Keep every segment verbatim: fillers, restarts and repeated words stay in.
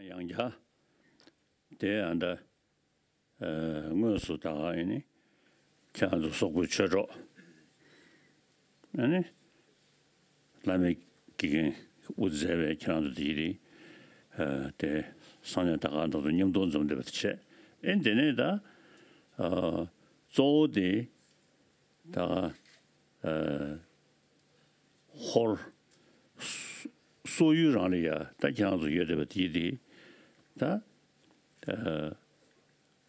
ཡང་བསྐྱར། དེ་ཡང་ད། ཨ། དངོས་སུ་ད་ག་ཨེ་ནི་ཁྱེད་རང་ཚོ་སོག་པོའི་ཆོས་གྲོགས། ཨ་ནི། བླ་མའི་དགེ་རྒན་དབུ་མཛད་པའི་ཁྱེད་རང་ཚོ་དེ་ཡི་རིང་། ཨ། དེ་སང་ཉིན་ད་ག་ང་ཚོ་མཉམ་དུ་འཛོམས་བསྡད་པ་དེ་བྱས། ཨེ་དེ་ནས་ད། ཨ། གཙོ་བོ་དེ་ད་ག་ཨ། ཧོར་སོག་ཡུལ་རང་ལ་ཡ་ད་ཁྱེད་རང་ཚོ་ཡོད་བསྡད་པ་དེ་ཡི་དེ་ད། ཨ།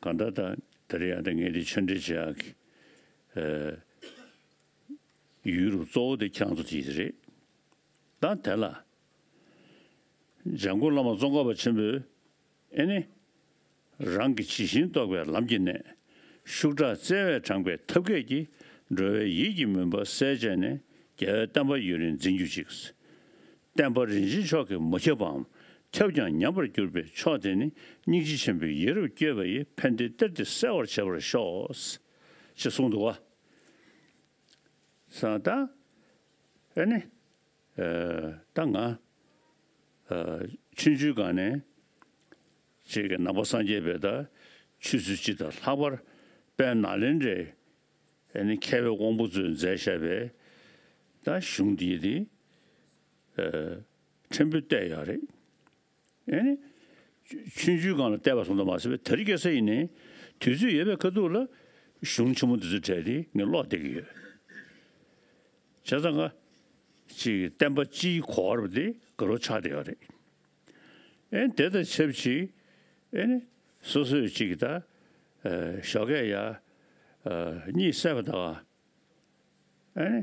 གང་ལྟར་ད་ད་རེས་ཡང་ད་ངས་དེ་ཆོས་འབྲེལ་བྱེད་ཡག་གི། ཨ། ཡུལ་རུ་གཙོ་བོ་དེ་ཁྱེད་རང་ཚོ་དེ་ཡི་རེད། ད་དེ་ལ་འཇམ་མགོན་བླ་མ་ཙོང་ཁ་པ་ཆེན་པོས་ཨེ་ནི། རང་གི་ཇི་བཞིན་རྟོགས་པའི་ལམ་གྱི་གནད། ཤུགས་དྲག་བརྩེ་བས་དྲངས་པའི་ཐབས་མཁས་ཀྱིས། འགྲོ་བའི་ཡིད་ཀྱི་མུན་པ་སེལ་བྱས་ནས། རྒྱལ་བའི་བསྟན་པ་ཡུན་རིང་འཛིན་གྱུར་ཅིག། བསྟན་པ་རིན་ཆེན་མཆོག་གིས་མ་ཁྱབ་པའམ། ཁྱབ་ཀྱང་ཉམས་པར་གྱུར་པའི་མཆོག་དེ་ནི། སྙིང་རྗེ་ཆེན་པོས་ཡིད་རབ་བསྐྱོད་པ་ཡིས། ཕན་བདེའི་གཏེར་དེ་གསལ་བར་བྱེད་པར་ཤོག། ཅེས་གསུངས་འདུག་པ། ས་ད། ཨེ་ནི། ཨ། ད་ང་། ཨ། ཆུང་ཆུང་སྒང་ནས་ཅིག་གི་ནང་པ་སངས་རྒྱས་པའི་ད་ཆོས་ཚུལ་སྤྱི་དང་ལྷག་པར་དཔལ་ནཱ་ལེནྡྲའི་ཨེ་ནི་མཁས་པའི་དབང་པོ་ཚོས་མཛད་བཞག་པའི་ད་གཞུང་འདི་དེ། ཨ། ཕྲན་བུ་བལྟས་ཡོད་རེད། ཨེ་ནི། ཆུང་ཆུང་སྒང་ལ་བལྟས་པ་སོང་ཙང་མ་ཟད་པའི་དེ་རིང་ཁ་སང་ཡིན་ནའི་དུས་ཚོད་ཡོད་པའི་ཁ་ཐུག་ལ་གཞུང་ཆེན་མོ་འདི་ཚོའི་གྲས་དེ་ངས་ཀློག་བསྡད་ཀྱི་ཡོད། བྱས་ཙང་ཀ་ཅིག་བསྟན་པ་སྤྱིའི་གོ་བ་དེ་དགའ་རབ་ཆགས་བསྡད་ཡོད་རེད། ཨེ་དེ་དང་ཆབས་ཅིག་ཨེ་ནི་སོ་སོས་ཅིག་ད། ཨ། ཞོགས་ཀས་ཡ། ཨ། གཉིད་སད་པ་དང་། ཨེ་ནི།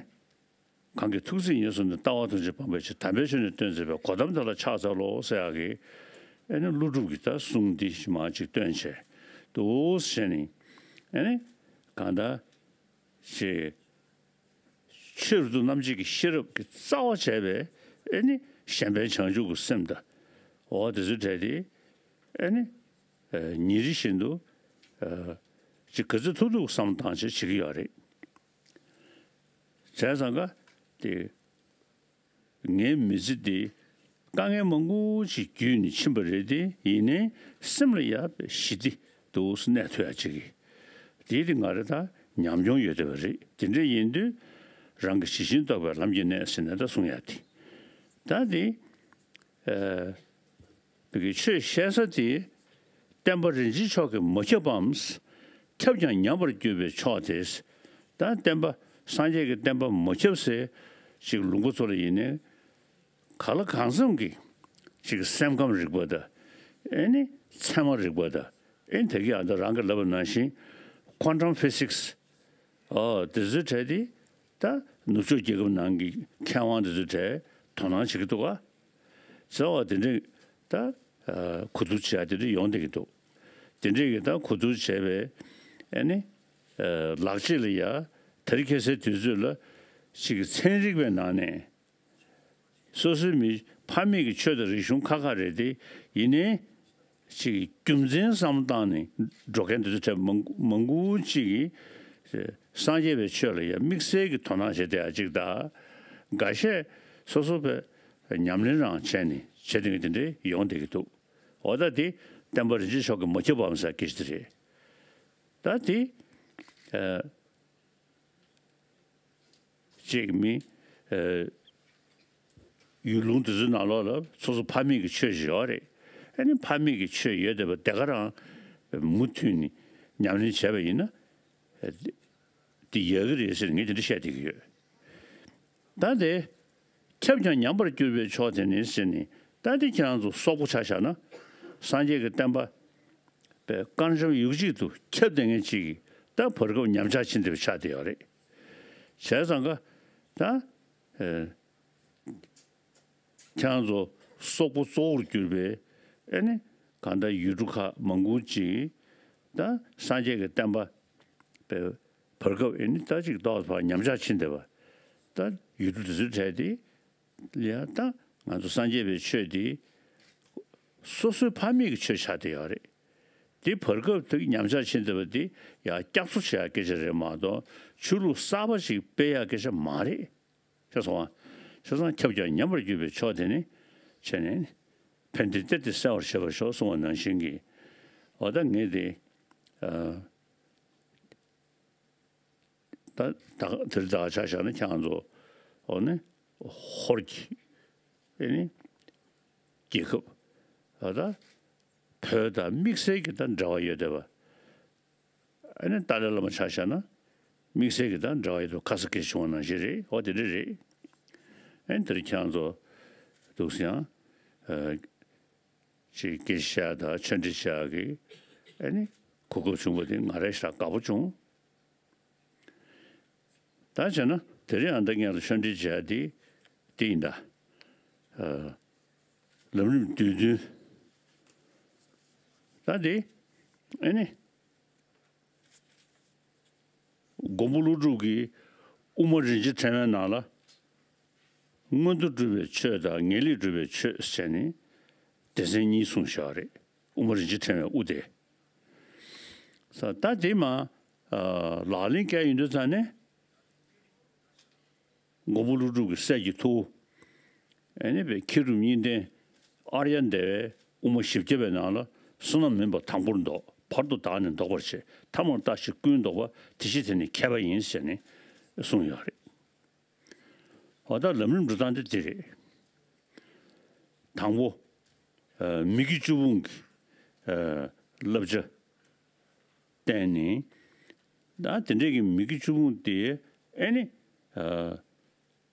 གང་གི་ཐུགས་བརྩེ་ཉེར་བཟུང་ནས། ལྟ་བ་ཐམས་ཅད་སྤང་བའི་ཕྱིར། དམ་པའི་ཆོས་ནི་སྟོན་མཛད་པའི། གོ་ཏམ་དེ་ལ་ཕྱག་འཚལ་ལོ་ཟེར་ཡག་གི་ཨེ་ནི་ཀླུ་སྒྲུབ་ཀྱི་ད་གསུང་འདི་མར་ཅིག་བཏོན་བྱས་འདུག་ཟེར་ནས། ཨེ་ནི་གང་ལྟར་ཅིག་ཆོས་རབ་ཏུ་རྣམ་འབྱེད་ཀྱི་ཤེས་རབ་ཀྱི་རྩ་བ་བྱས་པའི་ཨེ་ནི་གཞན་ཕན་བྱང་ཆུབ་ཀྱི་སེམས་དང་། འོ་དེ་ཚོའི་གྲས་དེ་ཨེ་ནི་ཨ་ཉིན་རེ་བཞིན་དུ་ཨ་ཅིག་ག་ཚོད་ཐུབ་ཐུབ་བསམ་བློ་བཏང་བྱས་བྱེད་ཀྱི་ཡོད་རེད། བྱས་ཙང་ཀ་དེ་ངའི་མི་ཚེ་འདི་དཀའ་ངལ་མང་པོ་ཅིག་བརྒྱུད་ནས་ཕྱིན་པ་རེད་དེ། ཡིན་ནའི་སེམས་ལ་ཡ་ཞི་བདེ་འདུག་སེ་གནས་ཐུབ་ཡ་ཅིག་གི་དེ་དེ་ང་རེ་ད་ཉམས་མྱོང་ཡོད་བསྡད་པ་རེད། དེ་འདྲ་ཡིན་དུས་རང་གི་ཇི་བཞིན་རྟོགས་པའི་ལམ་གྱི་གནད་ཟེར་ནས་ད་གསུང་ཡ་དེ། ད་དེ་ཨ། བོད་ཀྱི་ཆོས་བཤད་ས་དེ་བསྟན་པ་རིན་ཆེན་མཆོག་གིས་མ་ཁྱབ་པའམ། ཁྱབ་ཀྱང་ཉམས་པར་གྱུར་པའི་མཆོག་དེ། ད་བསྟན་པ་སངས་རྒྱས་ཀྱི་བསྟན་པ་མ་ཁྱབ་སའི་ཅིག་ལུང་པ་ཚོ་ལ་ཡིན་ནའི་གང་ལ་གང་འཚམ་གྱི་ཅིག་སེམས་ཁམས་རིག་པ་དང་། ཨེ་ནི་ཚད་མ་རིག་པ་དང་། ཨེ་ནི་དེ་གི་ཨ་ད་རང་གིས་ལབ་པ་ནང་བཞིན་ཁོན་ཊམ་ཕི་སིག་སི། ཨོ་དེ་ཚོའི་གྲས་དེ་ད་ནུབ་ཕྱོགས་རྒྱལ་ཁབ་ནང་གི་མཁས་དབང་དེ་ཚོའི་གྲས་དོ་སྣང་བྱེད་ཀྱི་འདུག་ག་ཟེར་བ་དེ་འདྲས་ད་གོ་བསྡུར་བྱེད་ཡ་དེ་འདྲས་ཡོང་བསྡད་ཀྱི་འདུག་དེ་འདྲས་ཀྱི་ད་གོ་བསྡུར་བྱས་པའི་ཨེ་ནི་ལག་རྗེས་ལ་ཡ་དེ་རིང་ཁ་སང་དུས་ཚོད་ལ་ཅིག་གི་ཚན་རིག་པའི་ནང་ནས། སོ་སོའི་མི་ཕ་མེས་ཀྱི་ཆོས་དང་རིག་གཞུང་ཁ་ཁ་རེད་དེ། ཡིན་ནའི་ཅིག་རྒྱུ་མཚན་བསམ་བློ་བཏང་ནས་འགྲོ་མཁན་དེ་ཚོ་གྲས་མང་མང་པོ་ཅིག་གིས་སངས་རྒྱས་པའི་ཆོས་ལ་ཡང་དམིགས་བསལ་གྱི་དོ་སྣང་བྱེད་བསྡད་ཡ་ཅིག་དང་། འགའ་ཤས་སོ་སོ་པའི་ཉམས་ལེན་རང་བྱས་ནས་བྱེད་མཁན་དེ་འདྲ་ཡོང་བསྡད་ཀྱི་འདུག་འོ་ད་དེ་བསྟན་པ་རིན་ཆེན་མཆོག་གིས་མ་ཁྱབ་པའམ་ཟེར་སྐད་ཆ་དེ་རེད། ད་དེ་ཨ། ཅིག་མི། ཨ། ཡུལ་ལུང་དེ་ཚོའི་ནང་ལོགས་ལ་སོ་སོ་ཕ་མེས་ཀྱི་ཆོས་ཤིག་ཡོད་རེད། ཨ་ནི་ཕ་མེས་ཀྱི་ཆོས་ཡོད་བསྡད་པ་དེ་ག་རང་མུ་མཐུད་ནས་ཉམས་ལེན་བྱས་པ་ཡིན་ན། ཨ། དེ་ཡག་གི་རེད་ཟེར་ནས་ངས་དེ་འདྲ་བཤད་བསྡད་ཀྱི་ཡོད། ད་དེ་ཁྱབ་ཀྱང་ཉམས་པར་གྱུར་པའི་མཆོག་དེ་ནི་ཟེར་ནས། ད་དེ་ཁྱེད་རང་ཚོ་སོག་པོ་ཆ་བཞག་ན། སངས་རྒྱས་ཀྱི་བསྟན་པ་པའི་དཀར་འཇམ་ཡུག་གཅིག་ཏུ་ཁྱབ་བསྡད་མཁན་ཅིག་གིས་ད་བར་སྐབས་ཉམས་ཆག་ཕྱིན་བསྡད་པ་ཆགས་བསྡད་ཡོད་རེད། བྱས་ཙང་ཀ་ད་ཨེ་ཁྱེད་རང་ཚོ་སོག་པོ་གཙོ་བོར་གྱུར་པའི་ཨེ་ནི་གང་ལྟར་ཡུལ་གྲུ་ཁག་མང་པོ་ཅིག་ད་སངས་རྒྱས་ཀྱི་བསྟན་པ་པའི་བར་སྐབས་ཨེ་ནི་ད་ཅིག་ཏོག་ཙམ་ཉམས་ཆག་ཕྱིན་བསྡད་པ། ད་ཡུལ་གྲུ་དེ་ཚོའི་གྲས་དེ་ལ་ཡང་ད་ང་ཚོ་སངས་རྒྱས་པའི་ཆོས་དེ་སོ་སོའི་ཕ་མེས་ཀྱི་ཆོས་ཆགས་བསྡད་ཡོད་རེད། དེ་བར་སྐབས་དེ་ཉམས་ཆག་ཕྱིན་བསྡད་པ་དེ་ཡང་བསྐྱར་གསོ་བྱེད་ཡག་སྐད་ཆ་རེད་མ་གཏོགས་ཆོས་ལུགས་གསར་པ་ཞིག་སྤེལ་ཡག་སྐད་ཆ་མ་རེད། ཤེས་སོང་ང་། བྱས་ཙང་ཁྱབ་ཀྱང་ཉམས་པར་གྱུར་པའི་མཆོག་དེ་ནི་བྱས་ནས། ཕན་བདེ་གཏེར་དེ་གསལ་བར་བྱེད་པར་ཤོག་གསུངས་པ་ནང་བཞིན་གྱི། འོ་ད་ངས་དེ་ཨ་ད་ད་དེ་རིང་ད་ག་ཆ་བཞག་ན་ཁྱེད་རང་ཚོ་འོ་ནི་ཧོར་གྱི་ཨེ་ནི་རྒྱལ་ཁབ་འོ་ད་བོད་དང་དམིགས་བསལ་གྱི་ད་འབྲེལ་བ་ཡོད་བསྡད་པ། ཨ་ནི་ཏཱ་ལའི་བླ་མ་ཆ་བཞག་ན་དམིགས་བསལ་གྱི་དང་འབྲེལ་བ་ཡོད་པའི་ཁ་ས་སྐད་བྱུང་བ་ནང་བཞིན་རེད། འོ་དེ་འདྲ་རེད། ཨ་ནི་དེར་ཁྱེད་རང་ཚོ་འདུག་སེ་ཡང་ཨ་ཅིག་དགེ་བཤེས་དང་ཆོས་འབྲེལ་བྱ་གི་ཨ་ནི་གོ་སྐབས་བྱུང་བ་དེ་ང་རང་ཞེ་དྲག་དགའ་པོ་བྱུང་། ད་བྱས་ན་དེ་རིང་ཨ་མདའ་ངན་ལ་ཆོས་འབྲེལ་བྱ་དེ་དེ་ཡིན་ད། ཨ་ལམ་རིམ་བསྡུས་དོན་ད་དེ་ཨ་ནི། མགོན་པོ་ཀླུ་སྒྲུབ་ཀྱིས་དབུ་མ་རིན་ཆེན་ཕྲེང་བའི་ནང་ལ་མངོན་མཐོ་སྒྲུབ་པའི་ཆོས་དང་ངེས་ལེགས་སྒྲུབ་པའི་ཆོས་ཟེར་ནས་སྡེ་ཚན་གཉིས་གསུངས་བཞག་རེད། དབུ་མ་རིན་ཆེན་ཕྲེང་བའི་དབུ་དེ། ས་ད་དེ་མ་ཨ་ལག་ལེན་བཀལ་ཡོང་དུས་ཙང་ནས། མགོན་པོ་ཀླུ་སྒྲུབ་ཀྱི་སྲས་ཀྱི་ཐུ་བོ། ཨ་ནི་པའི་མཁས་གྲུབ་གཉིས་ལྡན་ཨཱརྱ་དེ་བས་དབུ་མ་བཞི་བརྒྱ་པའི་ནང་ལ་བསོད་ནམས་མིན་པ་དང་པོར་འདོགས། བར་དུ་བདག་ནི་ལྡོག་པར་བྱེད། ཐ་མར་བརྟགས་ཤིང་ཀུན་ལྡོག་པ། དེ་ཕྱིར་དེ་ནི་མཁས་པ་ཡིན་ཟེར་ནས་གསུངས་ཡོད་རེད། འོ་ད་ལམ་རིམ་འགྲོ་སྟངས་དེ་འདི་རེད། དང་པོ། ཨ་མི་དགེ་བཅུ་སྤོང་གི་ཨ་བསླབ་བྱ་བསྟན་ནས། ད་དེ་འདྲའི་གི་མི་དགེ་བཅུ་སྤོང་དེ་ཨེ་ནི་ཨ་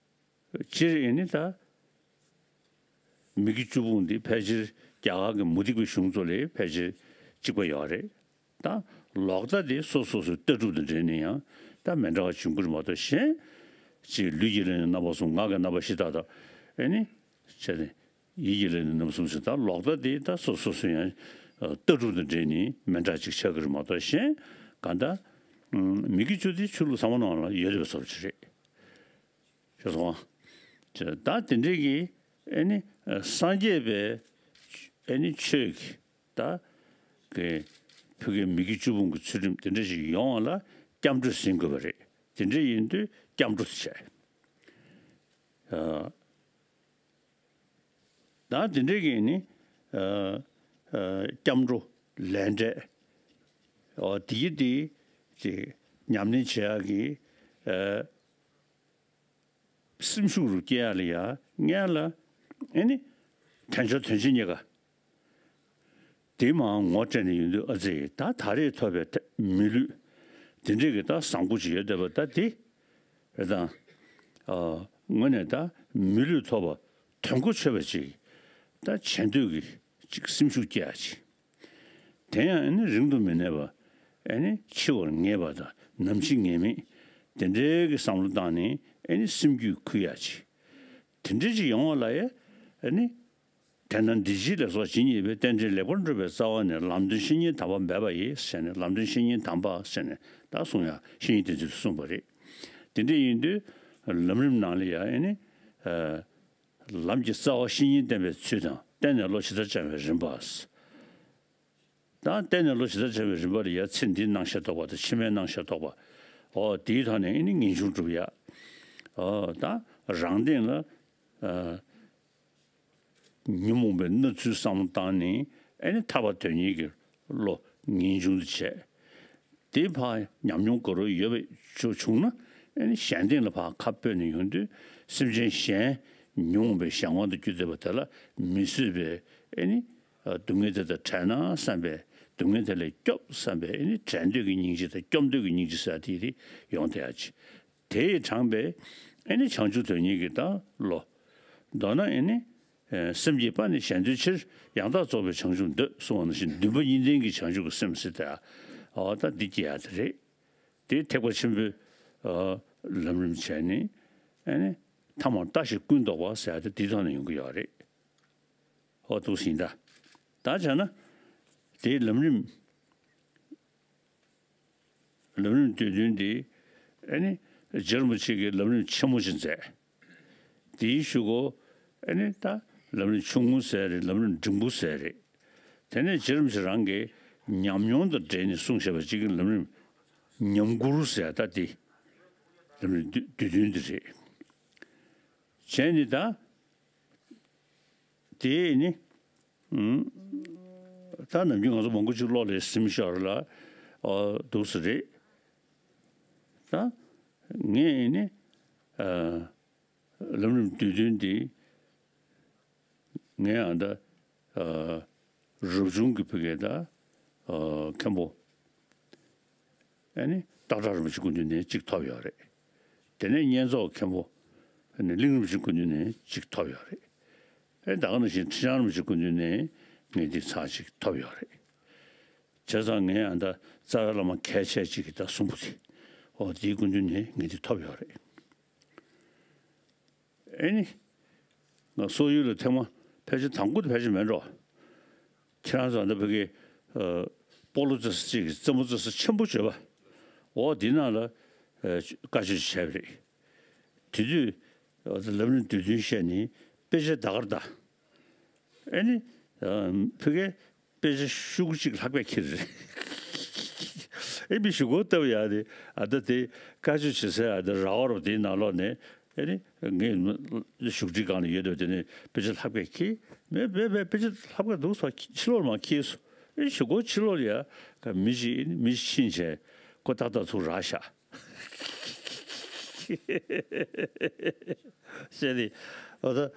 སྤྱིར་ཨེ་ནི་ད་མི་དགེ་བཅུ་སྤོང་དེ་ཕལ་ཆེར་རྒྱ་གར་གྱི་མུ་སྟེགས་པའི་གཞུང་ཚོ་ལས་ཕལ་ཆེར་གཅིག་པ་ཡོད་རེད། ད་ལོག་ལྟ་དེ་སོ་སོ་སོའི་ལྟ་གྲུབ་དང་འབྲེལ་ནས་ཡང་ད་མི་འདྲ་བ་བྱུང་གི་རེད་མ་གཏོགས་གཞན། ཅིག་ལུས་ཀྱི་ལས་ནི་རྣམ་པ་གསུམ། ངག་གི་རྣམ་པ་བཞི་དག་དང་། ཨེ་ནི་བྱས་ཏེ་ཡིད་ཀྱི་ལས་ནི་རྣམ་པ་གསུམ་ཟེར། ད་ལོག་ལྟ་དེ་ད་སོ་སོ་སོ་ཡང་ལྟ་གྲུབ་དང་འབྲེལ་ནས་མི་འདྲ་ཅིག་ཆགས་ཀྱི་རེད་མ་གཏོགས་གཞན། གང་ལྟར་མི་དགེ་བཅུ་དེ་ཆོས་ལུགས་ཚང་མ་ནང་ལ་ཡོད་པའི་བཟོ་འདྲ་ཅིག་རེད། ཤེས་སོང་ང་། ད་དེ་འདྲའི་གི་ཨེ་ནི་སངས་རྒྱས་པའི་ཨེ་ནི་ཆོས་ཀྱི་ད་གི་ཕ་གིའི་མི་དགེ་བཅུ་སྤོང་གི་ཚུལ་ཁྲིམས་དེ་འདྲ་ཞིག་ཡོང་བ་ལ་སྐྱབས་འགྲོ་ཟིན་དགོས་པ་རེད། དེ་འདྲ་ཡིན་དུས་སྐྱབས་འགྲོ་དེ་བྱས། ཨ་ད་དེ་འདྲའི་གི་ནི་ཨ་ཨ་སྐྱབས་འགྲོ་ལས་འབྲས། འོ་དེ་གི་དེ་ཅིག་ཉམས་ལེན་བྱེད་ཡག་གི་ཨ་སེམས་ཤུགས་རུ་སྐྱེ་ཡག་ལ་ཡ་སྔོན་ལ་ཨེ་ནི་དལ་འབྱོར་དོན་ཆེན་རྙེད་དཀའ། དེ་མར་ངོ་སྤྲད་ནས་ཡོང་དུས་ཨ་ཙི་ད་ད་རེས་ཐོབ་པའི་ད་མི་ལུས་དེ་འདྲས་ཀྱི་ད་བཟང་པོ་ཅིག་ཡོད་བསྡད་པ་ད་དེ་རེད་དང་། ཨ་དངོས་གནས་ད་མི་ལུས་ཐོབ་པ་དོན་གོ་ཆོད་པ་ཅིག་ད་བྱེད་འདོད་ཀྱི་ཅིག་སེམས་ཤུགས་སྐྱེ་ཡག་ཅིག་དེ་ཡང་ཨ་ནི་རིང་དུ་མི་གནས་པ། ཨ་ནི་འཆི་བར་ངེས་པ་དང་ནམ་འཆི་ངེས་མེད། དེ་འདྲའི་གི་བསམ་བློ་བཏང་ནས་ཨ་ནི་སེམས་རྒྱུད་ཁུར་ཡག་ཅིག་དེ་འདྲའི་ཅིག་ཡོང་བ་ལ་ཡ་ཨ་ནི། དེས་ན་འདི་ཕྱི་ལ་སོགས་ཇི་སྙེད་པའི། རྟེན་འབྲེལ་ལེགས་པར་འགྲུབ་པའི་རྩ་བ་ནི། ལམ་སྟོན་བཤེས་གཉེན་དམ་པ་འབད་པ་ཡིས་ཟེར་ནས། ལམ་སྟོན་བཤེས་གཉེན་དམ་པ་ཟེར་ནས་ད་གསུང་ཡག་བཤེས་གཉེན་དེ་ཚོས་གསུངས་པ་རེད། དེ་འདྲ་ཡིན་དུས་ལམ་རིམ་ནང་ལ་ཡང་ཨ་ནི། ལམ་གྱི་རྩ་བ་བཤེས་གཉེན་བསྟེན་པའི་ཚུལ་དང་། བརྟེན་ནས་བློ་ཇི་ལྟར་སྦྱང་བའི་རིམ་པ། ད་བརྟེན་ནས་བློ་ཇི་ལྟར་སྦྱང་བའི་རིམ་པ་ལ་ཡ་ཚེ་འདིའི་སྣང་ཤས་རྟོགས་པ་དང་ཕྱི་མའི་སྣང་ཤས་རྟོགས་པ། འོ་དེའི་ཐོག་ནས་ཨ་ནི་ངེས་འབྱུང་སྒྲུབ་ཡ། འོ་ད་རང་སྟེང་ལ་ཨ་ཉོན་མོངས་པའི་སྣང་ཚུལ་བསམ་བློ་བཏང་ནས་ཨ་ནི་ཐར་པ་དོན་གཉེར་གྱི་བློ་ངེས་འབྱུང་དུ་བྱས། དེ་ཕར་ཉམས་མྱོང་དགའ་རབ་ཡོད་པའི་ཆོས་བྱུང་ན་ཨ་ནི་གཞན་སྟེང་ལ་ཕར་ཁ་སྤོས་ནས་ཡོང་དུས་སེམས་ཅན་གཞན་ཉོན་མོངས་པའི་གཞན་དབང་དུ་གྱུར་བསྡད་པ་དེ་ལ་མི་བཟོད་པའི་ཨ་ནི་སྡུག་བསྔལ་དེ་དང་བྲལ་ན་བསམ་པའི་སྡུག་བསྔལ་དེ་ལས་སྐྱོབ་བསམ་པའི་ཨ་ནི་བྲལ་འདོད་ཀྱི་སྙིང་རྗེ་དང་སྐྱོབ་འདོད་ཀྱི་སྙིང་རྗེ་ཟེར་དེ་དེ་ཡོང་བསྡད་ཡ་ཅིག་དེས་དྲངས་པའི་ཨ་ནི་བྱང་ཆུབ་དོན་གཉེར་གྱི་ད་བློ། མདོར་ན་ཨ་ནི། ཨེ་སེམས་ཀྱི་དཔལ་ནི་གཞན་དོན་ཕྱིར། ཡང་དག་རྫོགས་པའི་བྱང་ཆུབ་འདོད་གསུངས་པ་ནང་བཞིན་འདུན་པ་གཉིས་ལྡན་གྱི་བྱང་ཆུབ་ཀྱི་སེམས་ཟེར་ཏེ། འོ་ད་འདི་སྐྱེ་ཡ་དེ་རེད། དེ་ཐེག་པ་ཆེན་པོའི་ཨ་ལམ་རིམ་བྱས་ནས་ཨ་ནི་ཐ་མར་བརྟགས་ཤིང་ཀུན་ལྡོག་པ་ཟེར་ཡ་དེ་འདིའི་ཐོག་ནས་ཡོང་གི་ཡོད་རེད། འོ་འདུག་ཟིན་ད། ད་བྱས་ན་དེའི་ལམ་རིམ། ལམ་རིམ་བསྡུས་དོན་འདི་ཨ་ནི་རྗེ་རིན་པོ་ཆེ་གིས་ལམ་རིམ་ཆེན་མོ་ཞིག་མཛད། དེའི་གཞུག་གུ་ཨ་ནི་ད་ལམ་རིམ་ཆུང་ངུ་ཟེར་རེད། ལམ་རིམ་འབྲིང་པོ་ཟེར་རེད། དེ་ནས་རྗེ་རིན་པོ་ཆེ་རང་གིས་ཉམས་མྱོང་དང་འབྲེལ་ནས་གསུངས་བཞག་པ་གཅིག་གི་ལམ་རིམ་ཉམས་མགུར་ཟེར་ད་འདི་ལམ་རིམ་བསྡུས་བསྡུས་དོན་འདི་རེད། བྱས་ནས་ད། དེ་ནི་ ཨུམ། ད་ནམ་རྒྱུན་ང་ཚོ་མང་པོ་ཅིག་བློ་ལ་ཟིན་ཤོར་ལ། ཨོ་འདུག་སེ་རེད། ད་ངས་ནི་ཨ། ལམ་རིམ་བསྡུས་དོན་འདི་ངས་ཨ་ད་ཨ། རབ་བྱུང་གི་ཕ་གི་ད་ཨ། མཁན་པོ། ཨ་ནི་སྟག་བྲག་རིན་པོ་ཆེ་སྐུ་མདུན་ནས་གཅིག་ཐོབ་ཡོད་རེད། དེ་ནས་བསྙེན་རྫོགས་མཁན་པོ། ཨ་ནི་གླིང་རིན་པོ་ཆེ་སྐུ་མདུན་ནས་གཅིག་ཐོབ་ཡོད་རེད། ཨ་ནི་ད་ག་ནང་བཞིན་ཁྲི་བྱང་རིན་པོ་ཆེ་སྐུ་མདུན་ནས་ངས་འདི་ཚར་གཅིག་ཐོབ་ཡོད་རེད། བྱས་ཙང་ངས་ཨ་ད་རྩ་བའི་བླ་མ་གལ་ཆེ་གཅིག་གི་ད་གསུང་པོ་དེ། འོ་དེའི་སྐུ་མདུན་ནས་ངས་འདི་ཐོབ་ཡོད་རེད། ཨེ་ནི། ང་སོག་ཡུལ་ལ་ཐེངས་མ་ཕལ་ཆེར་དང་པོ་དེ་ཕལ་ཆེར་མེད་འགྲོ། ཁྱེད་རང་ཚོ་འདི་བོད་ཀྱི་ཨ། སྤོ་ལོ་རྩེ་ས་གཅིག་གི་རྩེད་མོ་རྩེ་ས་ཆེན་པོ་བྱོས་པ། འོ་འདི་ནང་ལ་ཨ། བཀའ་ཆོས་བྱས་པ་རེད། དེ་དུས་ཨ། ལམ་རིམ་བསྡུས་དོན་བཤད་ནི་དཔེ་ཆ་ད་གར་ད། ཨེ་ནི། ཨ། བོད་ཀྱི་དཔེ་ཆ་ཤོག་གུ་གཅིག་ལྷག་པའི་ཁྱེར་རེད། ཨེ་མི་ཞུ་སྒོ་བཏབ་ཡ་དེ་ཨ་ད་དེ་བཀའ་ཆོས་བྱེད་སའི་ཨ་ད་ར་བ་རོ་དེའི་ནང་ལོགས་ནས་ཨེ་ནི་ངས་བཞུགས་ཁྲིའི་སྒང་ལ་ཡོད་དོ་དེ་ནས་དཔེ་ཆ་ལྷག་པའི་ཁྱེར་མེད་པས་པས་དཔེ་ཆ་ལྷག་པའི་འདུག་སོ་ཕྱི་ལོགས་མ་ཁྱེར་སོ། ཨེ་ཞུ་སྒོ་ཕྱི་ལོགས་ལ་ཡ་ག་མི་ཞིག་ཨེ་ནི་མི་ཞིག་ཕྱིན་བྱས་ཁོ་ཏག་ཏག་ཚུར་རག་ཤག་ཟེར་ཏེ། འོ་ད།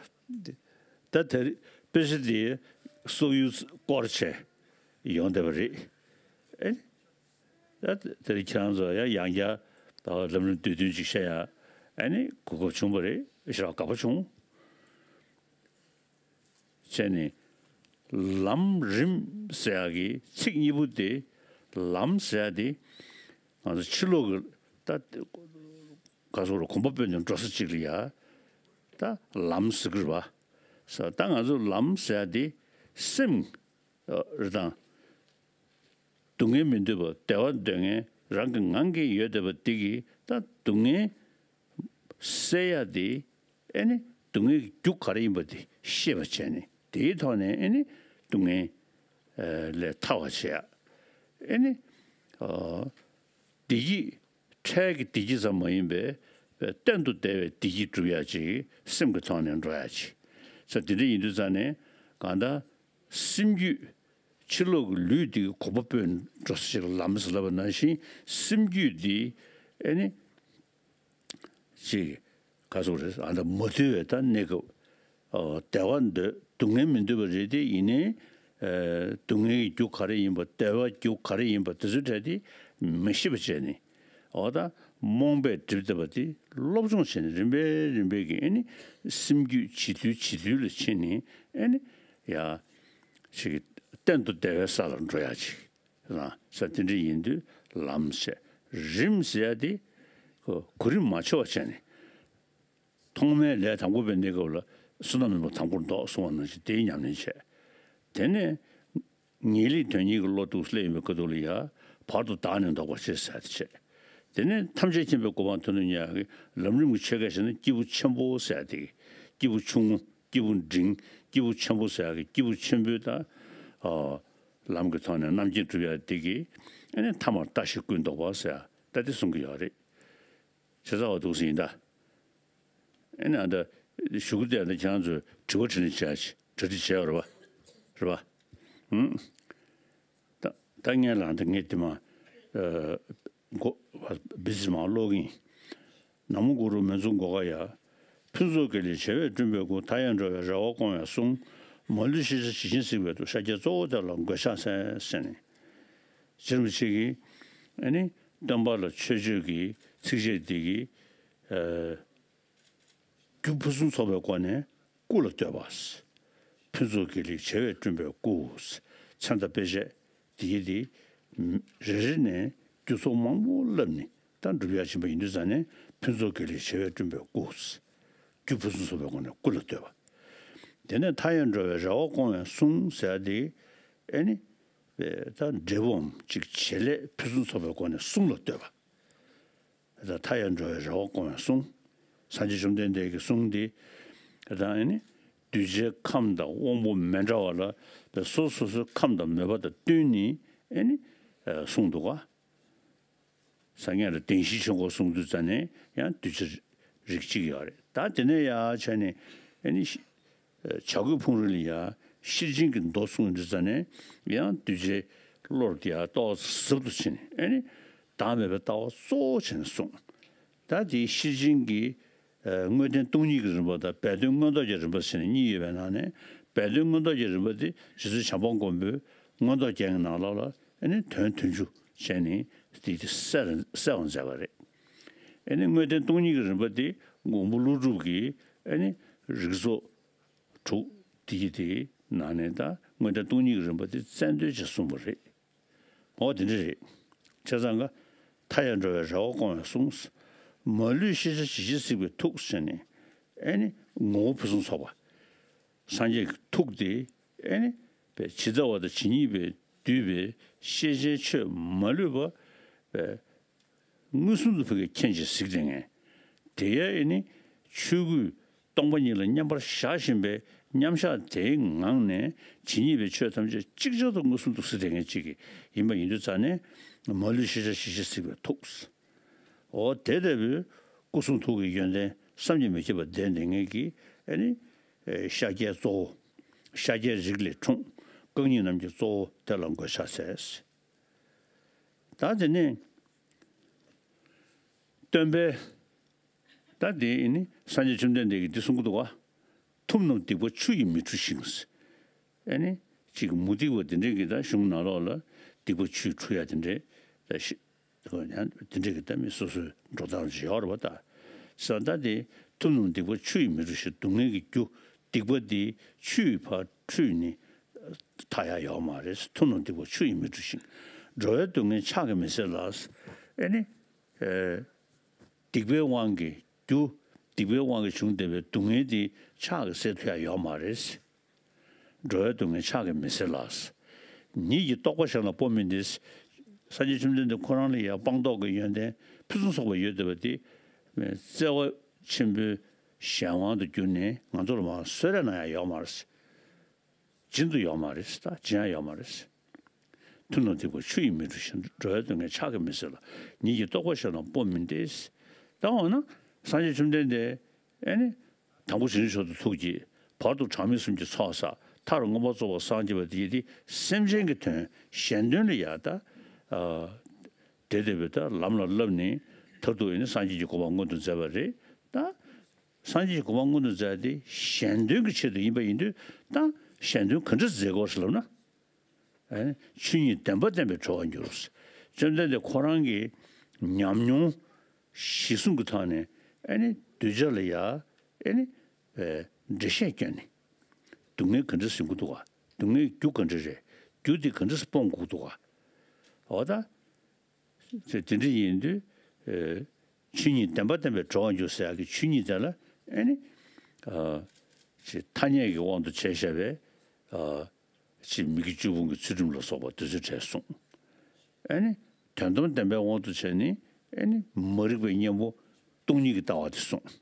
ད་དེར་དཔེ་ཆ་འདི་སོག་ཡུལ་སྐོར་བྱས་ཡོང་བསྡད་པ་རེད། ཨེ། ད་དེར་ཁྱེད་རང་ཚོ་ཡང་ཡང་བསྐྱར་ད་ལམ་རིམ་བསྡུས་དོན་ཅིག་བཤད་ཡ། ཨེ་ནི་གོ་སྐབས་བྱུང་བ་རེད། ཞེ་དྲག་དགའ་པོ་བྱུང་། བྱས་ནས་ལམ་རིམ་ཟེར་ཡ་གི་ཚིག་གཉིས་པོ་དེ་ལམ་ཟེར་ཡ་དེ་ང་ཚོ་ཕྱི་ལོགས་ཀྱི་ད། ག་སོགས་རུ་གོམ་པ་སྤོས་ནས་འགྲོ་ས་གཅིག་ལ་ཡ། ད་ལམ་ཟེར་གི་རེད་པ། ས་ད་ང་ཚོ་ལམ་ཟེར་ཡ་དེ་སེམས་རེད་དང་། སྡུག་བསྔལ་མི་འདོད་པ་བདེ་བ་འདོད་མཁན་རང་གི་ངང་གིས་ཡོད་བསྡད་པ་འདི་གིས་ད་སྡུག་བསྔལ་སེལ་ཡ་དེ་ཨེ་ནི་སྡུག་བསྔལ་གྱི་རྒྱུ་ག་རེ་ཡིན་པ་དེ་ཤེས་པ་བྱས་ནས་དེའི་ཐོག་ནས་ཨེ་ནི་སྡུག་བསྔལ་ལས་ཐར་བ་བྱེད་ཡ། ཨེ་ནི་བདེ་སྐྱིད། འཕྲལ་གྱི་བདེ་སྐྱིད་ཙམ་མ་ཡིན་པའི་གཏན་དུ་བདེ་བའི་བདེ་སྐྱིད་སྒྲུབ་ཡ་ཅིག་སེམས་ཀྱི་ཐོག་ནས་འགྲོ་ཡ་ཅིག་ས་དེ་འདྲ་ཡིན་དུས་ཙང་ནས་གང་ལྟར་སེམས་རྒྱུད་ཕྱི་ལོགས་ཀྱི་ལུས་འདི་གོམ་པ་སྤོས་འགྲོ་ས་ཅིག་ལ་ལམ་ཟེར་ལབ་པ་ནང་བཞིན་སེམས་རྒྱུད་འདི་ཨེ་ནི་ཅིག་ག་ཟེར་རེད་ཨ་ད་མ་ཐུལ་བའི་ད་གནས་སྐབས། བདེ་བ་འདོད་སྡུག་བསྔལ་མི་འདོད་པ་རེད་དེ་ཡིན་ནའི། སྡུག་བསྔལ་གྱི་རྒྱུ་ག་རེ་ཡིན་པ་བདེ་བ་རྒྱུ་ག་རེ་ཡིན་པ་དེ་ཚོའི་གྲས་དེ་མི་ཤེས་པ་བྱས་ནས་འོ་ད་རྨོངས་པས་བསྒྲིབས་བསྡད་པ་དེ་སློབ་སྦྱོང་བྱས་ནས་རིམ་པས་རིམ་པས་ཀྱིས་ཨེ་ནི་སེམས་རྒྱུད་ཇེ་ཐུལ་ཇེ་ཐུལ་ལ་ཕྱིན་ནས་ཨེ་ནི་ཡ་ཅིག་གཏན་དུ་བདེ་བའི་ས་ལ་འགྲོ་ཡ་ཅིག་རང་ས་དེ་འདྲ་ཡིན་དུས་ལམ་ཟེར་རིམ་ཟེར་ཡ་དེ་གོ་རིམ་མ་འཆོལ་བ་བྱས་ནས། ཐོག་མའི་ལས་དང་པོ་པའི་གནས་སྐབས་ལ་བསོད་ནམས་ནོར་བུ་དང་པོར་འདོགས་གསུངས་པ་ནང་བཞིན་དེའི་ཉམས་ལེན་བྱས། དེ་ནས་ངེས་ལེགས་དོན་གཉིས་ཀྱི་བློ་འདུག་སླེབས་ཡོང་བའི་སྐབས་དུས་ལ་ཡ་བར་དུ་བདག་ནི་ལྡོག་པར་བྱེད་ཟེར་ཡ་དེ་བྱས། དེ་ནས་ཐམས་ཅད་མཁྱེན་པའི་གོ་འཕང་ཐོབ་ནས་ཉལ་ཡག་གི་ལམ་རིམ་གྱི་ཆོས་སྐད་བཤད་ན་སྐྱེས་བུ་ཆེན་པོ་ཟེར་ཡ་དེ་གི་སྐྱེས་བུ་ཆུང་ངུ་སྐྱེས་བུ་འབྲིང་སྐྱེས་བུ་ཆེན་པོ་ཟེར་ཡ་གི་སྐྱེས་བུ་ཆེན་པོའི་ད་ཨ་ལམ་གྱི་ཐོག་ནས་རྣམ་མཁྱེན་སྒྲུབ་ཡ་དེ་གི་ཨ་ནི་ཐ་མར་ལྟ་ཞིག་ཀུན་ལྡོག་པ་ཟེར་ཡ་ད་དེ་གསུང་གི་ཡོད་རེད། བྱས་ཙང་འོ་འདུག་སེ་ཡིན་ད། ཨེ་ནི་ཨ་ད་གཞུག་གུ་དེ་ཨ་ད་ཁྱེད་རང་ཚོས་དྲི་བ་དྲིས་ལན་བྱེད་ཡ་ཅིག་གྲ་སྒྲིག་བྱས་ཡོད་རེད་པ། རེད་པ། ཧུམ། ད་ད་ངས་ལ་ད་ངས་དེ་མ་ཨ་མགོ་བི་ཛི་མ་ཀློག་གིན། ན་མོ་གུ་རུ་མི་འཛུགས་སྒོ་ཁ་ཡ། ཕུན་ཚོགས་དགེ་ལེགས་བྱེ་བས་བསྐྲུན་པའི་སྐུ། མཐའ་ཡས་འགྲོ་བའི་རེ་བ་སྐོང་བའི་གསུང་། མ་ལུས་ཤེས་བྱ་ཇི་བཞིན་གཟིགས་པའི་དུས། ཤཱཀྱའི་གཙོ་བོ་དེ་ལ་མགོས་ཕྱག་འཚལ་ཟེར་ནས། རྗེ་རིན་པོ་ཆེ་གིས་ཨ་ནི་སྟོན་པ་ལ་མཆོད་བརྗོད་ཀྱི་ཚིགས་བཅད་འདི་གིས་ཨ་རྒྱུ་ཕུན་སུམ་ཚོགས་པའི་སྒོ་ནས་སྐུ་ལ་བསྟོད་པ། ཕུན་ཚོགས་དགེ་ལེགས་བྱེ་བས་བསྐྲུན་པའི་སྐུ། མཚན་དང་དཔེ་བྱད་འདི་གི་འདི་རེ་རེ་ནས་རྒྱུ་ཚོགས་མང་པོ་བསླབས་ནས་ད་སྒྲུབ་ཡ་ཕྱིན་པ་ཡིན་དུས་ཙང་ནས་ཕུན་ཚོགས་དགེ་ལེགས་བྱེ་བས་བསྐྲུན་པའི་སྐུ། རྒྱུ་ཕུན་སུམ་ཚོགས་པའི་སྒོ་ནས་སྐུ་ལ་བསྟོད་པ། དེ་ནས་མཐའ་ཡས་འགྲོ་བའི་རེ་བ་སྐོང་བའི་གསུང་ཟེར་ཡ་དེ་ཨེ་ནི། ད་འབྲས་བུའམ་ཅིག་བྱེད་ལས་ཕུན་སུམ་ཚོགས་པའི་སྒོ་ནས་གསུང་ལ་བསྟོད་པ། ད་མཐའ་ཡས་འགྲོ་བའི་རེ་བ་སྐོང་བའི་གསུང་། སངས་རྒྱས་བཅོམ་ལྡན་འདས་ཀྱི་གསུང་འདི་ད་ཨེ་ནི་གདུལ་བྱའི་ཁམས་དང་དབང་པོ་མི་འདྲ་བ་ལ་སོ་སོ་སོའི་ཁམས་དང་མོས་པ་དང་བསྟུན་ནས་ཨེ་ནི་གསུངས་འདུག་ག་སངས་རྒྱས་ལ་བདེན་བཞིའི་ཆོས་འཁོར་གསུང་དུས་ཙ་ནས་ཡང་གདུལ་བྱ་རིགས་གཅིག་ཡོད་རེད། ད་དེ་ནས་ཡར་བྱས་ནས་ཨེ་ནི་བྱ་རྒོད་ཕུང་རི་ལ་ཡ་ ཤེར་ཕྱིན་གྱི་མདོ་གསུངས་ཡོང་དུས་ཙ་ནས་ཡང་གདུལ་བྱའི་བློ་དེ་ཡང་ཏོག་ཙམ་ཟབ་ཏུ་ཕྱིན་ནས། ཨེ་ནི་བདག་མེད་པའི་ལྟ་བ་གཙོ་བོ་བྱས་ནས་གསུངས། ད་དེའི་ཤེར་ཕྱིན་གྱི་ཨ་དངོས་བསྟན་སྟོང་ཉིད་ཀྱི་རིམ་པ་དང་སྦས་དོན་མངོན་རྟོགས་ཀྱི་རིམ་པ་ཟེར་ནས་གཉིས་ཡོད་པའི་ནང་ནས། སྦས་དོན་མངོན་རྟོགས་ཀྱི་རིམ་པ་དེ་རྗེ་བཙུན་བྱམས་པ་མགོན་པོས་མངོན་རྟོགས་རྒྱན་གྱི་ནང་ལོགས་ལ་ཨེ་ནི་དོན་བདུན་ཅུ་བྱས་ནས་དེ་དེ་གསལ་གསལ་བར་མཛད་པ་རེད། ཨེ་ནི་དངོས་བསྟན་སྟོང་ཉིད་ཀྱི་རིམ་པ་དེ་མགོན་པོ་ཀླུ་སྒྲུབ་ཀྱིས་ཨེ་ནི་རིགས་ཚོགས་དྲུག་དེ་ཡི་དེའི་ནང་ནས་ད་དངོས་བསྟན་སྟོང་ཉིད་ཀྱི་རིམ་པ་དེ་རྩལ་འདོན་བྱས་གསུངས་པ་རེད། འོ་དེ་འདྲ་རེད། བྱས་ཙང་ཀ་མཐའ་ཡས་འགྲོ་བའི་རེ་བ་སྐོང་བས་གསུངས། མ་ལུས་ཤེས་བྱ་ཇི་བཞིན་གཟིགས་པའི་ཐུགས་ཟེར་ནས། ཨེ་ནི་ངོ་བོ་ཕུན་སུམ་ཚོགས་པ། སངས་རྒྱས་ཀྱི་ཐུགས་དེ་ཨེ་ནི་པའི་ཇི་ལྟ་བ་དང་ཇི་སྙེད་པའི་འདུས་པའི་ཤེས་བྱའི་ཆོས་མ་ལུས་པ་པའི་མངོན་སུམ་དུ་ཕ་གིར་མཁྱེན་ཅིང་གཟིགས་བསྡད་མཁན། དེ་ཡང་ཨེ་ནི་ཆོས་སྐུ་སྟོང་པ་ཉིད་ལ་མཉམ་པར་བཞག་བཞིན་པའི་མཉམ་བཞག་དེའི་ངང་ནས་ཇི་སྙེད་པའི་ཆོས་ཐམས་ཅད་ཅིག་ཅར་དུ་མངོན་སུམ་དུ་གཟིགས་བསྡད་མཁན་ཅིག་ཡིན་པ་ཡིན་དུས་ཙ་ནས། མ་ལུས་ཤེས་བྱ་ཇི་བཞིན་གཟིགས་པའི་ཐུགས། འོ་དེ་ལྟ་བུའི་སྐུ་གསུང་ཐུགས་ཀྱི་ཡོན་ཏན་བསམ་གྱིས་མི་ཁྱབ་པ་ལྡན་བསྡད་མཁན་གྱི་ཨེ་ནི་ཨེ་ཤཱཀྱའི་གཙོ་བོ། ཤཱཀྱའི་རིགས་ལས་འཁྲུངས། རྐང་གཉིས་རྣམས་ཀྱི་གཙོ་བོ་དེ་ལ་མགོས་ཕྱག་འཚལ། ད་དེ་ནས་སྟོན་པས། ད་དེ་ནི་སངས་རྒྱས་བཅོམ་ལྡན་འདས་ཀྱིས་འདི་གསུང་གི་འདུག་ག་ཐུབ་རྣམས་སྡིག་པ་ཆུ་ཡིས་མི་འཁྲུ་ཞིང་། ཨེ་ནི་ཅིག་མུ་སྟེགས་པ་དེ་འདྲས་ཀྱི་ད་གཞུང་ནང་ལོགས་ལ་སྡིག་པ་ཆུ་ཡིས་འཁྲུ་ཡ་དེ་འདྲས་ད་ཤི། དེ་འདྲས་ཀྱི་ད་མི་སོ་སོའི་འགྲོ་སྟངས་ཅིག་ཡོད་རེད་པ། ད་ས་ད་དེ་ཐུབ་རྣམས་སྡིག་པ་ཆུ་ཡིས་མི་འཁྲུ་ཞིང་། སྡུག་བསྔལ་གྱི་རྒྱུ་སྡིག་པ་དེ་ཆུ་ཡིས་ཕར་འཁྲུས་ནས་ཐར་ཡ་ཡོད་མ་རེད། ཐུབ་རྣམས་སྡིག་པ་ཆུ་ཡིས་མི་འཁྲུ་ཞིང་། འགྲོ་བའི་སྡུག་བསྔལ་ཕྱག་གིས་མི་སེལ་ལ། ཨེ་ནི། ཨེ། སྡིག་པའི་དབང་གིས་རྒྱུ། སྡིག་པའི་དབང་གིས་བྱུང་བསྡད་པའི་སྡུག་བསྔལ་དེ་ཕྱག་གིས་སེལ་ཐུབ་ཡ་ཡོད་མ་རེད། འགྲོ་བའི་སྡུག་བསྔལ་ཕྱག་གིས་མི་སེལ་ལ། ཉིད་ཀྱི་རྟོགས་པ་གཞན་ལ་སྤོ་མིན་ཏེ། སངས་རྒྱས་བཅོམ་ལྡན་འདས་ཁོ་རང་ལ་ཡང་སྤངས་རྟོགས་ཀྱི་ཡོན་ཏན་ཕུན་སུམ་ཚོགས་པ་ཡོད་བསྡད་པ་དེ། བརྩེ་བ་ཆེན་པོའི་གཞན་དབང་དུ་གྱུར་ནས་ང་ཚོ་ལ་མར་གསོལ་རས་གནང་ཡ་ཡོད་མ་རེད། སྦྱིན་དུ་ཡོད་མ་རེད། ད་སྦྱིན་ཡ་ཡོད་མ་རེད། ཐུབ་རྣམས་སྡིག་པ་ཆུ་ཡིས་མི་འཁྲུ་ཞིང་། འགྲོ་བའི་སྡུག་བསྔལ་ཕྱག་གིས་མི་སེལ་ལ། ཉིད་ཀྱི་རྟོགས་པ་གཞན་ལ་སྤོ་མིན་ཏེ། ད་འོ་ན་སངས་རྒྱས་བཅོམ་ལྡན་འདས་ཨེ་ནི་དང་པོ་བྱང་ཆུབ་མཆོག་ཏུ་ཐུགས་བསྐྱེད། བར་དུ་གྲངས་མེད་གསུམ་གྱི་ཚོགས་བསགས། མཐར་མངོན་པར་རྫོགས་པར་སངས་རྒྱས་པ་དེ་ཡིས་དེ་སེམས་ཅན་གྱི་དོན་གཞན་དོན་ལ་ཡ་ད་ཨ་དེ་དེ་བས་ད་ལམ་ལ་བསླབས་ནས་མཐར་ཐུག་ཨེ་ནི་སངས་རྒྱས་ཀྱི་གོ་འཕང་མངོན་དུ་མཛད་པ་རེད། ད་སངས་རྒྱས་ཀྱི་གོ་འཕང་མངོན་དུ་མཛད་དེ་གཞན་དོན་གྱི་ཆེད་དུ་ཡིན་པ་ཡིན་དུས། ད་གཞན་དོན་ག་འདྲ་མཛད་དགོས་ཟེར་ལབ་ན། ཨེ་ཆོས་ཉིད་བདེན་པ་བསྟན་པའི་གྲོགས་འགྱུར། བཅོམ་ལྡན་འདས་ཁོ་རང་གི་ཉམས་མྱོང་གཞིར་བཟུང་གི་ཐོག་ནས་ཨེ་ནི་གདུལ་བྱ་ལ་ཡ་ཨེ་ནི་ཨེ་འགྲེལ་བཤད་བསྐྱོན་ནས། སྡུག་བསྔལ་ག་འདྲ་ཟིན་གྱི་འདུག་ག་སྡུག་བསྔལ་རྒྱུ་ག་འདྲ་རེད། རྒྱུ་དེ་ག་འདྲ་སྤོང་དགོས་འདུག་ག་འོ་ད། དེ་དེ་འདྲ་ཡིན་དུས། ཨེ་ཆོས་ཉིད་བདེན་པ་བསྟན་པའི་གྲོགས་འགྱུར་ཟེར་ཡག་གི་ཆོས་ཉིད་དེ་ལ་ཨེ་ནི། ཨ་ཅེ་ཐ་སྙད་ཀྱི་དབང་དུ་བྱས་བཞག་པའི་ཨ་ཅེ་མི་དགེ་བཅུ་སྤོང་གི་ཚུལ་ཁྲིམས་ལ་སོགས་པ་དེ་ཚོའི་གྲས་གསུངས། ཨེ་ནི་དོན་དམ་བདེན་པའི་དབང་དུ་བྱས་ནས་ཨེ་ནི་མ་རིག་པའི་གཉེན་པོ་སྟོང་ཉིད་ཀྱི་ལྟ་བ་དེ་གསུངས།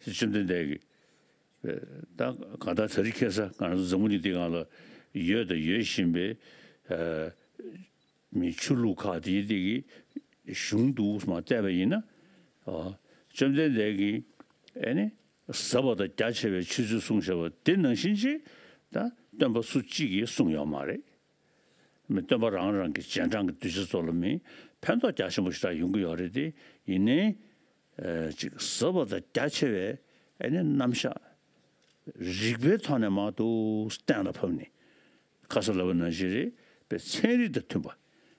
བཅོམ་ལྡན་འདས་ཀྱིས། ད་གང་ལྟར་དེ་རིང་ཁ་སང་ང་རང་ཚོ་འཛམ་བུ་གླིང་འདིའི་སྒང་ལ་ཡོད་དང་ཡོད་བཞིན་པའི་ཨ་མི་ཆོས་ལུགས་ཁག་དེ་དེ་གི་གཞུང་དུ་མར་བལྟས་པ་ཡིན་ན། ཨ་བཅོམ་ལྡན་འདས་ཀྱིས་ཨེ་ནི་ཟབ་པ་དང་རྒྱ་ཆེ་བའི་ཆོས་ཚུལ་གསུངས་བཞག་པ་དེ་ནང་བཞིན་ཅིག་ད་སྟོན་པ་སུ་གཅིག་གིས་གསུངས་ཡོད་མ་རེད། མི་སྟོན་པ་རང་རང་གི་རྗེས་འབྲང་གི་གདུལ་བྱ་ཚོ་ལ་མི་ཕན་ཐོགས་རྒྱ་ཆེན་པོ་ཞེ་དྲག་ཡོང་གི་ཡོད་རེད་དེ། ཡིན་ནའི་ཨེ་ཅིག་ཟབ་པ་དང་རྒྱ་ཆེ་བའི་ཨེ་ནི་རྣམ་གཞག་རིགས་པའི་ཐོག་ནས་མར་དུ་གཏན་ལ་ཕབ་ནས། ཁ་སང་ལབ་པ་ནང་བཞིན་རེད་པས། ཚན་རིག་དང་མཐུན་པ།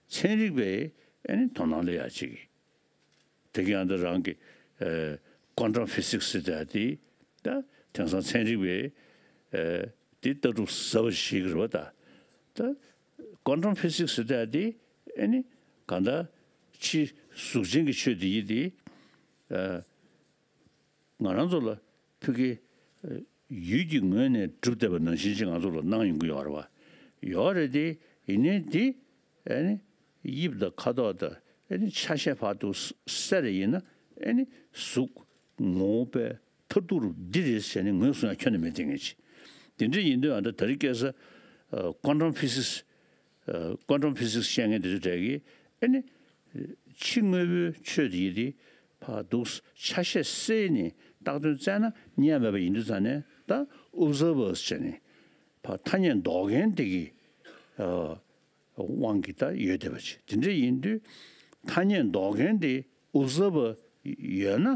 ཚན་རིག་པའི་ཨེ་ནི་དོ་སྣང་སླེབས་ཡག་ཅིག་དེ་གི་ཡང་ད་རང་གི་ཨེ་ཀོན་ཊམ་ཕི་སིག་སི་ཟེར་ཡག་དེ། ད་དེང་སང་ཚན་རིག་པས་ཨེ་དེ་ལྟ་གྲུབ་ཟབ་པ་ཞིག་རེད་པ། ད་ད་ཀོན་ཊམ་ཕི་སིག་སི་ཟེར་ཡག་དེ་ཨེ་ནི་གང་ལྟར་ཕྱི་གཟུགས་ཅན་གྱི་ཆོས་དེ་ཡིན་དེ། ཨེ་ང་རང་ཚོ་ལ་ཕ་གི་ཨེ་ཡུལ་གྱི་ངོས་ནས་གྲུབ་བསྡད་པ་ནང་བཞིན་ཅིག་ང་ཚོ་ལ་སྣང་ཡོང་གི་ཡོད་རེད་པ། ཡོད་རེད་དེ། ཡིན་ནའི་དེ་ཨེ་ནི་དབྱིབས་དང་ཁ་དོག་དང་ཨེ་ནི་ཆ་ཤས་ཕར་དུ་བསལ་རེ་ཡིན་ན། ཨེ་ནི་གཟུགས་ངོ་བོ་པའི་མཐར་ཐུག་རུ་འདི་རེད་ཟེར་ནས་ངོས་བཟུང་ཡ་ཁྱོན་ནས་མེད་དེ་ངེས་ཅི། དེ་འདྲ་ཡིན་དུས་ཨ་ད་དེ་རིང་ཁ་སང་ཀོན་ཊམ་ཕི་སིག་སི། ཀོན་ཊམ་ཕི་སིག་སི་བཤད་མཁན་དེ་ཚོ་གྲས་ཀྱིས་ཨེ་ནི་ཕྱི་དངོས་པོའི་ཆོས་དེ་ཡིན་དེ་ཕར་འདུག་ཆ་ཤས་བསལ་ནས་བཏགས་དོན་བཙལ་ན་རྙེད་མེད་པ་ཡིན་དུས་ཙང་ནས། ད་ ཨོབ་ཛར་བར་ཟེར་ནས་ཕར་ཐ་སྙད་འདོགས་མཁན་དེ་གི་ཨ་དབང་གིས་ད་ཡོད་བསྡད་པ་ཅིག་དེ་འདྲ་ཡིན་དུས་ཐ་སྙད་འདོགས་མཁན་དེ་ཨོབ་ཛར་བར་ཡོད་ན་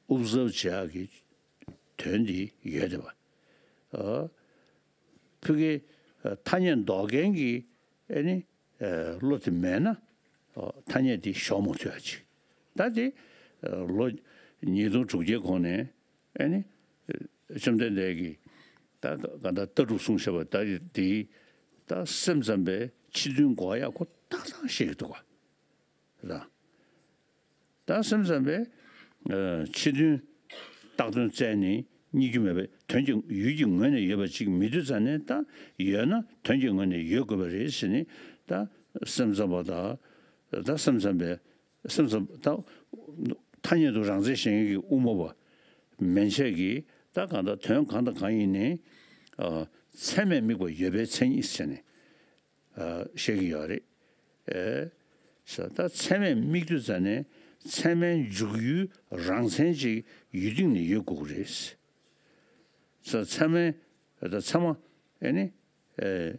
ཨོབ་ཛར་བ་བྱེད་ཡག་གི་དོན་དེ་ཡོད་བསྡད་པ། ཨ་ཕ་གི་ཨ་ཐ་སྙད་འདོགས་མཁན་གྱི་ཨ་ནི་ཨ་བློ་དེ་མེད་ན་ཨ་ཐ་སྙད་དེ་ཞོག་མ་ཐུབ་ཡ་ཅིག་ད་དེ་ཨ་ལོ་ཉིས་སྟོང་དྲུག་བརྒྱའི་གོང་ནས་ཨ་ནི་ཨ་བཅོམ་ལྡན་འདས་ཀྱིས་ད་ག་ད་ལྟ་གྲུབ་གསུངས་བཞག་པ་ད་དེ་ད་སེམས་ཙམ་པས་ཕྱི་དོན་གོ་ཡག་ཁོ་ཏག་ཏག་ཤེས་ཀྱི་འདུག་ག་ད་ད་སེམས་ཙམ་པས་ཨ་ཕྱི་དོན་བཏགས་དོན་བཙལ་ནས་རྙེད་རྒྱུ་མེད་པའི་དོན་གྱི་ཡུལ་གྱི་ངོས་ནས་ཡོད་པ་ཅིག་མི་འདུག་ཙང་ནས་ད་ཡོད་ན་དོན་གྱི་ངོས་ནས་ཡོད་དགོས་པ་རེད་ཟེར་ནས་ད་སེམས་ཙམ་པ་དང་ད་སེམས་ཙམ་པས་སེམས་ཙམ་ད་ཐ་སྙད་དུ་རང་མཚན་ཞེན་མཁན་གྱི་དབུ་མ་པ་མན་ཆད་ཀྱིས་ད་གང་ལྟར་དོན་གང་དང་གང་ཡིན་ནའི་ཨ་ཚད་མས་དམིགས་པ་ཡོད་པའི་མཚན་ཉིད་ཟེར་ནས། ཨ་བཤད་ཀྱི་ཡོད་རེད། ཨེ། ས་ད་ཚད་མས་དམིགས་དུས་ཙ་ནས་ཚད་མའི་འཇུག་ཡུལ་རང་མཚན་ཅིག་ཡུལ་སྟེང་ནས་ཡོད་དགོས་ཀྱི་རེད། ས་ཚད་མའི་ད་ཚད་མ་ཨེ་ནི་ཨེ་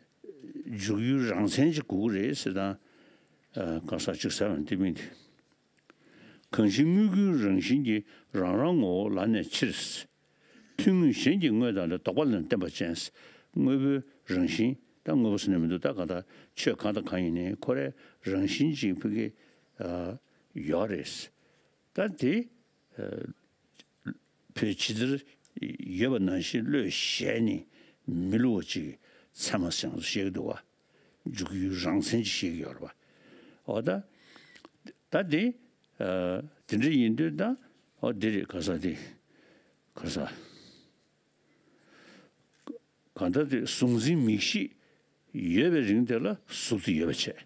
འཇུག་ཡུལ་རང་མཚན་ཅིག་དགོས་ཀྱི་རེད་ཟེར་དང་། ཨ་གང་ཟག་ཅིག་ཟེར་བ་འདི་མིན་ཏེ། གང་ཞིག་དངོས་ཀུན་རང་བཞིན་གྱིས་རང་རང་ངོ་བོ་ལ་གནས་ཕྱིར། ཐུན་དངོས་གཞན་གྱི་དངོས་དང་ལྡན་ལྡོག་པ་ལ་བརྟེན་པ་ཅན། དངོས་པོའི་རང་བཞིན་ད་དངོས་པོ་ཟེར་ནས་མི་འདུག་ད་གང་ལྟར་ཆོས་གང་དང་གང་ཡིན་ནའི་ཁོ་རའི་རང་བཞིན་ཅིག་ཕ་གི་ཨ་ཡོད་རེད། ད་དེ་ཨ་བོད་ཇི་ལྟར་ཡོད་པ་ནང་བཞིན་བློས་བཞེས་ནས་མི་བསླུ་བ་ཅིག་ཚད་མ་ཟེར་ཡང་བཤད་ཀྱི་འདུག་བ། འཇུག་ཡུལ་རང་མཚན་ཅིག་བཤད་ཀྱི་ཡོད་རེད་བ། འོ་ད་ད་དེ་ཨ་དེ་འདྲ་ཡིན་དུས་ད་འོ་དེ་རེད་ག་ས་དེ་ག་ས། གང་ལྟར་དེ་གཟུགས་འཛིན་མིག་ཤེས་ཡོད་པའི་རིང་དེ་ལ་གཟུགས་དེ་ཡོད་པ་བྱས།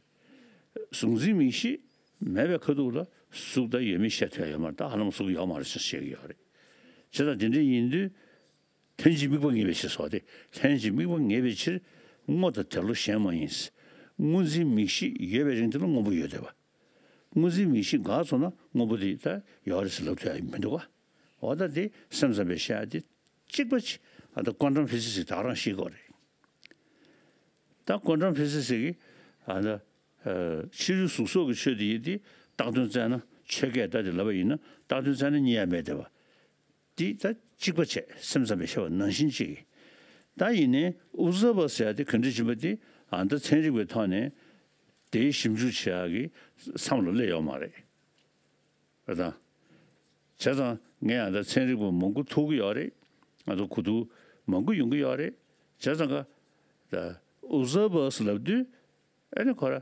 གཟུགས་འཛིན་མིག་ཤེས་མེད་པའི་ཁ་ཐུག་ལ་གཟུགས་དང་ཡོད་མེད་བཤད་ཐུབ་ཡ་ཡོད་མ་རེད། ད་ཧ་ལམ་གཟུགས་ཡོད་མ་རེད་ཟེར་བཤད་ཀྱི་ཡོད་རེད། བྱས་ཙང་དེ་འདྲ་ཡིན་དུས་ལྷན་ཅིག་དམིགས་པ་ངེས་པའི་ཕྱིར་སོགས་ཏེ། ལྷན་ཅིག་དམིགས་པ་ངེས་པའི་ཕྱིར་སྔོ་དང་དེ་བློ་གཞན་མ་ཡིན། སྔོ་འཛིན་མིག་ཤེས་ཡོད་པའི་རིང་དེ་ལ་སྔོན་པོ་ཡོད་བསྡད་པ། སྔོ་འཛིན་མིག་ཤེས་འགག་སོང་ན་སྔོན་པོ་དེ་ད་ཡོད་རེད་ཟེར་ལབ་ཐུབ་ཡ་མི་འདུག་ག་འོ་ད་དེ་སེམས་ཙམ་པས་བཤད་ཡ་དེ་གཅིག་པ་ཅིག་ཨ་ད་ཀོན་ཊམ་ཕི་སི་སིག་ད་རང་ཤེས་དགོས་རེད། ད་ཀོན་ཊམ་ཕི་སི་སིག་གིས་ཨ་ད་ཕྱི་རོལ་གཟུགས་སོགས་ཀྱི་ཆོས་དེ་ཡིན་དེ་བཏགས་དོན་བཙལ་ན་ཆོས་སྐད་ད་དེ་ལབ་པ་ཡིན་ན་བཏགས་དོན་བཙལ་ན་རྙེད་ཡ་མེད་བསྡད་པ། འདི་ད་གཅིག་པ་བྱས་སེམས་ཙམ་པས་བཤད་པ་ནང་བཞིན་གཅིག་ད་ཡིན་ནའི་ཨོབ་ཛར་བར་ཟེར་ཡ་དེ་ག་འདྲ་ཕྱིན་པ་དེ་ཨ་ད་ཚན་རིག་པའི་ཐོག་ནས་དེའི་ཞིབ་འཇུག་བྱེད་ཡ་གི་མཚམས་ལ་སླེབས་ཡོད་མ་རེད། ཨ་ད། བྱས་ཙང་ངས་ཨ་ད་ཚན་རིག་པ་མང་པོ་ཐུག་གི་ཡོད་རེད། ང་ཚོ་གོ་བསྡུར་མང་པོ་ཡོང་གི་ཡོད་རེད། བྱས་ཙང་ཀ་ད་ཨོབ་ཛར་བར་ལབ་དུས་ཨ་ནི་ཁོ་ར་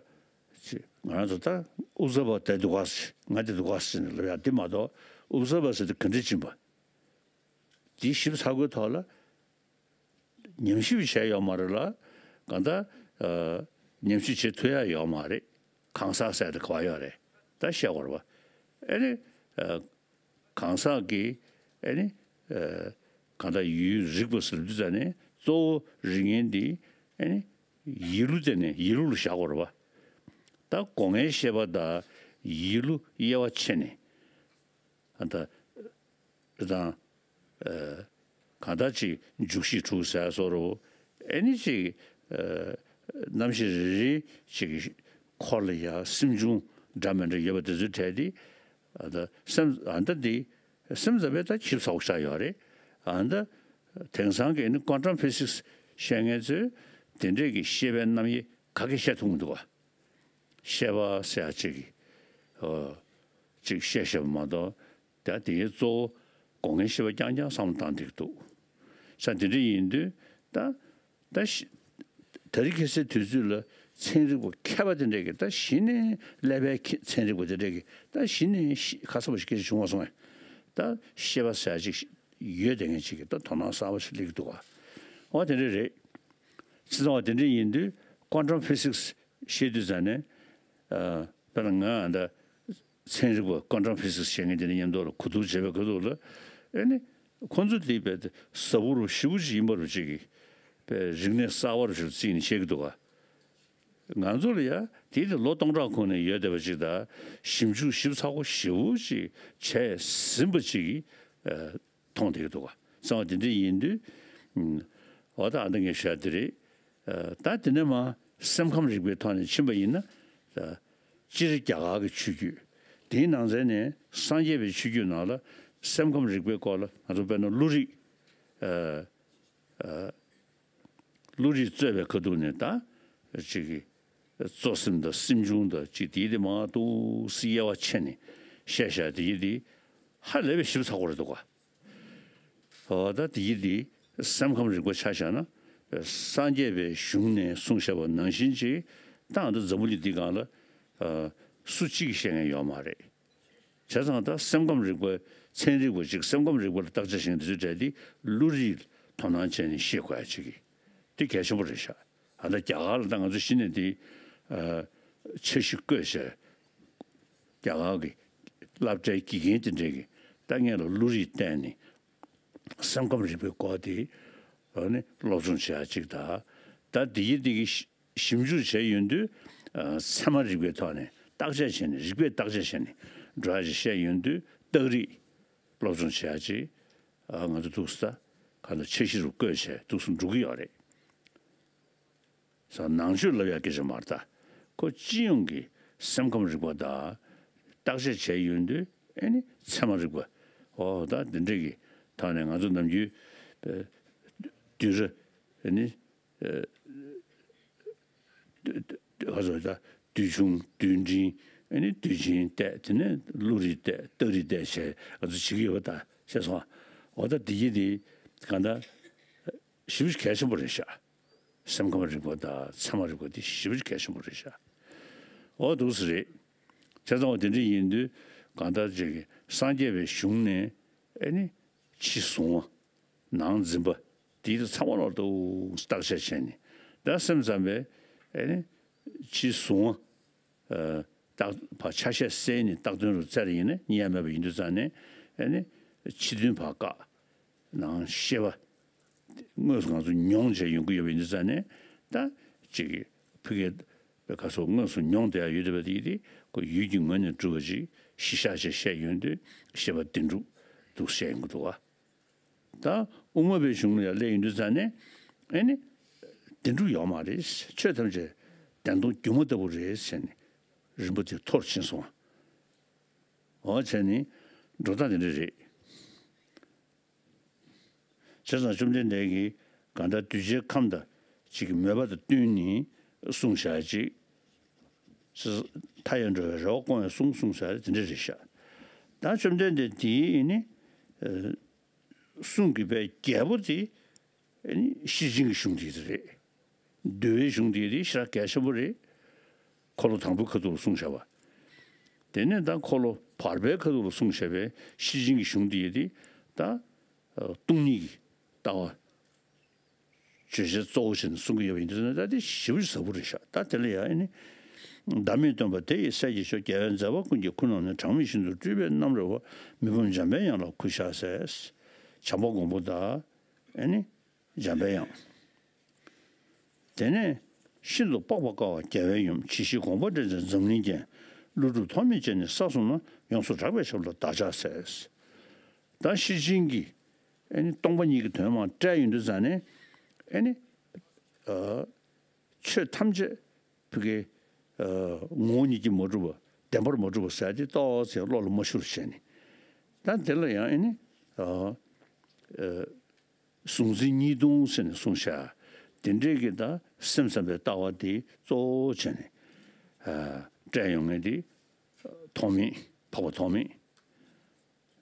ཅི་ང་རང་ཚོ་ད་ཨོབ་ཛར་བར་དེ་འདུག་ག་ང་དེ་འདུག་ག་ཟེར་ནས་ལབ་ཡ་དེ་མ་གཏོགས་ཨོབ་ཛར་བར་ཟེར་དེ་ག་འདྲ་ཕྱིན་པ། དེ་ཞིབ་ཚགས་པོའི་ཐོག་ལ་ཉམས་ཞིབ་བྱས་ཡོད་མ་རེད་ལ། གང་ལྟར་ཨ་ཉམས་ཞིབ་བྱེད་ཐུབ་ཡ་ཡོད་མ་རེད། གང་ཟག་ཟེར་དེ་ག་པར་ཡོད་རེད། ད་བཤད་དགོས་རེད་པ། ཨ་ནི་ཨ་གང་ཟག་གིས་ཨ་ནི་ཨ་གང་ལྟར་ཡུལ་རིག་པ་ཟེར་དུས་ཙ་ནས་གཙོ་བོ་རིག་མཁན་འདི་ཨ་ནི་ཡིད་བློ་དེ་ནས་ཡིད་བློ་ལ་བཞག་དགོས་རེད་པ། ད་སྒོ་ལྔའི་ཤེས་པ་དང་ཡིད་བློ་དབྱེ་བ་ཕྱེ་ནས་ཨ་ད། དང་། ཨ་གང་ལྟར་ཅིག་འཇུག་གཞི་དྲུག་ཟེར་བཟོ་འདྲ། ཨེ་ནི་ཅིག་ཨ་རྣམ་ཤེས་རེ་རེ་ཅིག་འཁོར་ལ་ཡ་སེམས་བྱུང་འདྲ་མི་འདྲ་ཡོད་པ་དེ་ཚོའི་གྲས་དེ། ཨ་ད་སེམས་ཨ་ད་འདི་སེམས་ཙམ་པས་ད་ཞིབ་ཚགས་པོ་ཆགས་ཡོད་རེད། ཨ་ད་དེང་སང་གི་ནི་ཀོན་ཊམ་ཕི་སིག་སི་བཤད་མཁན་ཚོས་དེ་འདྲས་ཀྱི་ཤེས་པའི་རྣམ་དབྱེ་ག་གེ་བཤད་ཐུབ་མི་འདུག་ག་ཤེས་པ་ཟེར་ཡ་ཅིག་གི་ཨོ་ཅིག་བཤད་བཤད་པ་མ་གཏོགས། ད་དེའི་གཙོ་བོ་སྒོ་ལྔའི་ཤེས་པ་རྐྱང་རྐྱང་བསམ་བློ་བཏང་བསྡད་ཀྱི་འདུག་ས་དེ་འདྲ་ཡིན་དུས་ད་ད་ཤི་ད་རེས་ཁ་སའི་དུས་ཚོད་ལ་ཚན་རིག་པ་མཁས་པ་དེ་འདྲས་ཀྱིས་ད་གཞི་ནས་ཀླད་པའི་མཁས་ཚན་རིག་པ་དེ་འདྲས་ཀྱིས་ད་གཞི་ནས་ཤི་ཁ་གསལ་པོ་ཞིག་སྐད་ཆ་བྱུང་བ་སོང་ངས། ད་ཤེས་པ་ཟེར་ཡ་ཅིག་ཡོད་དེ་ངས་ཅིག་གིས་ད་དོ་སྣང་གསར་པ་ཞིག་སླེབས་ཀྱི་འདུག་ག་འོ་དེ་འདྲ་རེད། སྤྱིར་བཏང་བ་དེ་འདྲ་ཡིན་དུས་ཀོན་ཊམ་ཕི་སིག་སི་བཤད་དུས་ཙ་ནས། ཨ་དཔེར་ན་ང་ད་ཚན་རིག་པ་ཀོན་ཊམ་ཕི་སིག་སི་བཤད་མཁན་དེ་འདྲ་མཉམ་དུ་ལ་གོ་བསྡུར་བྱེད་པའི་ཁ་ཐུག་ལ་ཨེ་ནི་ཁོང་ཚོ་དེ་དཔེ་ཟབ་པོ་རུ་ཞེ་པོ་ཅིག་ཡིན་པ་རུ་ཅིག་གིས་དཔེ་རིག་གནས་གསར་པ་རུ་ཞིག་བརྩིས་ནས་བཤད་ཀྱི་འདུག་ག་ང་ཚོ་ལ་ཡ་དེ་དེ་ལོ་སྟོང་ཕྲག་གོང་ནས་ཡོད་བསྡད་པ་ཅིག་དང་ཞིབ་འཇུག་ཞིབ་ཚགས་པོ་ཞེ་པོ་ཅིག་བྱས་ཟིན་པ་ཅིག་གིས་ཨ། མཐོང་བསྡད་ཀྱི་འདུག་ག་གསང་བ་དེ་འདྲ་ཡིན་དུས། འོ་ད་ཨ་ད་ངས་ཞུ་ཡ་དེ་རེད། ད་དེ་ནས་མ་སེམས་ཁམས་རིག་པའི་ཐོག་ནས་ཕྱིན་པ་ཡིན་ན། སྤྱིར་རྒྱ་གར་གྱི་ཆོས་བརྒྱུད་དེའི་ནང་ཚན་ནས་སངས་རྒྱས་པའི་ཆོས་བརྒྱུད་ནང་ལ་སེམས་ཁམས་རིག་པའི་སྐོར་ལ་ང་ཚོ་དཔེར་ན་བློ་རིག་བློ་རིག་རྩོད་པའི་ཁ་ཐུག་ནས་ད་ཅིག་གི་གཙོ་སེམས་དང་སེམས་བྱུང་དང་ཅིག་དེའི་དེ་མང་དུ་སི་དབྱེ་བ་ཕྱེ་ནས་བཤད་བཞག་དེའི་དེ་ཧ་ལས་པའི་ཞིབ་ཚགས་པོ་རེད་འདུག་ག་འོ་ད་དེའི་དེ་སེམས་ཁམས་རིག་པ་ཆ་བཞག་ན་སངས་རྒྱས་པའི་གཞུང་ནས་གསུངས་བཞག་པ་ནང་བཞིན་ཅིག་ད་ང་ཚོ་འཛམ་བུ་གླིང་འདི་སྒང་ལ་སུ་གཅིག་གིས་བཤད་མཁན་ཡོད་མ་རེད། བྱས་ཙང་ད་སེམས་ཁམས་རིག་པ་ཚན་རིག་པ་ཅིག་སེམས་ཁམས་རིག་པ་ལ་བརྟག་དཔྱད་བྱེད་མཁན་དེ་ཚོའི་གྲས་དེ་བློ་རིག་ལ་དོ་སྣང་བྱས་ནས་ཤེས་དགོས་ཡ་ཅིག་གི་དེ་གལ་ཆེན་པོ་རེད་ཤག་ཨ་ད་རྒྱ་གར་ལ་ད་ང་ཚོ་གཞི་ནས་དེ་ཨ་འཆར་གཞི་བཀོད་བྱས་རྒྱ་གར་གྱི་སློབ་གྲྭའི་དགེ་རྒན་དེ་འདྲས་ཀྱིས་ད་ངས་ལ་བློ་རིག་བསྟན་ནས་སེམས་ཁམས་རིག་པའི་སྐོར་དེ་ཨ་ནི་སློབ་སྦྱོང་བྱེད་ཡ་ཅིག་ད་ད་དེ་ཡི་དེ་གི་ཞིབ་འཇུག་བྱས་ཡོང་དུས། ཚད་མ་རིག་པའི་ཐོག་ནས་བརྟག་དཔྱད་བྱས་ནས་རིགས་པས་བརྟག་དཔྱད་བྱས་ནས་འགྲོ་ཡ་ཞིག་བཤད་ཡོང་དུས་རྟགས་རིགས་སློབ་སྦྱོང་བྱེད་ཡ་ཅིག་ང་ཚོ་ཐུགས་སུ་ད་ག་ལ་འཆར་གཞི་རུ་བཀོད་བྱས་ཐུགས་སུ་འགྲོ་གི་ཡོད་རེད། ས་ནང་ཆོས་ལབ་ཡ་སྐད་ཆ་མ་རེད་ད། ཁོ་སྤྱི་ཡོངས་ཀྱི་སེམས་ཁམས་རིག་པ་དང་བརྟག་དཔྱད་བྱས་ཡོང་དུས་ཨེ་ནི་ཚད་མ་རིག་པ་འོ་ད་འདི་འདྲས་ཀྱི་ཐོག་ནས་ང་ཚོ་ནམ་རྒྱུན་དུས་ར་ཨེ་ནི། ཨ་ཟོ་ད་དུས་ཆུང་དུས་འབྲིང་ཨ་ནི་དུས་ཆེན་བལྟས་དེ་ནས་བློ་རིག་བལྟས་རྟགས་རིག་བལྟས་བྱས་ང་ཚོ་བྱེད་ཀྱི་ཡོད་པ་ད་ཤེས་སོང་ཨ། འོ་ད་དེ་ཡི་དེ་གང་ལྟར་ཞེ་པོ་གལ་ཆེན་པོ་རེད་ཤག་སེམས་ཁམས་རིག་པ་དང་ཚད་མ་རིག་པ་དེ་ཞེ་པོ་གལ་ཆེན་པོ་རེད་ཤག་འོ་འདུག་སེ་རེད། བྱས་ཙང་འོ་དེ་འདྲ་ཡིན་དུས་གང་ལྟར་ཅིག་སངས་རྒྱས་པའི་གཞུང་ནས་ཨ་ནི་ཕྱི་གཟུང་བ། ནང་འཛིན་པ་དེའི་ཚང་མ་ལོག་ཏུ་བརྟག་དཔྱད་བྱས་ནས་ད་སེམས་ཙམ་པས་ཨེ་ནི་ཕྱི་གཟུང་བ་བརྟག་ཕ་ཆ་ཤས་གསལ་ནས་བརྟག་དོན་རུ་བཙལ་ཡིན་ན་རྙེད་ཡ་མེད་པ་ཡིན་དུས་ཙང་ནས་ཨེ་ནི་ཕྱི་དོན་ཕར་བཀག་ནང་ཤེས་པ་དངོས་སུ་ང་ཚོ་མྱོང་བྱས་ཡོང་གི་ཡོད་པ་ཡིན་དུས་ཙང་ནས་ད་ཅིག་ཕ་གིའི་ག་སོགས་དངོས་སུ་མྱོང་བསྡད་ཡ་ཡོད་བསྡད་པ་དེ་ཡིན་ཏེ་ཁོ་ཡུལ་གྱི་ངོས་ནས་གྲུབ་པ་ཅིག་གཞི་བཞག་བྱས་བཤད་ཡོང་དུས་ཤེས་པ་བདེན་གྲུབ་འདུག་བཤད་ཡོང་གི་འདུག་བ། ད་དབུ་མ་པའི་གཞུང་ལ་ཡང་སླེབས་ཡོང་དུས་ཙང་ནས་ཨེ་ནི་བདེན་གྲུབ་ཡོད་མ་རེད། ཆོས་ཐམས་ཅད་བདེན་སྟོང་སྒྱུ་མ་ལྟ་བུ་རེད་ཟེར་ནས་རིམ་པ་དེ་མཐོ་རུ་ཕྱིན་སོང་བ། འོ་བྱས་ནས་འགྲོ་སྟངས་དེ་འདྲ་རེད། བྱས་ཙང་བཅོམ་ལྡན་འདས་ཀྱིས་གང་ལྟར་གདུལ་བྱའི་ཁམས་དང་གཅིག་གི་མོས་པ་དང་བསྟུན་ནས་གསུངས་བཞག་ཅིག་མཐའ་ཡས་འགྲོ་བའི་རེ་བ་སྐོང་བའི་གསུང་གསུངས་བཞག་དེ་འདྲ་རེད་ཤག་ད་བཅོམ་ལྡན་འདས་དེའི་ནི་གསུང་གི་པའི་རྒྱལ་པོ་དེ་ཤེར་ཕྱིན་གྱི་གཞུང་དེ་རེད། འདུལ་བའི་གཞུང་དེ་རེད་ཤག་གལ་ཆེན་པོ་རེད། འཁོར་ལོ་དང་པོའི་ཁ་ཐུག་ལ་གསུངས་བཞག་པ། དེ་ནས་ད་འཁོར་ལོ་བར་པའི་ཁ་ཐུག་ལ་གསུངས་བཞག་པའི་ཤེར་ཕྱིན་གྱི་གཞུང་དེ་ཡི་དེ་ད་སྟོང་ཉིད་ཀྱི་ལྟ་བ་བརྗོད་བྱ་གཙོ་བོ་བྱས་ནས་གསུང་གི་ཡོད་པ་ཡིན་དུས་ན་ད་དེ་ཞེ་པོ་ཞིག་ཟབ་པོ་རེད་ཤག་ད་དེ་ལ་ཡང་ཨེ་ནི། བདག་མེད་སྟོན་པ་དེ་ཡི་སྲས་ཀྱི་མཆོག་རྒྱལ་བའི་མཛད་པ་ཀུན་གྱི་ཁུར་རྣམས་ནི། གྲངས་མེད་ཤིན་ཏུ་སྤྲུལ་པའི་རྣམ་རོལ་པ། མི་ཕམ་འཇམ་པའི་དབྱངས་ལ་གུས་ཕྱག་འཚལ། བྱམས་པ་མགོན་པོ་དང་ཨེ་ནི། འཇམ་པའི་དབྱངས། དེ་ནས་ཤིན་ཏུ་འཕགས་པ་ཀ་བ་རྒྱལ་བའི་ཡུམ། ཇི་ཞིག་དགོངས་པ་འགྲེལ་མཛད་འཛམ་གླིང་རྒྱན། ཀླུ་སྒྲུབ་ཐོགས་མེད་ཅན་ནི་ས་གསུམ་ན། ཡོངས་སུ་གྲགས་པའི་ཞབས་ལ་བདག་ཕྱག་འཚལ། ད་ཤེར་ཕྱིན་གྱི་ཨེ་ནི་སྟོང་པ་ཉིད་ཀྱི་དོན་མར་བཀྲལ་ཡོང་དུས་ཙང་ནས་ཨེ་ནི་ཆོས་ཐམས་ཅད་ཕ་གི་ངོ་བོ་ཉིད་ཀྱིས་མ་གྲུབ་པ་བདེན་པར་མ་གྲུབ་པ་ཟེར་ཏེ་ཏོག་ཙམ་བློ་ལ་མ་ཤོར་བྱས་ནས་ད་དེ་ལ་ཡང་ཨེ་ནི། གཟུང་འཛིན་གཉིས་སྟོང་ཟེར་ནས་གསུངས་བཞག་དེ་འདྲའི་གི་ད་སེམས་ཙམ་པའི་ལྟ་བ་དེ་གཙོ་བོ་བྱས་ནས་བཀྲལ་ཡོང་མཁན་དེ་ཐོགས་མེད་འཕགས་པ་ཐོགས་མེད།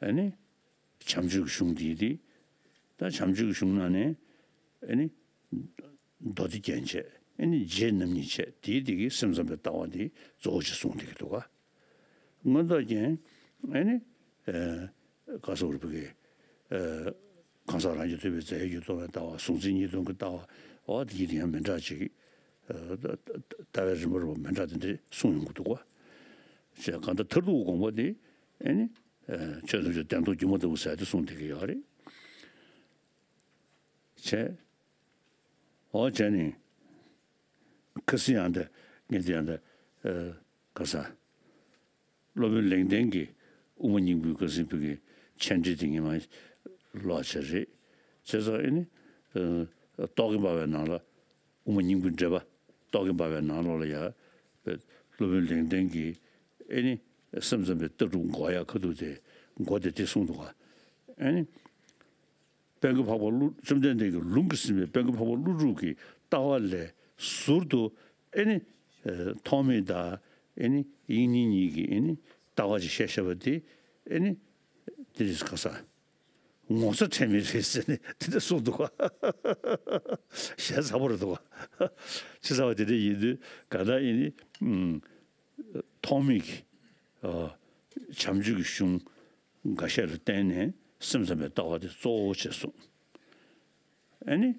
ཨ་ནི་བྱམས་ཆོས་ཀྱི་གཞུང་དེ་དེ་ད་བྱམས་ཆོས་ཀྱི་གཞུང་ནང་ནས་ཨ་ནི་མདོ་སྡེ་རྒྱན་བྱས་ཨ་ནི་རྗེ་རྣམ་གཉིས་བྱས་དེའི་དེ་གི་སེམས་ཙམ་པའི་ལྟ་བ་དེ་གཙོ་བོ་ཞིག་གསུངས་བསྡད་ཀྱི་འདུག་ག་མངོན་རྟོགས་རྒྱན་ཨེ་ནི་ཨེ་ག་སོགས་རིག་པའི་ཨེ་གང་ཟག་རང་རྒྱལ་ཐོས་པའི་རྫས་ཡོད་ཀྱི་རྟོག་པའི་ལྟ་བ་གཟུང་འཛིན་གཉིས་སྟོང་གི་ལྟ་བ་འོ་དེ་ཡིན་ཡང་མི་འདྲ་ཅིག་ཨེ་ལྟ་བའི་རིམ་པ་རུ་མི་འདྲ་དེ་འདྲ་གསུངས་ཡོང་གི་འདུག་ག་ཞེས་གང་ལྟར་མཐར་ཐུག་དགོངས་པ་དེ་ཨེ་ནི་ཨེ་ཆོས་ཐམས་ཅད་བདེན་སྟོང་སྒྱུ་མ་ལྟ་བུ་ཟེར་དེ་གསུངས་བསྡད་ཀྱི་ཡོད་རེད། བྱས། འོ་བྱས་ནས། ཁ་སང་ཡང་འདི་ངས་འདི་ཡང་འདི་ཨ་ག་ས། སློབ་དཔོན་ལེགས་ལྡན་གྱི་དབུ་མ་སྙིང་པོའི་ཁ་སང་བོད་ཀྱི་མཆན་འགྲེལ་དེ་ངས་མ་ཀློག་བྱས་རེད། བྱས་ཙང་ཨེ་ནི་ རྟོག་གེ་འབར་བའི་ནང་ལ་དབུ་མ་སྙིང་པོའི་འགྲེལ་པ་རྟོག་གེ་འབར་བའི་ནང་ལོགས་ལ་ཡ་སློབ་དཔོན་ལེགས་ལྡན་གྱིས་ཨེ་ནི་སེམས་ཙམ་པའི་ལྟ་གྲུབ་འགོག་ཡ་ཁ་ཐུག་དེ་འགོག་དེ་དེ་གསུངས་འདུག་ག་ཨེ་ནི། དཔལ་མགོན་འཕགས་པ་ཀླུ་བཅོམ་ལྡན་འདས་ཀྱི་ལུང་གིས་ཟིན་པའི་དཔལ་མགོན་འཕགས་པ་ཀླུ་སྒྲུབ་ཀྱི་ལྟ་བ་ལས་ཟུར་དུ་ཨེ་ནི་ཐོགས་མེད་དང་ཨེ་ནི་དབྱིག་གཉེན་གཉིས་ཀྱི་ཨེ་ནི་ལྟ་བ་ཅིག་བཤད་བཤད་པ་དེ་ཨེ་ནི་དེ་རེད་ག་ས་ངོ་ཚ་ཁྲེལ་མེད་རེད་ཟེར་ནས་དེ་འདྲ་གསུངས་འདུག་ག་ཞལ་ཚ་པོ་རེད་འདུག་ག་ཆི་ཟེར་བ་དེ་འདྲ་ཡིན་དུས་ག་ད་ཨེ་ནི་ཐོགས་མེད་ཀྱི་བྱམས་ཆོས་ཀྱི་གཞུང་འགའ་ཤས་ལ་བརྟེན་ནས་སེམས་ཙམ་པའི་ལྟ་བ་དེ་གཙོ་བོ་བྱས་གསུངས། ཨེ་ནི།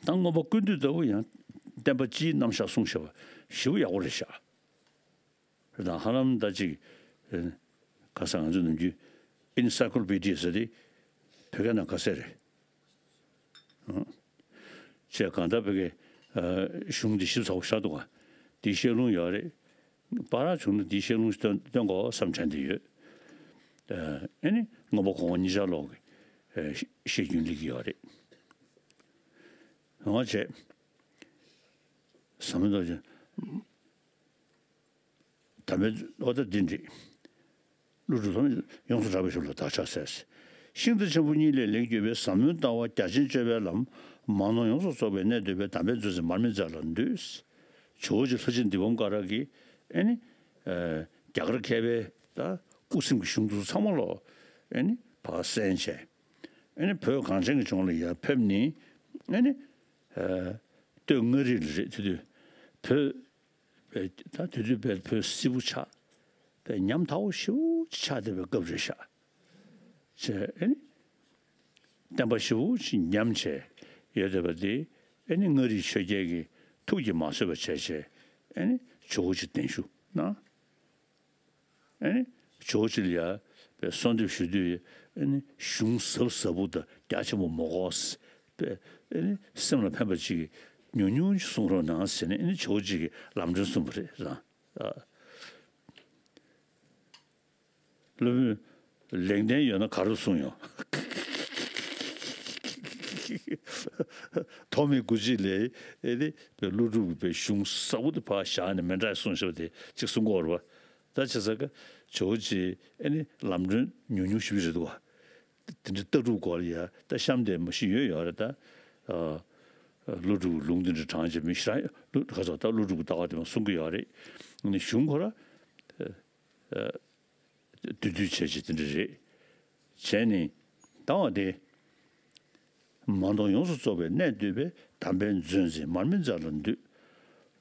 ད་མངོན་པ་ཀུན་བཏུས་ལྟ་བུ་ཡང་བསྟན་པ་སྤྱིའི་རྣམ་གཞག་གསུངས་བཞག་པ་ཞེ་པོ་ཡག་པོ་རེད་ཤག་རེད་དང་ཧ་ལམ་ད་ཅིག་ག་ས་ང་ཚོ་ནམ་རྒྱུན་ཨེན་སའི་ཀོ་ལོ་པི་ཌི་ཡ་ཟེར་དེ་བོད་སྐད་ནང་ག་ཟེར་རེད། ཅེས་གང་ལྟར་བོད་སྐད་གཞུང་འདི་ཞིབ་ཚགས་པོ་ཤར་འདུག་ག་འདི་བཤད་ལུང་ཡོད་རེད། པ་ར་བྱུང་ན་འདི་བཤད་ལུང་སྟོན་སྟོན་དགོས་བསམ་དྲན་འདི་ཡོད། ཨེ་ནི་མངོན་པ་གོང་འོག་གཉིས་ཆར་ལོག་གི་བཤད་རྒྱུན་སླེབས་ཀྱི་ཡོད་རེད། ཡོང་བ་བྱས། ཟབ་མོ་རྡོ་རྗེ། དམ་པའི་ཨོ་ད་འདི་འགྲིག་ཀླུ་སྒྲུབ་ཐོགས་མེད་ཡོངས་སུ་གྲགས་པའི་གཞུང་ལ་བདག་ཕྱག་འཚལ། ཤིང་རྟ་ཆེན་པོ་གཉིས་ལས་ལེགས་བརྒྱུད་པའི་ཟབ་མོའི་ལྟ་བ་རྒྱ་ཆེན་སྤྱོད་པའི་ལམ། མ་ནོར་ཡོངས་སུ་རྫོགས་པའི་གནད་བསྡུས་པའི་དམ་པའི་མཛོད་འཛིན་མར་མེ་མཛད་ལ་འདུད། ཇོ་བོ་རྗེ་ལྷ་རྗེ་འདི་བམ་ཀ་ར་གིས་ཨེ་ནི། རྒྱ་གར་མཁས་པའི་ད་དབུ་སེམས་ཀྱི་གཞུང་དུ་ཚང་མ་ལོ་ཨེ་ནི་ཕར་གསན་བྱས། ཨེ་ནི་བོད་གངས་ཅན་གྱི་ལྗོངས་ལ་ཡར་ཕེབས་ནས་ཨེ་ནི། སྟོད་མངའ་རིས་ལ་རེད་དེ་དུས་བོད། པའི་ད་དེ་དུས་པའི་བོད་སིལ་བུ་ཆགས་པའི་ཉམ་ཐག་པོ་ཞེ་པོ་ཅིག་ཆགས་བསྡད་པའི་སྐབས་རེད་ཤག་བྱས་ཨེ་ནི། བསྟན་པ་ཞེ་པོ་ཅིག་ཉམས་བྱས་ཡོད་བསྡད་པ་དེ་ཨེ་ནི་མངའ་རིས་ཆོས་རྒྱལ་གྱི་ཐུགས་ཀྱིས་མ་བཟོད་པ་བྱས་བྱས་ཨེ་ནི་ཇོ་བོ་རྗེ་གདན་ཞུ་གནང་། ཨེ་ནི་ཇོ་བོ་རྗེ་ལ་ཡ་པའི་གསོལ་འདེབས་ཞུ་དུས་ཨེ་ནི་གཞུང་ཟབ་ཟབ་པོ་དང་རྒྱ་ཆེན་པོ་མ་དགོས་པའི་ཨེ་ནི་སེམས་ལ་ཕན་པ་ཅིག་ཉུང་ཉུང་ཅིག་གསུང་རོགས་གནང་ཟེར་ནས་ཨེ་ནི་ཇོ་བོ་རྗེ་གིས་ལམ་སྒྲོན་གསུངས་པ་རེད་རང་། སློབ་དཔོན་ལེགས་ལྡན་ཡོད་ན་ག་རུ་གསུང་ཡོང་། ཐོགས་མེད་སྐུ་མཆེད་ལས་ཨེ་ནི་ཀླུ་སྒྲུབ་པའི་གཞུང་ཟབ་པོ་དེ་ཕར་བཞག་ནས་མི་འདྲ་གསུང་ཤོག་དེ་གཅིག་གསུང་གི་ཡོད་རེད་པ། ད་བྱས་ཙང་ཀ་ཇོ་བོ་རྗེ་ཨེ་ནི་ལམ་སྒྲོན་ཉུང་ཉུང་ཞུ་གི་རེད་འདུག་བ། དེ་འདྲའི་ལྟ་གྲུབ་སྐོར་ལ་ཡ་ད་གཤམ་དེ་མ་གཞི་ཡོད་ཡོད་རེད་ད། ཀླུ་སྒྲུབ་ལུང་དེ་འདྲ་དྲངས་བྱས་མི་ཞིག་རང་ཀླུ་ག་ཚོད་ད་ཀླུ་སྒྲུབ་ཀྱི་ལྟ་བ་དེ་མ་གསུང་གི་ཡོད་རེད། ཨ་ནི་གཞུང་ཁོ་ར། བསྡུས་བསྡུས་བྱས་བྱས་དེ་འདྲ་རེད། བྱས་ནས་ལྟ་བ་དེ། མ་ནོར་ཡོངས་སུ་རྫོགས་པའི་གནད་བསྡུས་པའི་དམ་པའི་མཛོད་འཛིན་མར་མེ་མཛད་ལ་འདུད།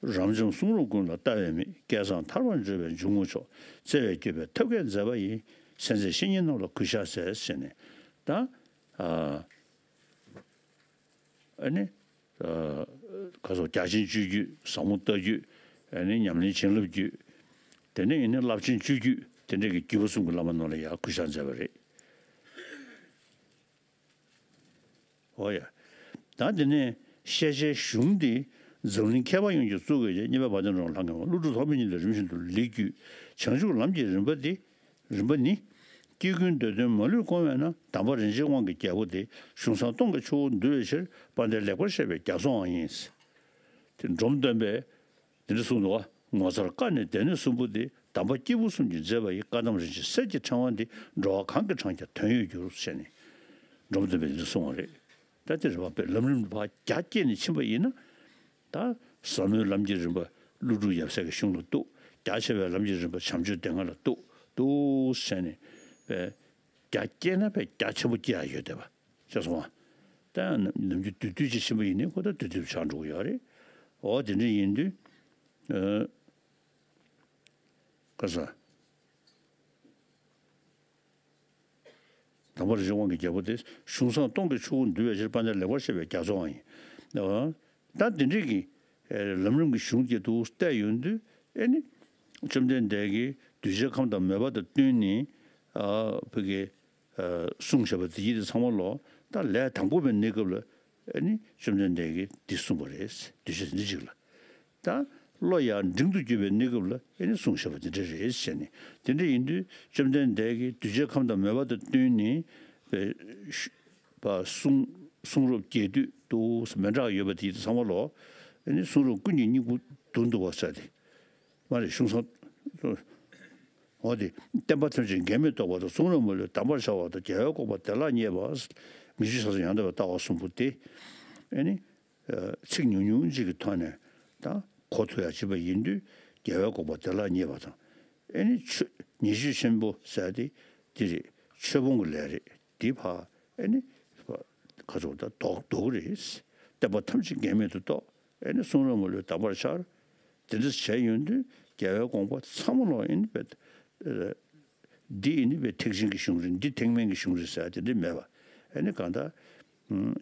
རབ་འབྱམས་གསུང་རབ་ཀུན་ལ་ལྟ་བའི་མིག་སྐལ་བཟང་ཐར་པར་འགྱུར་བའི་འཇུག་ངོགས་མཆོག་བརྩེ་བས་བསྐྱོད་པའི་ཐབས་མཁས་མཛད་པ་ཡིས། གསན་མཛད་བཤེས་གཉེན་རྣམས་ལ་གུས་ཕྱག་འཚལ་ཟེར་ནས་ད། ཨ་ནི། ག་སོགས་རྒྱ་ཆེན་སྤྱོད་བརྒྱུད་ཟབ་མོ་ལྟ་བརྒྱུད། ཨ་ནི་ཉམས་ལེན་བྱིན་རླབས་བརྒྱུད། དེ་ནས་ཡིན་ན་རླབས་ཆེན་སྤྱོད་བརྒྱུད་དེ་འདྲ་གི་བརྒྱུད་པ་གསུམ་གྱི་བླ་མ་རྣམས་ལ་ཡང་གུས་ཕྱག་མཛད་པ་རེད། འོ་ཡ། ད་དེ་ནས་ཤེས་བྱའི་གཞུང་འདི་འཛམ་གླིང་མཁས་པ་ཡོངས་ཀྱི་གཙུག་གི་རྗེ་གཉན་པ་དཔལ་ལྡན་འབྲུག་ལྷ་ངེས་པ་ཀླུ་སྒྲུབ་ཐོགས་མེད་གཉིས་ལས་རིམ་བཞིན་དུ་ལེགས་བརྒྱུད་བྱང་ཆུབ་ལམ་གྱི་རིམ་པ་འདི། རིམ་པ་ནི། སྐྱེ་ཀུན་འདོད་དོན་མ་ལུས་སྐོང་བས་ན། དམ་པ་རིན་ཆེན་དབང་གི་རྒྱལ་པོ་སྟེ། གཞུང་བཟང་སྟོང་གི་ཆུ་བོ་འདུལ་བའི་ཕྱིར། དཔལ་ལྡན་ལེགས་པར་བཤད་པའི་རྒྱ་མཚོའང་ཡིན། དེ་འབྲོམ་སྟོན་པས་འདི་འདྲ་གསུངས་འདུག་ག་ངོ་མཚར་བཀའ་ནི་སྡེ་སྣོད་གསུམ་པོ་འདི། དམ་པ་སྐྱེས་བུ་གསུམ་གྱིས་མཛད་པ་ཡི། བཀའ་གདམས་རིན་ཆེན་གསེར་གྱི་ཕྲེང་བ་འདི། འགྲོ་བ་གང་གི་འཕྲང་རྒྱ་དོན་ཡོད་འགྱུར། ཞེས་ནས་འབྲོམ་སྟོན་པས་འདི་འདྲ་གསུངས་པ་རེད། ད་དེ་རེད་བ་པས་ལམ་རིམ་ཕར་རྒྱ་བསྐྱེད་ནས་ཕྱིན་པ་ཡིན་ན། ད་ཟབ་མོའི་ལམ་གྱི་རིམ་པ་ཀླུ་སྒྲུབ་ཡབ་སྲས་ཀྱི་གཞུང་ལ་གཏུགས། རྒྱ་ཆེ་བའི་ལམ་གྱི་རིམ་པ་བྱམས་ཆོས་སྡེ་ལྔ་ལ་གཏུགས་གཏུགས་བྱས་ནས་པས་རྒྱ་བསྐྱེད་ན་པས་རྒྱ་ཆེན་པོ་སྐྱེ་ཡ་ཡོད་བསྡད་པ། ཤེས་སོང་ང་། ད་ནམ་རྒྱུན་བསྡུས་བསྡུས་ཅིག་ཕྱིན་པ་ཡིན་ནའི་ཁོ་ད་བསྡུས་བསྡུས་ཆགས་འགྲོ་གི་ཡོད་རེད། འོ་དེ་འདྲ་ཡིན་དུས། ཨ། ག་ས། དམ་པ་རིན་ཆེན་དབང་གི་རྒྱལ་པོ་སྟེ། གཞུང་བཟང་སྟོང་གི་ཆུ་བོ་འདུལ་བའི་ཕྱིར། དཔལ་ལྡན་ལེགས་པར་བཤད་པའི་རྒྱ་མཚོའང་ཡིན། ཨ། ད་དེ་འདྲའི་གི་ལམ་རིམ་གྱི་གཞུང་དེ་འདུག་བལྟས་ཡོང་དུས་ཨེ་ནི། བཅོམ་ལྡན་འདས་ཀྱིས་གདུལ་བྱའི་ཁམས་དང་མོས་པ་དང་བསྟུན་ནས། ཨ། བོད་ཀྱི། ཨ། གསུངས་བཞག་པ་དེ་ཡིད་དུ་ཚང་མ་ལོ། ད་ལས་དང་པོ་པའི་གནས་སྐབས་ལ་ཨེ་ནི་བཅོམ་ལྡན་འདས་ཀྱིས་འདི་གསུངས་པ་རེད། གདུལ་བྱ་འདི་གཅིག་ལ། ད་བློ་ཡང་འབྲིང་དུ་གྱུར་པའི་གནས་སྐབས་ལ་ཨེ་ནི་གསུངས་བཞག་པ་འདི་འདྲ་རེད་ཟེར་ནས། དེ་འདྲ་ཡིན་དུས་བཅོམ་ལྡན་འདས་ཀྱིས་གདུལ་བྱའི་ཁམས་དང་མོས་པ་དང་བསྟུན་ནས་པའི་ཤུ་ པ་གསུང་གསུང་རབ་རྒྱས་བསྡུས་འདུག་མི་འདྲ་ཡོད་པ་དེ་ཚང་མ་ལོ། ཨ་ནི་གསུང་རབ་ཀུན་གྱི་སྙིང་པོ་བསྡུ་འདུག་པ་ཟེར་ཏེ། མ་རེད་གཞུང་ཚང་འོ་དེ་བསྟན་པ་ཐམས་ཅད་འགལ་མེད་རྟོགས་པ་དང་གསུང་རབ་མ་ལུས་གདམས་པར་ཤར་བ་དང་རྒྱལ་བའི་དགོངས་པ་བདེ་བླག་རྙེད་པ། མི་འཇིགས་ས་སོགས་ཡང་དག་པའི་ལྟ་བ་གསུམ་པོ་སྟེ། ཨ་ནི། ཚིག་ཉུང་ཉུང་ཅིག་གི་ཐོག་ནས་ད་གོ་ཐུབ་ཡ་བྱེད་པ་ཡིན་དུས་རྒྱལ་བའི་དགོངས་པ་བདེ་བླག་རྙེད་པ་དང་། ཨེ་ནི་ཆོས་ཉེར་སྤྱོད་ཆེན་པོ་ཟེར་ཏེ་འདི་རེད། ཆོས་སྤོང་གི་ལས་རེད། འདི་ཕ་ཨེ་ནི་ཁ་ཚོགས་ད་ལྡོག་ལྡོག་གི་རེད། བསྟན་པ་ཐམས་ཅད་འགལ་མེད་དུ་རྟོགས། ཨེ་ནི་གསུང་རབ་མ་ལུས་གདམས་པར་ཤར། དེ་འདྲ་བྱས་ཡོང་དུས་རྒྱལ་བའི་དགོངས་པ་ཚང་མ་ལོ་ཨེ་ནི་བེད། འདི་ཡིན་ནི་བའི་ཐེག་ཆེན་གྱི་གཞུང་རེད། འདི་ཐེག་དམན་གྱི་གཞུང་རེད་ཟེར་དེ་འདྲ་མེད་པ། ཨེ་ནི་གང་ལྟར།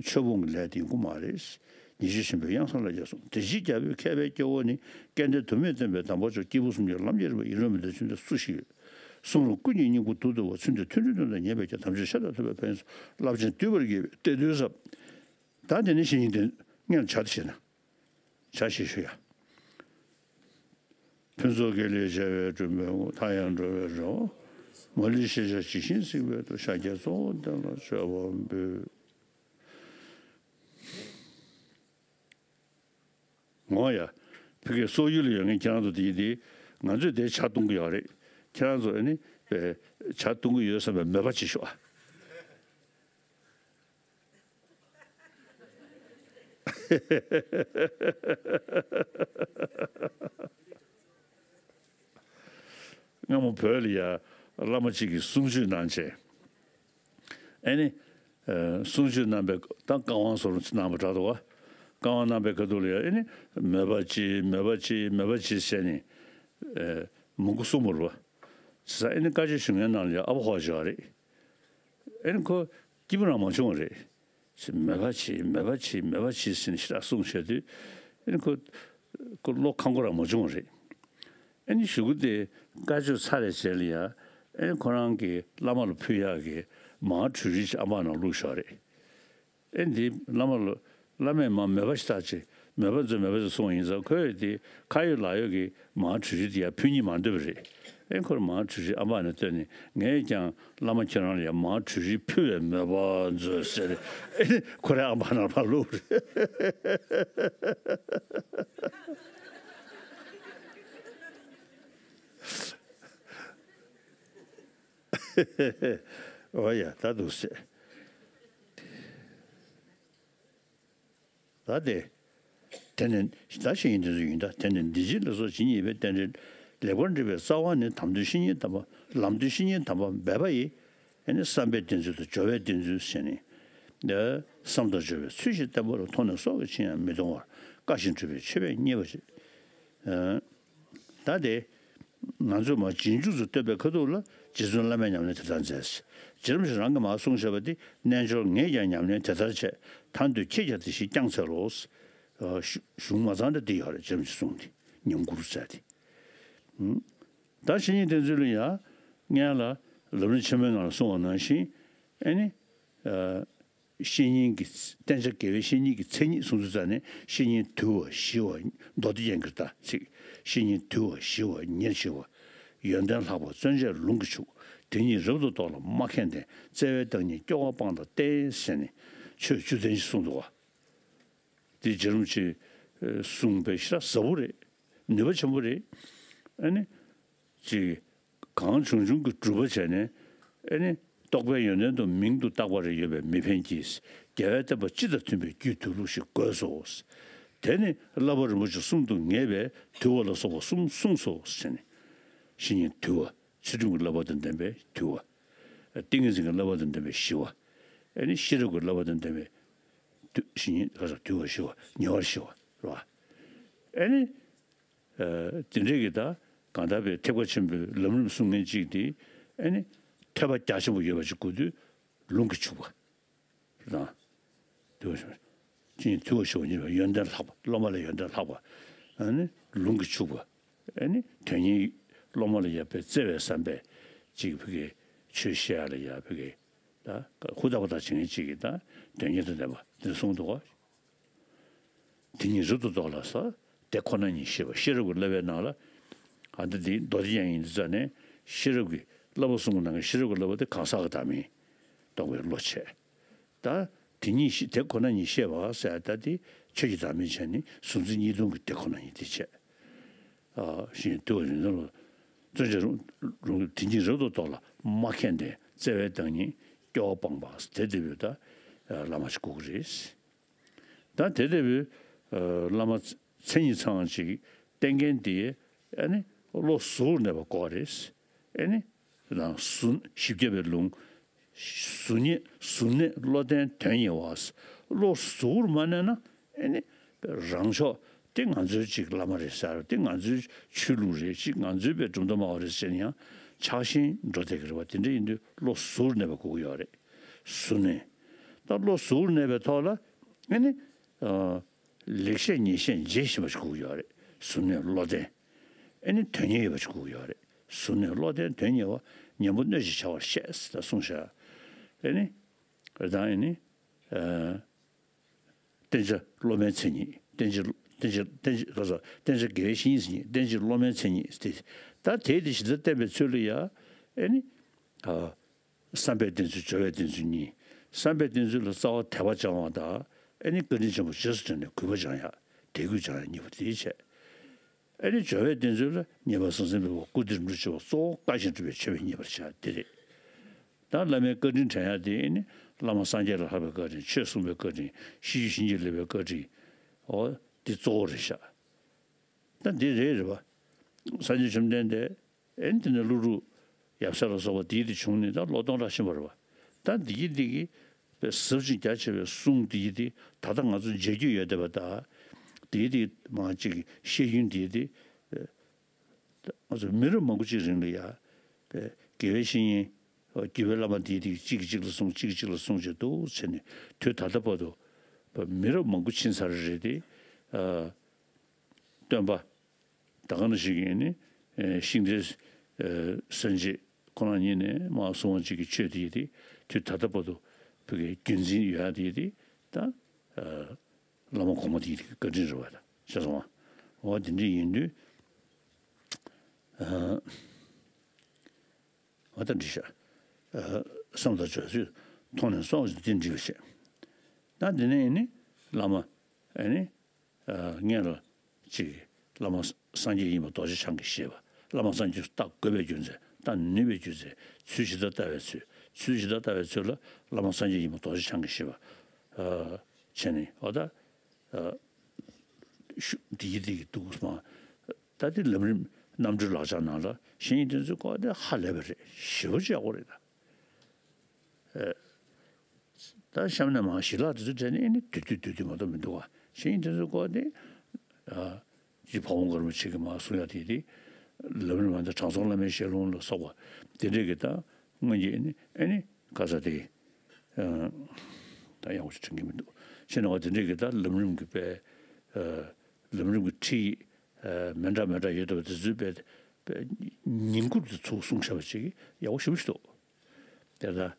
ཆོས་སྤོང་གི་ལས་དེ་ཡིན་གྱི་མ་རེད། ཉེར་སྤྱོད་ཆེན་པོའི་དབྱངས་གསལ་ལ་རྒྱ་གསུངས། དེ་བཞིན་རྒྱལ་པོས་མཁས་པའི་སྐྱེ་བོ་ནི། སྐལ་ལྡན་དུ་མས་བསྟན་པའི་གདམས་པ་མཆོག་སྐྱེས་བུ་གསུམ་གྱི་ལམ་ཁྱེར་བ་ཡིན་རུང་མི་འདོད་ཆུང་དུ་སུ་ཞིག་ཡོད། གསུང་རབ་ཀུན་གྱི་སྙིང་པོ་བསྡུ་བསྡུ་བ་ཚུལ་འདི་ཐུན་འཕྲོད་དུ་ལ་ཉེ་བའི་ཀྱང་དམ་ཆོས་ཤ་སྟག་ཐོས་པའི་ཕན་ཡོན་རླབས་ཆེན་བསྡུས་པར་བགྱིས་པའི་གཏེར་འདོན་ཟབ། ད་དེ་ནི་བཤེས་གཉེན་དེ་སྔོན་ལ་བྱ་དེ་བྱས་ན། བྱ་ཞེས་ཞུ་ཡ། ཕུན་ཚོགས་དགེ་ལེགས་བྱ་བའི་སྒྲོན་མེ་འོང་། མཐའ་ཡང་འགྲོ་བའི་རི་བོ། མ་ལུས་ཤེས་བྱ་ཇི་བཞིན་གཟིགས་པའི་མཐུས། ཤཱཀྱའི་གཙོ་བོ་དེ་ལ་མཆོད་པ་འབུལ། ངོ་ཡ། ཕ་གིའི་སོག་ཡུལ་ལ་ཡོད་མཁན་ཁྱེད་རང་ཚོ་དེ་ཡིན་དེ། ང་ཚོས་དེ་ཇ་བཏུང་གི་ཡོད་རེད། ཁྱེད་རང་ཚོ་ཨ་ནི་བྱ་བཏུང་གི་ཡོད་བསམ་པའི་མོས་པ་བྱེད་ཤོག་ཨ། སྔ་མོ་བོད་ལ་ཡ་བླ་མ་གཅིག་གིས་གསུང་ཆོས་གནང་བྱས། ཨེ་ནི། གསུང་ཆོས་གནང་པའི་ད་བཀའ་དབང་སོགས་གནང་བ་འདྲ་འདུག་བ། བཀའ་དབང་གནང་པའི་ཁ་ཐུག་ལ་ཡ་ཨེ་ནི། མོས་པ་གྱིས་མོས་པ་གྱིས་མོས་པ་གྱིས་ཟེར་ནས། མང་པོ་གསུངས་པ་རེད་བ། བྱས་ཙང་ཨེ་ནི་བཀའ་ཆོས་ཞུ་མཁན་ནང་ལ་ཡ་ཨ་བ་ཧོ་ཞིག་རེད། ཨེ་ནི་ཁོ་སྐྱིད་པོ་རང་མ་བྱུང་བ་རེད། མོས་པ་བྱེད་མོས་པ་བྱེད་མོས་པ་བྱེད་ཟེར་ནས་ཞེ་དྲག་གསུངས་བྱས་དུས། ཨེ་ནི་ཁོ་ཁོ་བློ་ཁང་ཁོ་རང་མ་བྱུང་བ་རེད། ཨེ་ནི་གཞུག་གུ་དེ་བཀའ་ཆོས་ཚར་བའི་རྗེས་ལ་ཡ་ཨེ་ནི་ཁོ་རང་གི་བླ་མ་ལ་ཕུལ་ཡག་གི་མར་གྲོལ་རིལ་ཅིག་ཨ་མ་ནང་བླུགས་བཞག་རེད། ཨེ་འདི་བླ་མ་ལ་བླ་མས་མར་མོས་པ་ཞིག་བཏགས་ཅིག་མོས་པ་མཛོད་མོས་པ་མཛོད་གསུངས་ཡིན་ཙང་ཁོས་དེ་ཁ་ཡོད་ལག་ཡོད་ཀྱི་མར་གྲོལ་རིལ་དེ་ཡར་ཕུལ་སྙིང་མ་འདོད་པ་རེད། ཨེ་ཁོར་མར་གྲོལ་རིལ་ཨ་མ་ནས་བཏོན་ནས་ངས་ཀྱང་བླ་མ་ཁྱེད་རང་ལ་ཡར་མར་གྲོལ་རིལ་ཕུལ་བའི་མོས་པ་མཛོད་ཟེར་ཨེ་ཁོ་རའི་ཨ་མ་ནང་ཕར་བླུགས་རེད། འོ་ཡ་ད་འདུག་སེ། ད་དེ། དེ་ནི་ད་བཤེས་གཉེན་དེ་ཚོ་ཡིན་ད་དེ་ནི་འདི་ཕྱི་ལ་སོགས་ཇི་སྙེད་པའི་རྟེན་འབྲེལ་ལེགས་པར་འགྲིག་པའི་རྩ་བ་ནི་དམ་དོན་བཤེས་གཉེན་དམ་པ་ལམ་སྟོན་བཤེས་གཉེན་དམ་པ་འབད་པ་ཡིས། ཨེ་ནི་བསམ་པའི་བདེན་ཚུལ་དང་སྦྱོར་བའི་བདེན་ཚུལ་ཟེར་ནས། བསམ་དང་སྦྱོར་བའི་ཚུལ་བཞིན་བསྟན་པ་ལ་མཐོང་ནས་སྲོག་གི་ཕྱིར་ཡང་མི་གཏོང་བར་བཀའ་བཞིན་སྒྲུབ་པའི་མཆོད་པས་མཉེས་པར་བྱེད། ད་དེ། ང་ཚོས་མར་རྗེས་འཇུག་ཏུ་བསྟོད་པའི་ཁ་ཐུག་ལ་རྗེ་བཙུན་བླ་མས་ཉམས་ལེན་དེ་ལྟར་མཛད། རྗེ་རིན་པོ་ཆེ་རང་གིས་མར་གསུངས་བཞག་པ་འདི་རྣལ་འབྱོར་ངས་ཀྱང་ཉམས་ལེན་དེ་ལྟར་བྱས། ད་འདོད་ཁྱེད་ཀྱང་དེ་བཞིན་བསྐྱང་འཚལ་ལོ། གཞུང་མ་ཚང་འདྲ་འདི་ཡོད་རེད། རྗེ་རིན་པོ་ཆེ་གསུངས་འདི་ཉམས་མགུར་མཛད་དེ། ད་བཤེས་གཉེན་དེ་ཚོ་ལ་ཡང་སྔོན་ལ་ལམ་རིམ་ཆེན་མོའི་ནང་ལ་གསུངས་པ་ནང་བཞིན་ཨེ་ནི། བཤེས་གཉེན་གྱི་བསྟེན་བྱ་དགེ་བའི་བཤེས་གཉེན་གྱི་མཚན་ཉིད་གསུང་ཚུལ་རྩ་ནས་བཤེས་གཉེན་དུལ་བ་ཞི་བ་མདོ་སྡེ་རྒྱན་གྱི་ལྟ་ཚིག་བཤེས་གཉེན་དུལ་བ་ཞི་བ་ཉེར་ཞི་བ། ཡོན་ཏན་ལྷག་པ་བརྩོན་བཅས་ལུང་གིས་ཕྱུག་དེ་ཉིད་རབ་ཏུ་རྟོགས་ལ་མ་མཁས་ལྡན། བརྩེ་བའི་བདག་ཉིད་སྐྱོ་བ་སྤངས་དང་བསྟེན་ཟེར་ནས་ཆོས་བཅུ་ལྡན་ཞིག་གསུངས་འདུག་བ། དེ་རྗེ་རིན་པོ་ཆེས་གསུངས་པའི་ཞེ་དྲག་ཟབ་པོ་རེད། ནུས་པ་ཆེན་པོ་རེད། ཨ་ནི། ཅིག་གང་བྱུང་བྱུང་གི་སྒྲུབ་པ་བྱས་ནས་ཨེ་ནི་རྟོགས་པའི་ཡོན་ཏན་དུ་མིང་དུ་བཏགས་པ་རེ་ཡོད་པའི་མི་ཕན་གྱིས་རྒྱལ་བའི་བསྟན་པ་སྤྱི་དང་མཐུན་པའི་རྒྱུད་དུལ་ལུགས་ཤིག་དགོས་སོ། དེ་ནི་བསླབ་པ་རིན་པོ་ཆེ་གསུམ་དུ་ངེས་པས་དུལ་བ་ལ་སོགས་པ་གསུམ་གསུངས་སོ་ཟེར་ནས། བཤེས་གཉེན་དུལ་བ་ཚུལ་ཁྲིམས་ཀྱི་བསླབ་པ་དང་ལྡན་པའི་དུལ་བ། ཏིང་ངེ་འཛིན་གྱི་བསླབ་པ་དང་ལྡན་པའི་ཞི་བ། ཨེ་ནི་ཤེས་རབ་ཀྱི་བསླབ་པ་དང་ལྡན་པའི་དུ་བཤེས་གཉེན་ག་ས་དུལ་བ་ཞི་བ་ཉེ་བར་ཞི་བ་རེད་བ། ཨེ་ནི། དེ་འདྲའི་གི་ད་གང་ལྟར་བའི་ཐེག་པ་ཆེན་པོའི་ལམ་རིམ་གསུང་མཁན་གཅིག་དེ་ཨེ་ནི་ཐོས་པ་རྒྱ་ཆེན་པོ་ཡོད་པ་ཅིག་དགོས་དུས་ལུང་གིས་ཕྱུག་པ་དང་། དུལ་བ་ཞི་བ་ཉེར་ཞི་བ་ཡོན་ཏན་ལྷག་པ་སློབ་མ་ལ་ཡོན་ཏན་ལྷག་པ་ཨེ་ནི་ལུང་གིས་ཕྱུག་པ་ཨེ་ནི་དོན་གཉེར་སློབ་མ་ལ་ཡ་དཔེ་བརྩེ་བའི་བསམ་པས་ཅིག་ཕ་གི་ཆོས་བཤད་ཡ་ལ་ཡ་ཕ་གི་ད་ཧུར་ཐག་པ་ཐག་བྱེད་མཁན་གཅིག་གི་ད་དོན་གཉེར་དང་ལྡན་པ་དེ་གསུངས་འདུག་བ། དེ་ཉིད་རབ་ཏུ་རྟོགས་ལ་ཟེར། དེ་ཁོ་ན་ཉིད་ཤེས་པ་ཤེས་རབ་ཀྱི་བསླབ་པའི་ནང་ལ། ཨ་འདི་འདི་མདོ་སྡེ་རྒྱན་ཡིན་འདི་རྩ་ནས་ཤེས་རབ་ཀྱི་བསླབ་པ་གསུམ་གྱི་ནང་གི་ཤེས་རབ་ཀྱི་བསླབ་པ་དེ་གང་ཟག་གི་བདག་མེད་རྟོགས་པའི་བློ་བྱས། ད་དེ་ཉིད་ཤེས། དེ་ཁོ་ན་ཉིད་ཤེས་པ་ཟེར། ད་དེ་ཆོས་ཀྱི་བདག་མེད་བྱས་ནས་གཟུང་འཛིན་གཉིས་སྟོང་གི་དེ་ཁོ་ན་ཉིད་དེ་བྱས། ཨ་ཞེས་འདུལ་བ་རིག་འཛིན་བློ། བརྩོན་བྱེད་རུང་རུང་དེ་ཉིད་རབ་ཏུ་རྟོགས་ལ་མ་མཁྱེན་ཏེ་བརྩེ་བའི་བདག་ཉིད་སྐྱོ་བ་སྤངས་པ་དེ་ལྟ་བུའི་ད་བླ་མ་ཞིག་དགོས་ཀྱི་རེད། ད་དེ་ལྟ་བུའི་ཨ་བླ་མ་མཚན་ཉིད་ཚང་ཅིག་བསྟེན་མཁན་དེ་ཨ་ནི་བློ་གཟུ་བོར་གནས་པ་དགོས་རེད། ཨ་ནི་དང་གཟུ་བཞི་བརྒྱ་པའི་ལུང་། གཟུ་གནས་གཟུ་གནས་བློ་ལྡན་དོན་གཉེར་བ། བློ་གཟུ་བོར་མ་གནས་ན་ཨ་ནི་རང་ཕྱོགས་དེ་ང་ཚོའི་ཅིག་བླ་མ་རེད་ཟེར། དེ་ང་ཚོའི་ཆོས་ལུགས་རེད། ཅིག་ང་ཚོའི་པའི་གྲུབ་མཐའ་སྨྲ་བ་རེད་ཟེར་ནས་ཡང་ཆགས་ཞེན་འགྲོ་བསྡད་ཀྱི་རེད་བ། དེ་འདྲ་ཡིན་དུས་བློ་གཟུ་བོར་གནས་པ་དགོས་ཀྱི་ཡོད་རེད། གཟུ་གནས། ད་བློ་གཟུ་བོར་གནས་པའི་ཐོག་ལ་ཨ་ནི་ཨ་ལེགས་བཤད་ཉེས་བཤད་འབྱེད་ཤེས་པ་ཞིག་དགོས་ཀྱི་ཡོད་རེད། གཟུ་གནས་བློ་ལྡན། ཨ་ནི་དོན་གཉེར་ཡོད་པ་ཞིག་དགོས་ཀྱི་ཡོད་རེད། གཟུ་གནས་བློ་ལྡན་དོན་གཉེར་བ། གཉེན་པོ་གནོད་བྱེད་བྱ་བར་བཤད་ཟེར་ད་གསུངས་བཞག་ཨ་ནི་རེད། ད་ཨ་ནི་ཨ་བསྟེན་བྱ་སློབ་མའི་མཚན་ཉིད། བསྟེན་བྱ་བསྟེན་བྱ་བསྟེན་བྱ་ག་ས། བསྟེན་བྱ་དགེ་བའི་བཤེས་གཉེན་མཚན་ཉིད། བསྟེན་བྱ་སློབ་མའི་མཚན་ཉིད་དེ། ད་དེ་དེ་ཇི་ལྟར་བསྟན་པའི་ཚུལ་ལ་ཡ་ཨ་ནི་ཨ། བསམ་པའི་བསྟེན་ཚུལ་སྦྱོར་བའི་བསྟེན་ཚུལ་གཉིས། བསམ་པའི་བསྟེན་ཚུལ་ལ་རྩ་བ་དད་པ་སྦྱང་བ་དང་། ཨ་ནི་བཀའ་དྲིན་ཆེན་པོ་རྗེས་སུ་དྲན་ནས་གུས་པ་སྦྱང་ཡ། དད་གུས་སྦྱང་ཡ་གཉིས་པོ་དེ་བྱས། ཨ་ནི་སྦྱོར་བའི་བསྟེན་ཚུལ་ལ་མཉེས་པ་ཟང་ཟིང་འབེལ་བ་སྐུར་སྟི་རིམ་གྲོ་བྱེད་པ་གཙོ་བོ་བཀའ་བཞིན་སྒྲུབ་པའི་མཆོད་པས་མཉེས་པར་བྱ་དེ་རེད། ད་བླ་མའི་བཀའ་དྲིན་དྲན་ཡ་དེ་ཨ་ནི་བླ་མ་སངས་རྒྱས་ལ་ལྷག་པའི་བཀའ་དྲིན། ཆོས་གསུངས་པའི་བཀའ་དྲིན། ཤེས་རྒྱུད་བྱིན་གྱིས་བརླབས་པའི་བཀའ་དྲིན། འོ་དེ་གཙོ་བོ་རེད་ཤག་ད་འདི་རེད་རེད་བ། སངས་རྒྱས་བཅོམ་ལྡན་འདས་ཨེ་འདི་ནས་ཀླུ་སྒྲུབ་ཡབ་སྲས་ལ་སོགས་པ་འདི་ཡི་དེ་བྱུང་ནས་ད་ལོ་སྟོང་ཕྲག་ཕྱིན་པ་རེད་བ། ད་འདི་ཡི་འདི་གི་པའི་ཟབ་ཅིང་རྒྱ་ཆེ་བའི་གསུང་འདི་ཡི་དེ་ད་ལྟ་ང་ཚོ་མཇལ་རྒྱུ་ཡོད་བསྡད་པ། ད་འདི་ཡི་དེ་མང་ཅིག་བཤད་རྒྱུན་འདི་ཡི་དེ་ང་ཚོ་མི་རབས་མང་པོ་ཅིག་རིང་ལ་ཡ་པའི་དགེ་བའི་བཤེས་གཉེན་རྒྱུད་པའི་བླ་མ་འདི་ཡི་དེ་གཅིག་གིས་གཅིག་ལ་གསུང་། གཅིག་གིས་གཅིག་ལ་གསུང་བྱས་འདུག་བྱས་ནས་དུས་ད་ལྟ་བར་དུ་པའི་མི་རབས་མང་པོ་ཕྱིན་ཚར་རེད་དེ། སྟོན་པ་ད་ག་ནང་བཞིན་གྱི་ནི་ཤིང་རྟའི་སྲས་བཅས་ཁོ་རང་ཉིད་ནས་མར་གསུང་བ་གཅིག་གི་ཆོས་དེ་ཡི་དེ་དུས་ད་ལྟ་བར་དུ་བོད་ཀྱི་རྒྱུན་འཛིན་ཡོད་ཡ་དེ་ཡི་དེ་ད་བླ་མ་གོང་མ་དེ་ཡི་དེ་བཀའ་དྲིན་རེད་བ། ད་ཤེས་སོང་བ། འོ་དེ་འདྲ་ཡིན་དུས་འོ་ད་འདྲི་ཤག་བསམ་དང་སྦྱོར་ཚུལ་མཐོང་ནས་སོང་ཞིག་དེ་འདྲི་བ་བྱས། ད་དེ་ནས་ནི་བླ་མ་ཨེ་ནི། སྔོན་ལ་ཅིག་བླ་མ་སངས་རྒྱས་ཡིན་པ་རྡོ་རྗེ་འཆང་གིས་བཞེད་པ། བླ་མ་སངས་རྒྱས་སུ་བལྟ་དགོས་པའི་རྒྱུ་མཚན། བལྟ་ནུས་པའི་རྒྱུ་མཚན། ཚུལ་ཇི་ལྟར་བལྟ་བའི་ཚུལ། ཚུལ་ཇི་ལྟར་བལྟ་བའི་ཚུལ་ལ་བླ་མ་སངས་རྒྱས་ཡིན་པ་རྡོ་རྗེ་འཆང་གིས་བཞེད་པ། བྱས་ནས་འོ་ད་ཤུ་འདི་ཡི་འདི་གི་འདུག་སྨ། ད་དེ་ལམ་རིམ་རྣམ་འགྲེལ་ལག་ཆ་ནང་ལ་བཤེས་གཉེན་བསྟེན་ཚུལ་སྐོར་དེ་ཧ་ལས་པ་རེད། ཞེ་པོ་ཅིག་ཡག་པོ་རེད་ད། ད་གཤམ་ནས་མར་ཞི་ལྷག་དེ་ཚོ་དྲན་ནས་ཨེ་ནི་དུས་དུས་དུས་དུས་མ་གཏོགས་མི་འདུག་ག་བཤེས་གཉེན་དེ་ཚོའི་སྐོར་དེ་ཨ་ཅི་ཕ་བོང་དཀར་མོ་ཆེ་གི་མར་གསུང་ཡ་དེ་དེ་ལམ་རིམ་མ་དང་དྲང་སྲོང་བླ་མའི་ཞལ་ལུང་ལ་སོགས་པ་དེ་འདྲས་ཀྱི་ད་སྔོན་གྱི་ཨེ་ནི་ཨེ་ནི་ག་ས་དེ་ད་ཡག་པོ་ཞིག་དྲན་གྱི་མི་འདུག་ཤེས་ན་བ་དེ་འདྲས་ཀྱི་ད་ལམ་རིམ་གྱི་པའི་ལམ་རིམ་གྱི་ཁྲིད་ཡིག་མི་འདྲ་མི་འདྲ་ཡོད་དུས་དེ་ཚོའི་པའི་ཉིང་ཁུར་དེ་ཚུགས་གསུང་བྱ་བ་ཅིག་ཡག་པོ་ཞེ་པོ་ཞིག་འདུག་དེ་ལྟར་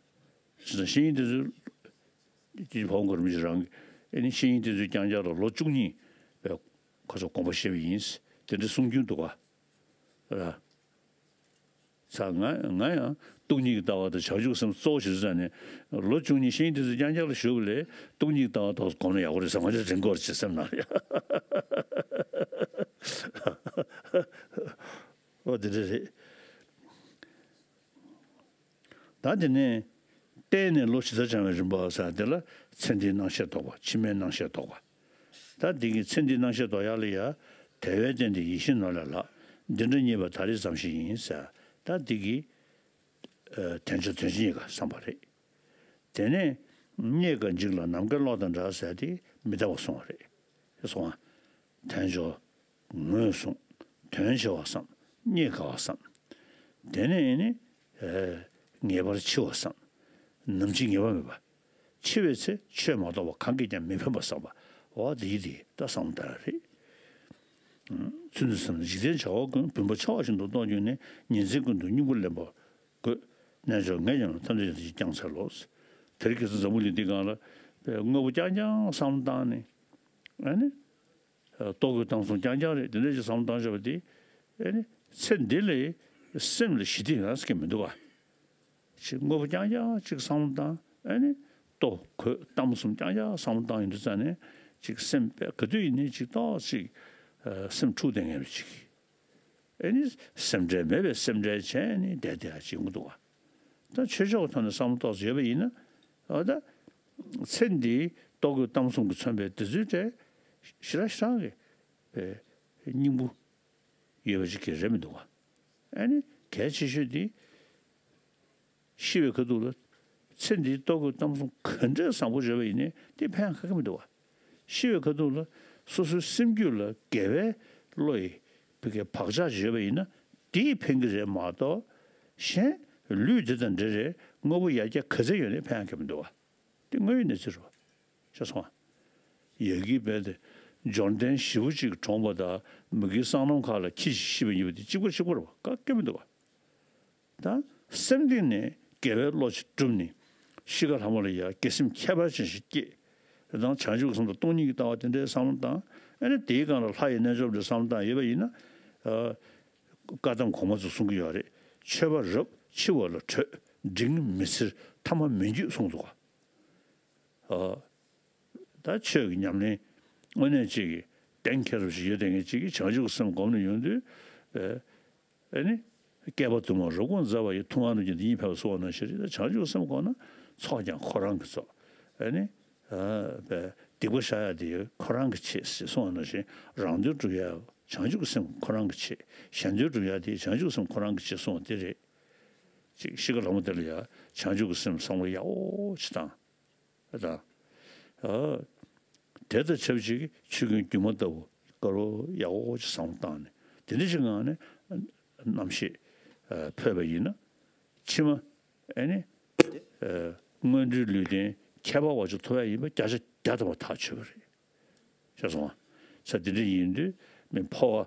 བཤེས་གཉེན་དེ་ཚོས་ཀྱི་ཕ་བོང་དཀར་མོ་ཆེ་རང་གིས་ཨེ་ནི་བཤེས་གཉེན་དེ་ཚོས་རྐྱང་རྐྱང་ལ་ལོ་བཅུ་གཉིས་པའི་ཁོ་ཚོ་དགོངས་པ་བཞེས་པ་ཡིན། དེ་འདྲའི་གསུང་རྒྱུན་འདུག་ག་ཨ་ཚ་ང་ང་ཡང་སྟོང་ཉིད་ཀྱི་ལྟ་བ་དང་བྱང་ཆུབ་སེམས་གཙོ་བོ་ཞིག་བཟུང་ནས་ལོ་བཅུ་གཉིས་བཤེས་གཉེན་དེ་ཚོས་རྐྱང་རྐྱང་ལ་ཞུགས་པ་ལས་སྟོང་ཉིད་ཀྱི་ལྟ་བ་ཏོག་ཙམ་སྒོམ་ན་ཡག་པོ་རེད་བསམ། ང་ཚོ་དྲན་གྱི་ཡོད་རེད་ཅེས་སེམས་ནང་ལ་ཡ། འོ་དེ་འདྲ་རེད། ད་དེ་ནས་བསྟེན་ནས་བློ་ཇི་ལྟར་སྦྱང་བའི་རིམ་པ་ཟེར་དེ་ལ་ཚེ་འདིའི་སྣང་ཤས་རྟོགས་པ། ཕྱི་མའི་སྣང་ཤས་རྟོགས་པ། ད་འདི་གི་ཚེ་འདིའི་སྣང་ཤས་རྟོགས་ཡག་ལ་ཡ། དལ་བས་བསྟེན་ཏེ་ཡིད་བཞིན་ནོར་ལས་ལྷག་འདི་འདྲ་རྙེད་པ་ད་རེས་ཙམ་ཞིག་ཡིན་ཟེར། ད་འདི་གི་ཨ་དལ་འབྱོར་དོན་ཆེན་རྙེད་དཀའ་བསམ་པ་རེད། དེ་ནས་རྙེད་དཀའ་འཇིག་ལ་ནམ་མཁའི་གློག་དང་འདྲ་ཟེར་དེ་མི་ལྡན་པ་སོང་བ་རེད། སོང་བ། དལ་འབྱོར་ངོས་བཟུང་། དོན་ཆེ་བ་བསམ། རྙེད་དཀའ་བ་བསམ། དེ་ནས་ནི་ཨེ་ངེས་པར་འཆི་བ་བསམ། ནམ་འཆི་ངེས་པ་མེད་པ། འཆི་བའི་ཚེ་ཆོས་མ་གཏོགས་པ་གང་གིས་ཀྱང་མི་ཕན་པ་བསམ་པ། འོ་དེ་ཡི་དེ་ད་བསམ་བློ་བཏང་ཡ་རེད། ཚུལ་འདི་བསམ་ན་འཇིག་རྟེན་བྱ་བ་ཀུན། བུམ་པ་འཆི་བ་བཞིན་དུ་རྟོགས་གྱུར་ནས། ཉིན་མཚན་ཀུན་ཏུ་སྙིང་པོ་ལེན་པར་དགོས། རྣལ་འབྱོར་ངས་ཀྱང་ཐམས་ཅད་ཀྱང་བསྐྱང་འཚལ་ལོ། དེ་རིང་ཁ་སང་འཛམ་བུ་གླིང་འདི་སྒང་ལ་དངོས་པོ་རྐྱང་རྐྱང་བསམ་བློ་བཏང་ནས་ཨ་ནི། ལྟོ་གོས་གཏམ་གསུམ་རྐྱང་རྐྱང་རེད། དེ་འདྲ་ཅིག་བསམ་བློ་བཏང་བཞག་པ་དེ་ཨ་ནི་ཚེ་འདི་ལ་སེམས་ལ་ཞི་བདེ་ཡོང་ས་གི་མི་འདུག་ག་ཅིག་དངོས་པོ་རྐྱང་རྐྱང་ཅིག་བསམ་བློ་བཏང་ཨ་ནི་ ལྟོ་གོས་གཏམ་གསུམ་རྐྱང་རྐྱང་བསམ་བློ་བཏང་ཡོང་དུས་ཙང་ནས་ཅིག་སེམས་དཔེ་ག་དུས་ཡིན་ནའི་ཅིག་ཏོག་ཅིག་ཨ་སེམས་འཁྲུག་བསྡད་མཁན་རེད་ཅིག་ཨེ་ནི་སེམས་ཁྲལ་མེད་པའི་སེམས་ཁྲལ་བྱས་ནས་བསྡད་བསྡད་ཡ་ཅིག་ཡོང་གི་འདུག་བ། ད་ཆོས་ཕྱོགས་ཀྱི་ཐོག་ནས་བསམ་བློ་ཏོག་ཙམ་ཡོད་པ་ཡིན་ན། འོ་ད་ཚེ་འདིའི་ལྟོ་གོས་གཏམ་གསུམ་གྱིས་མཚོན་པའི་དེ་ཚོའི་གྲས་ཞེ་དྲག་ཞེ་དྲག་གི་པའི་སྙིང་པོ་ཡོད་པ་ཅིག་གི་རེད་མི་འདུག་བ། ཨ་ནི་གལ་ཆེ་ཤོས་དེ་ཤི་བའི་ཁ་ཐུག་ལ་ཚེ་འདིའི་ལྟོ་གོས་གཏམ་གསུམ་ག་འདྲའི་བཟང་པོ་བརྗོད་པ་ཡིན་ནའི་དེ་ཕན་ཁ་ཁ་མི་འདུག་བ། ཤི་བའི་ཁ་ཐུག་ལ་སོ་སོའི་སེམས་རྒྱུད་ལ་དགེ་བའི་བློ་ཡི་བི་གའི་བག་ཆགས་ཡོད་པ་ཡིན་ན་དེས་ཕན་གྱི་རེད་མ་གཏོགས། གཞན་ལུས་དེ་དང་འབྲེལ་རེད་དངོས་པོ་ཡར་རྒྱས་ག་ཚད་ཡོད་ནའི་ཕན་ཡང་ག་མི་འདུག་བ། དེ་དངོས་ཡོད་གནས་ཚུལ་རེད་བ། ཤེས་སོང་ང་། ཡ་གིའི་བལ་དེ་འབྱོར་ལྡན་ཞེ་པོ་ཅིག་གྲོངས་པ་དང་མུ་གེའི་སྲང་ལམ་ཁག་ལ་ཁྱི་ཞིག་ཤི་བ་གཉིས་པོ་དེ་གཅིག་པ་གཅིག་པ་རེད་བ། ག་གེ་མི་འདུག་བ། ད་སེམས་གཏིང་ནས་དགེ་བའི་བློ་ཅིག་བསྒྲུབས་ནས་ཤི་ཁ་ལྷ་མོ་ལ་ཡ་དགེ་སེམས་ཁྱད་པར་ཅན་ཞིག་སྐྱེས། དེ་དང་བྱང་ཆུབ་ཀྱི་སེམས་དང་སྟོང་ཉིད་ཀྱི་ལྟ་བ་དེ་འདྲའི་བསམ་བློ་བཏང་། ཨ་ནི་དེའི་སྒང་ལ་ལྷ་ཡི་རྣལ་འབྱོར་པ་འདྲ་བསམ་བློ་བཏང་ཡོད་པ་ཡིན་ན། ཨ། བཀའ་གདམས་གོང་མ་ཚོས་གསུང་གི་ཡོད་རེད། མཆོད་པ་རབ་འཆི་བ་ལ་བྲོད། འབྲིང་མི་འཚེར་ཐ་མ་མི་འགྱུར་གསུངས་འདུག་ག་ཨ། ད་ཆོས་ཀྱི་ཉམས་ལེན་དངོས་གནས་ཅིག་གི་གཏན་འཁེལ་བ་ཞིག་ཡོད་བསྡད་མཁན་ཅིག་གིས་བྱང་ཆུབ་ཀྱི་སེམས་བསྒོམས་ནས་ཡོང་དུས། ཨ་ནི། བསྐལ་པ་དུ་མར་རབ་དགོངས་མཛད་པ་ཡི། ཐུབ་དབང་རྣམས་ཀྱིས་འདི་ཉིད་ཕན་པར་གསུངས་པ་ནང་བཞིན་རེད། ད་བྱང་ཆུབ་སེམས་བསྒོམས་ན་ཚོགས་ཀྱང་ཁོ་རང་གིས་རྫོགས། ཨ་ནི། ཨ། སྡིག་པ་བཤགས་ཡ་དེ་ཁོ་རང་གིས་བྱེད་ཅེས་གསུངས་པ་ནང་བཞིན་རང་དོན་སྒྲུབ་ཡ་བྱང་ཆུབ་ཀྱི་སེམས་ཁོ་རང་གིས་བྱེད། གཞན་དོན་སྒྲུབ་ཡ་དེ་བྱང་ཆུབ་སེམས་ཁོ་རང་གིས་བྱེད་གསུངས་པ་དེ་རེད། ཅིག་ཤི་ཁ་ལྷ་མོ་དེ་ལ་ཡ་བྱང་ཆུབ་ཀྱི་སེམས་བསམ་བློ་ཡག་པོ་ཅིག་བཏང་། ད། ཨ། དེ་དང་ཆབས་ཅིག་ཆོས་ཀུན་སྒྱུ་མ་ལྟ་བུ་དཀར་པོ་ཡག་པོ་ཅིག་བསམ་བློ་བཏང་ནས་དེ་འདྲ་ཞིག་ངང་ནས་རྣམ་ཤེས་ཨ་འཕོས་པ་ཡིན་ན། ཕྱི་མ་ཨ་ནི་ཨ་དངོས་འབྲེལ་ལུས་རྟེན་ཁྱད་པར་བ་ཅིག་ཐོབ་ཡ་ཡིན་པ་བརྒྱ་ཆ་བརྒྱ་ཐམ་པ་ཐག་ཆོད་པ་རེད། ཤེས་སོང་ང་། ས་དེ་འདྲ་ཡིན་དུས་མི་འཕོ་བ་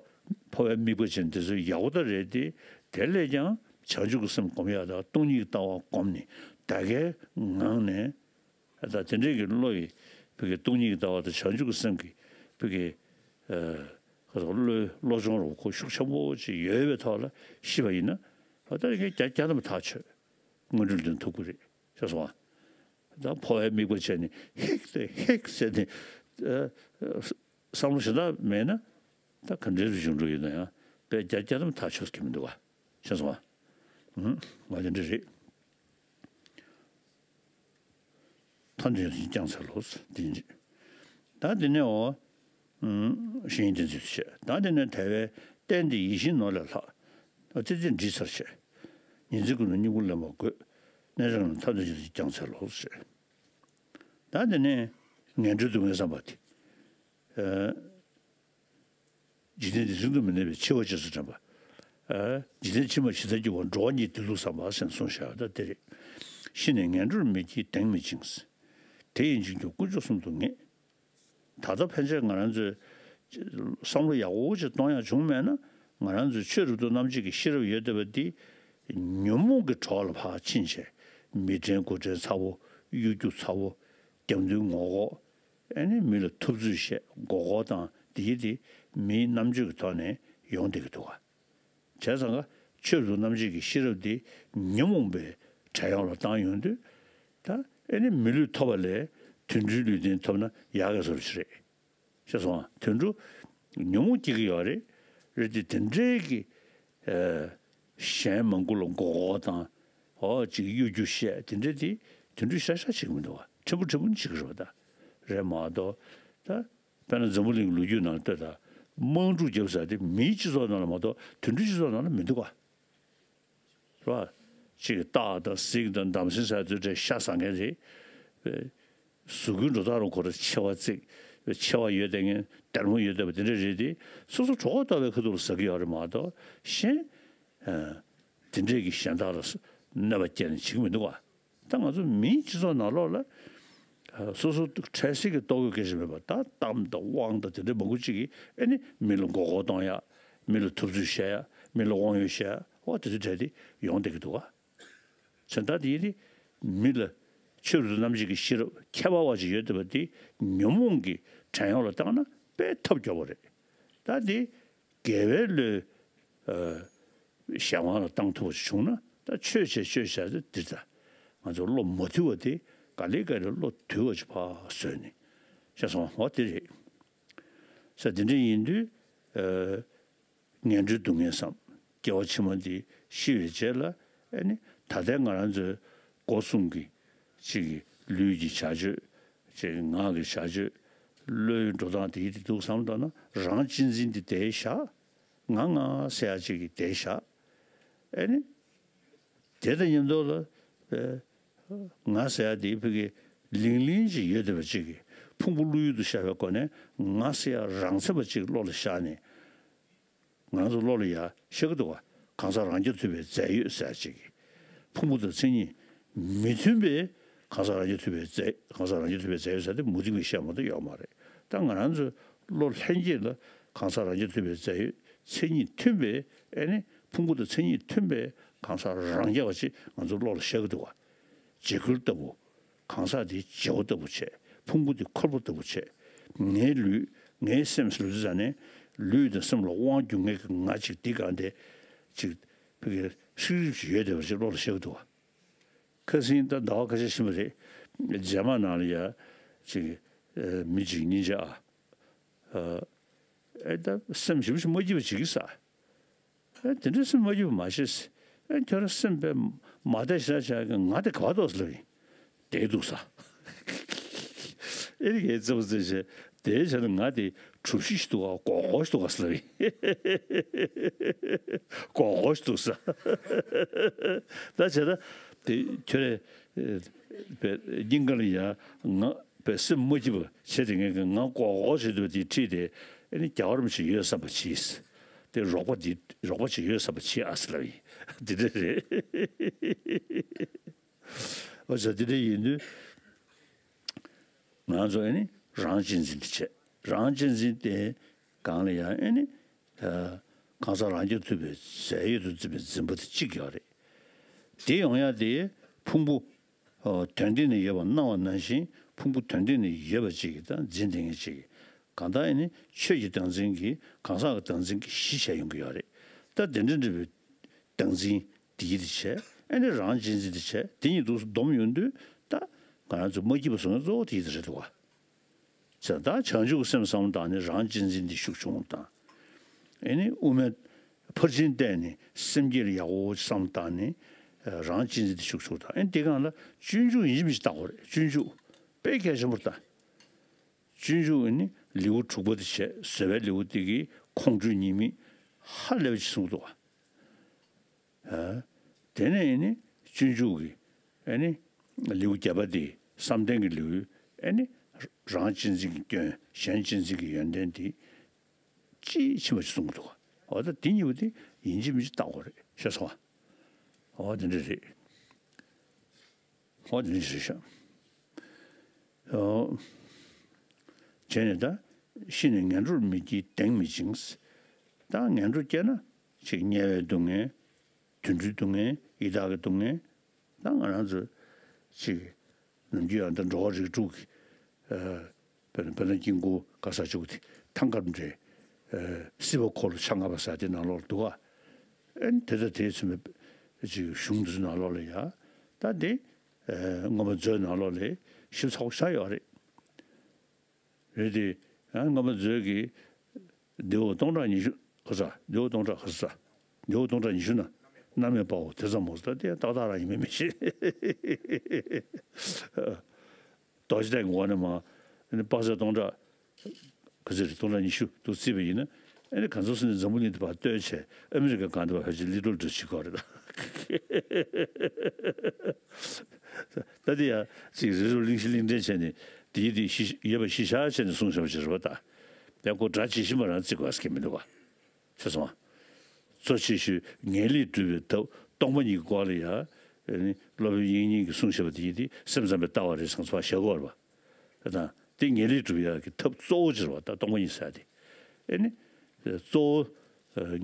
འཕོ་བའི་དམིགས་པ་ཅན་དེ་ཚོ་ཡག་པོ་ད་རེད་དེ། དེ་ལས་ཀྱང་བྱང་ཆུབ་ཀྱི་སེམས་སྒོམ་ཡག་དང་སྟོང་ཉིད་ཀྱི་ལྟ་བ་སྒོམ་ནས་ད་གའི་ངང་ནས། ད་དེ་འདྲའི་གི་བློ་ཡི་བི་གའི་སྟོང་ཉིད་ཀྱི་ལྟ་བ་དང་བྱང་ཆུབ་ཀྱི་སེམས་ཀྱི་བི་གའི་ཨ་ཁ་སོགས་བློའི་བློ་སྦྱོང་རུ་ཁོ་ཤུགས་ཆེན་པོ་ཅིག་ཡོད་པའི་ཐོག་ལ་ཤི་བ་ཡིན་ན། ད་ལྟ་གི་བརྒྱ་བརྒྱ་ཐམ་པ་ཐག་ཆོད་དངོས་འབྲེལ་ལུས་རྟེན་ཐོབ་ཀྱི་རེད། ཤེས་སོང་ང་། ད་འཕོ་བའི་དམིགས་པ་བྱས་ནས་ཧིག་ཏེ་ཧིག་ཟེར་ནས་ཨ་བསམ་བློ་ཞེ་དྲག་མེད་ན་ད་ག་འདྲའི་རུ་བྱུང་འགྲོ་ཡོད་ན་ཡང་དཔེ་བརྒྱ་བརྒྱ་ཐམ་ཐག་ཆོད་ཀྱི་མི་འདུག་བ། ཤེས་སོང་ང་། ང་དེ་འདྲ་རེད། ཐ་འདོད་ཀྱི་ཀྱང་འཚལ་ལོ། དེ་འདྲ། ད་དེ་ནས་འོ། ཞིང་དེ་ཚོས་བཤད། ད་དེ་ནས་དལ་བའི་རྟེན་འདི་ཡིད་བཞིན་ནོར་ལས་ལྷག །ཨ་ཙི་ཙི་འདྲིས་ཚར་བྱས། ཉིན་མཚན་ཀུན་ཏུ་སྙིང་པོ་ལེན་པར་དགོས། གནས་བྱང་ལ་ཐ་འདོད་ཀྱི་ཀྱང་འཚལ་ལོ་ཞེས། ད་དེ་ནས་ངན་འགྲོའི་སྡུག་བསྔལ་བསམ་པ་དེ། ཨ། འཇིག་རྟེན་འདི་རིང་དུ་མི་གནས་པའི་འཆི་བ་རྗེས་སུ་དྲན་པ། ཨ། འཇིག་རྟེན་ཕྱི་མ་ཇི་ལྟར་འགྱུར་བ། འགྲོ་བ་ཉིད་འདི་ལུགས་བསམ་པ་ཟེར་གསུངས་བཞག་ད་དེ་རེད། ཤི་ནས་ངན་འགྲོར་མི་སྐྱེ་གདེང་མི་འཆིང་། དེ་ཡིས་འཇིགས་སྐྱོབ་དཀོན་མཆོག་གསུམ་དུ་ངེས། ད་ལྟ་ཕན་ཆད་ང་རང་ཚོས་བསམ་བློ་ཡག་པོ་ཅིག་གཏོང་ཡག་བྱུང་མེད་ན། ང་རང་ཚོའི་ཆོས་རབ་ཏུ་རྣམ་འབྱེད་ཀྱི་ཤེས་རབ་ཡོད་བསྡད་པ་འདི་ཉོན་མོངས་ཀྱི་གྲོགས་ལ་ཕར་ཕྱིན་བྱས། མི་དྲན་དགུ་དྲན་ཚ་བོ། གཡོ་སྒྱུ་ཚ་བོ། རྒྱབ་མདུན་ངོ་ལྐོག་ཨ་ནི་མི་ལ་ཐུབ་ཚོད་བཤད་མགོ་སྐོར་བཏང་འདི་ཡི་དེ་མིའི་རྣམ་དཔྱོད་ཀྱི་ཐོག་ནས་ཡོང་བསྡད་ཀྱི་འདུག་ག་བྱས་ཙང་ཀ་ཆོས་རབ་ཏུ་རྣམ་འབྱེད་ཀྱི་ཤེས་རབ་འདི་ཉོན་མོངས་པའི་བྲན་གཡོག་ལ་བཏང་ཡོང་དུས། ད་ཨེ་ནི་མི་ལུས་ཐོབ་པ་ལས་དུད་འགྲོའི་ལུས་རྟེན་ཐོབ་ན་ཡག་གི་བཟོ་འདྲ་ཞིག་རེད། ཤེས་སོང་ང་། དུད་འགྲོ་ཉོན་མོངས་སྐྱེ་གི་ཡོད་རེད། རེད་དེ་དེ་འདྲའི་གི་ཨ་གཞན་མང་པོ་ལ་མགོ་སྐོར་བཏང་། ཨོ་ཅིག་གཡོ་སྒྱུ་བཤད་དེ་འདྲ་དེ་དུད་འགྲོ་ཤ་ཤ་བྱེད་ཀྱི་མི་འདུག་ག་ཕྲན་བུ་ཕྲན་བུ་ཅིག་རེད་པ། ད་རེད་མ་གཏོགས་ད། དཔེར་ན་འཛམ་བུ་གླིང་གི་ལོ་རྒྱུས་ནང་ལ་ལྟོས་དང་། དམག་འཁྲུག་བརྒྱབ་ས་དེ་མིའི་སྤྱི་ཚོགས་ནང་ལ་མ་གཏོགས་དུད་འགྲོའི་སྤྱི་ཚོགས་ནང་ལ་མི་འདུག་ག་རེད་པ། གཅིག་གིས་སྟག་དང་གཟིག་དང་འདམ་སེང་ཟེར་དུས་དེ་ཤ་ཟ་མཁན་རེད། གཟུགས་སྐུའི་འགྲོ་སྟངས་རུ་ཁོ་རང་མཆེ་བ་གཙིགས། མཆེ་བ་ཡོད་བསྡད་མཁན་སྡེར་མོ་ཡོད་བསྡད་པ་དེ་འདྲ་རེད་དེ། སོ་སོ་གྲོད་ཁོག་ལྟ་བུའི་ཁ་ཐུག་ལ་ཟ་གི་ཡོད་རེད་མ་གཏོགས་གཞན། དེ་འདྲས་ཀྱི་གཞན་དག་ལ་གནོད་པ་སྐྱེལ་ནས་བྱེད་ཀྱི་མི་འདུག་ག་ད་ང་ཚོ་མིའི་སྤྱི་ཚོགས་ནང་ལོགས་ལ་སོ་སོ་འཕྲལ་སེལ་གྱི་ལྟོ་གོས་སྐད་ཆ་མེད་པ། ད་གཏམ་དང་དབང་དང་དེ་འདྲའི་མང་པོ་ཅིག་གིས་ཨེ་ནི་མི་ལ་མགོ་སྐོར་གཏོང་ཡ། མི་ལ་ཐུབ་ཚོད་བཤད་ཡ། མི་ལ་དབང་ཡོད་བཤད་ཡ། འོ་དེ་ཚོ་གྲས་དེ་ཡོང་བསྡད་ཀྱི་འདུག་ག་བྱས་ད་དེ་ཡིན་དེ་མི་ལ་ཆོས་རབ་ཏུ་རྣམ་འབྱེད་ཀྱི་ཤེས་རབ་ཁྱད་པར་བ་ཅིག་ཡོད་བསྡད་པ་དེ་ཉོན་མོངས་ཀྱི་བྲན་གཡོག་ལ་བཏང་ན་དཔེ་ཐབས་སྐྱོ་པོ་རེད། ད་དེ་དགེ་བའི་བློས་ཨ་གཞན་དབང་ལ་བཏང་ཐུབ་པ་ཞིག་བྱུང་ན། ད་ཆོས་བྱས་ཆོས་བྱས་ཏེ་འདིར་ད་ང་ཚོ་བློ་མ་ཐུལ་བ་དེ་ ག་ལེ་ག་ལེ་བློ་དུལ་བ་ཅིག་ཕར་བཟོས་ནས་བཤད་སོང་བ། འོ་དེ་རེད། ས་དེ་འདྲ་ཡིན་དུས། ངན་འགྲོའི་སྡུག་བསྔལ་བསམ། སྐྱེ་བ་ཕྱི་མ་འདི་ཤི་བའི་རྗེས་ལ་ཨེ་ནི་ད་ལྟའི་ང་རང་ཚོའི་སྒོ་གསུམ་གྱི་གཅིག་གི་ལུས་ཀྱི་བྱ་སྤྱོད། གཅིག་གི་ངག་གི་བྱ་སྤྱོད། བློའི་འགྲོ་སྟངས་དེ་དེ་འདུག་བསམ་བཏང་ན་རང་གཅེས་འཛིན་འདི་དེ་བཞག་ང་ང་ཟེར་ཡ་གཅིག་གི་དེ་བཞག་ཨེ་ནི། དེ་དང་མཉམ་དུ་ལ། ཨེ། ང་ཟེར་ཡ་དེ་ཕ་གི་ལིང་ལིང་ཅིག་ཡོད་བསྡད་པ་ཅིག་གིས་ཕུང་པོ་བློ་ཡུལ་དུ་ཤར་བའི་སྒོ་ནས་ང་ཟེར་ཡ་རང་ཚད་པ་ཅིག་བློ་ལ་ཤར་ནས། ང་ཚོ་བློ་ལ་ཡ་ཤར་གི་འདུག་ག་གང་ཟག་རང་རྐྱ་ཐུབ་པའི་རྫས་ཡོད་ཟེར་ཡ་ཅིག་གིས། ཕུང་པོ་དང་མཚན་ཉིད་མི་མཐུན་པའི་གང་ཟག་རང་རྐྱ་ཐུབ་པའི་རྫས། གང་ཟག་རང་རྐྱ་ཐུབ་པའི་རྫས་ཡོད་ཟེར་ཏེ་མུ་སྟེགས་པའི་བཤད་མ་གཏོགས་ཡོད་མ་རེད། ད་ང་རང་ཚོ་བློ་ལྷན་སྐྱེས་ལ་གང་ཟག་རང་རྐྱ་ཐུབ་པའི་རྫས་ཡོད། མཚན་ཉིད་མཐུན་པའི་ཨེ་ནི་ཕུང་པོ་དང་མཚན་ཉིད་མཐུན་པའི་གང་ཟག་རང་རྐྱ་བ་ཅིག་ང་ཚོ་བློ་ལ་ཤར་གི་འདུག་བ། འཇིགས་སྐུལ་ལྟ་བུ། གང་ཟག་དེའི་བྱེད་པོ་ལྟ་བུ་བྱས། ཕུང་པོ་དེ་འཁོར་པོ་ལྟ་བུ་བྱས། ངའི་ལུས་ངའི་སེམས་ལུས་ཙ་ནས་ལུས་དང་སེམས་ལ་དབང་སྒྱུར་མཁན་གྱི་ང་ཅིག་འདི་གང་དེ་ཅིག་ཕ་གི་ཧྲིག་རིག་ཅིག་ཡོད་བསྡད་པ་ཅིག་བློ་ལ་ཤར་གི་འདུག་བ། ཁ་སང་ད་ཟླ་བ་ཁ་ཤས་ཕྱིན་པ་རེད། རྗེས་མ་ནང་ལ་ཡ་ཅིག་ཨ། མི་གཅིག་སྙིང་རྗེ་ཨ། ཨ། ཨེ་ད་སེམས་ཞིབ་ཞིབ་མ་སྐྱིད་པ་བྱེད་ཀྱི་ས། ཨེ་དེ་འདྲའི་སེམས་མ་སྐྱིད་པ་མ་བྱེད་ཟེར། ཨེ་ཁྱོད་རང་སེམས་པས་མ་བདེ་ཤ་བྱ་གི་ང་དེ་ག་པར་འདུག་ཟེར་ལབ་ཡིན། བསྡད་འདུག་ས། ཨེ་རི་གའི་རྩེ་པོ་རྩེ་བྱས་དེའི་ཆ་ནས་ང་དེ་གྲུ་བཞི་ཞིག་འདུག་ག་གོག་གོག་ཞིག་འདུག་ག་ཟེར་ལབ་ཡིན། གོག་གོག་ཞིག་འདུག་ས། ད་བྱས་ད་དེ་ཁྱོད་རང་ཨེ་པའི་སྙིང་ག་ལ་ཡ་ང་པའི་སེམས་མ་སྐྱིད་པ་བྱས་དེ་ངས་ང་གོག་གོག་བྱེད་འདུག་དེ་ཁྲིད་དེ་ཨེ་ནི་རྒྱལ་བ་རིན་པོ་ཆེ་ཡོད་བསམ་པ་གྱིས། དེ་རོགས་པ་འདི་རོགས་པ་ཅིག་ཡོད་བསམ་པ་གྱིས་ཨ་ཟེར་ལབ་ཡིན། འདི་འདྲ་རེད། ཨོ་ཙི་འདི་འདྲ་ཡིན་དུས་ང་ཚོ་ཨེ་ནི་རང་གཅེས་འཛིན་དེ་བྱས། རང་གཅེས་འཛིན་དེ་སྒང་ལ་ཡང་ཨེ་ནི་ཨ། གང་ཟག་རང་རྐྱ་ཐུབ་པའི་རྫས་ཡོད་དུ་བརྩི་བའི་འཛིན་པ་དེ་གཅིག་ཡོད་རེད། དེ་ཡོང་ཡ་དེ་ཕུང་པོ་ཨ། དོན་སྟེང་ན་ཡོད་པ་སྣང་བ་ནང་བཞིན་ཕུང་པོ་དོན་སྟེང་ན་ཡོད་པ་ཅིག་གིས་ད་འཛིན་བསྡད་མཁན་ཅིག་གིས་གང་ལྟར་ཨེ་ནི་ཆོས་ཀྱི་བདག་འཛིན་གྱིས་གང་ཟག་གི་བདག་འཛིན་གྱིས་གཞི་བྱས་ཡོང་གི་ཡོད་རེད། ད་དེ་འདྲ་འདྲ་བའི་བདག་འཛིན་དེ་ཡིད་དུ་བྱས། ཨེ་ནི་རང་གཅེས་འཛིན་དེ་བྱས། དེ་གཉིས་འདུག་སེ་བསྡོམས་ཡོང་དུས་ད་ང་རང་ཚོ་མ་སྐྱིད་པ་བཟོ་མཁན་གཙོ་བོ་དེ་ཡིད་དུ་རེད་འདུག་བ། བྱས་ཙང་བྱང་ཆུབ་ཀྱི་སེམས་བསམ་བློ་བཏང་ནས་རང་གཅེས་འཛིན་དེ་ཤུགས་ཆུང་བཏང་། ཨེ་ནི་དབུ་མའི་ཕར་ཕྱིན་བསྟན་ནས་སེམས་བསྐྱེད་ལ་ཡག་པོ་བསམ་བློ་བཏང་ནས་རང་གཅེས་འཛིན་དེ་ཤུགས་ཆུང་བཏང་། ཨེ་ནི་དེ་སྒང་ལ་སྤྱོད་འཇུག་ཡིན་གཅིག་མིན་གཅིག་བལྟ་དགོས་རེད། སྤྱོད་འཇུག་དཔེ་གལ་ཆེན་པོ་རེད་ད། སྤྱོད་འཇུག་ཨེ་ནི་ལེའུ་དྲུག་པ་དེ་བྱས། བཟོད་པའི་ལེའུ་དེ་གི་ཁོང་ཁྲོའི་ཉེས་དམིགས་ཧ་ལས་པ་ཅིག་གསུངས་འདུག་བ། ཨ། དེ་ནས་ཨེ་ནི་སྤྱོད་འཇུག་གི་ཨེ་ནི་ལེའུ་བརྒྱད་པ་དེ་བསམ་གཏན་གྱི་ལེའུ་ཨེ་ནི་རང་གཅེས་འཛིན་གྱི་སྐྱོན་གཞན་གཅེས་འཛིན་གྱི་ཡོན་ཏན་དེ་དཔྱིས་ཕྱིན་པ་ཅིག་གསུངས་འདུག་འོ་ད་དེ་གཉིས་པོ་དེ་ཡིན་གཅིག་མིན་གཅིག་བལྟ་དགོས་རེད། ཤེས་སོང་ཨ། འོ་དེ་འདྲ་རེད། འོ་དེ་འདྲ་རེད་ཤག་འོ། བྱས་ནས་ད་ཤི་ནས་ངན་འགྲོར་མི་སྐྱེའི་གདེང་མི་འཇིགས། ད་ངན་འགྲོར་སྐྱེས་ན་ཅིག་དམྱལ་བའི་སྡུག་བསྔལ། དུད་འགྲོའི་སྡུག་བསྔལ། ཡི་དྭགས་ཀྱི་སྡུག་བསྔལ། ད་ང་རང་ཚོ་ཅིག་ནམ་རྒྱུན་ཡང་ད་འགྲོ་བ་རིགས་དྲུག་གི་ཨ། དཔེར་ན་དཔེར་ན་དཀྱིལ་འཁོར་ག་ས་བཅུག་དེ་ཐང་དཀར་འདྲེ་ཨ། སྲིད་པ་འཁོར་ལོ་ཆ་ལྔ་པ་ཟེར་དེ་ནང་ལོགས་ལ་འདུག་ག་ཨེ་ནི་དེ་དང་དེའི་མཚུངས་པའི་ཅིག་གཞུང་འདི་ཚོ་ནང་ལོགས་ལ་ཡ་ད་དེ་ཨ། མངོན་པ་མཛོད་ནང་ལོགས་ལ་ཞིབ་ཚགས་པོ་ཆགས་ཡོད་རེད། རེད་དེ། ཡང་མངོན་པ་མཛོད་ཀྱི་ལེའུ་སྟོང་ཕྲག་ཉི་ཤུ་ག་ས། ལེའུ་སྟོང་ཕྲག་ག་ས། ལེའུ་སྟོང་ཕྲག་ཉི་ཤུ་ན་རྣམ་སྨིན་དཔའ་བོ་དེ་ཙམ་མོ་ཟེར་དེ་ཏག་ཏག་རང་ཡིན་མིན་མི་ཤེས། རྡོ་རྗེ་གདན་གྱི་འོག་ནས་མ་དཔག་ཚད་སྟོང་ཕྲག་ག་ཚོད་རེད། སྟོང་ཕྲག་ཉི་ཤུ་འདུག་བརྩིས་པ་ཡིན་ན་ཨེ་ནི་ག་ཚོད་སོང་ནས་འཛམ་བུ་གླིང་དུ་ཕར་བཏོན་བྱས་ཨ་མི་རི་ཀ་སྒང་དུ་ཕར་ཕལ་ཆེར་ལི་ཏོལ་འདྲ་བྱེད་ཀྱི་ཡོད་རེད་ད། ད་དེ་ཡང་ཅིག་རི་རབ་གླིང་བཞི་གླིང་ཕྲན་བྱས་ནས་དེའི་དེ་ཤི་ཡོད་པ་ཤི་ཤ་བྱས་ནས་གསུངས་བཞག་པ་ཅིག་རེད་པ་ད། ཡང་ཁོ་སྒྲ་ཇི་བཞིན་པ་རང་བརྩི་དགོས་ཟེར་མཁན་མི་འདུག་ག་ཤེས་སོང་ང་། གཙོ་ཆེ་ཤོས་ངེས་ལེགས་སྒྲུབ་པའི་ཐབས་སྟོང་པ་ཉིད་ཀྱི་སྐོར་ལ་ཡང་ཨེ་ནི་སློབ་དཔོན་དབྱིག་གཉེན་གྱིས་གསུངས་བཞག་པ་དེ་ཡིན་ཏེ་སེམས་ཙམ་པའི་ལྟ་བ་རེད་ཟེར་ཚོ་བ་བཞག་གི་ཡོད་རེད་པ། དང་དེ་ངེས་ལེགས་སྒྲུབ་ཡག་གི་ཐབས་གཙོ་བོ་ཅིག་རེད་པ་ད་སྟོང་པ་ཉིད་ཟེར་ཡག་དེ། ཨེ་ནི་གཙོ་བོ་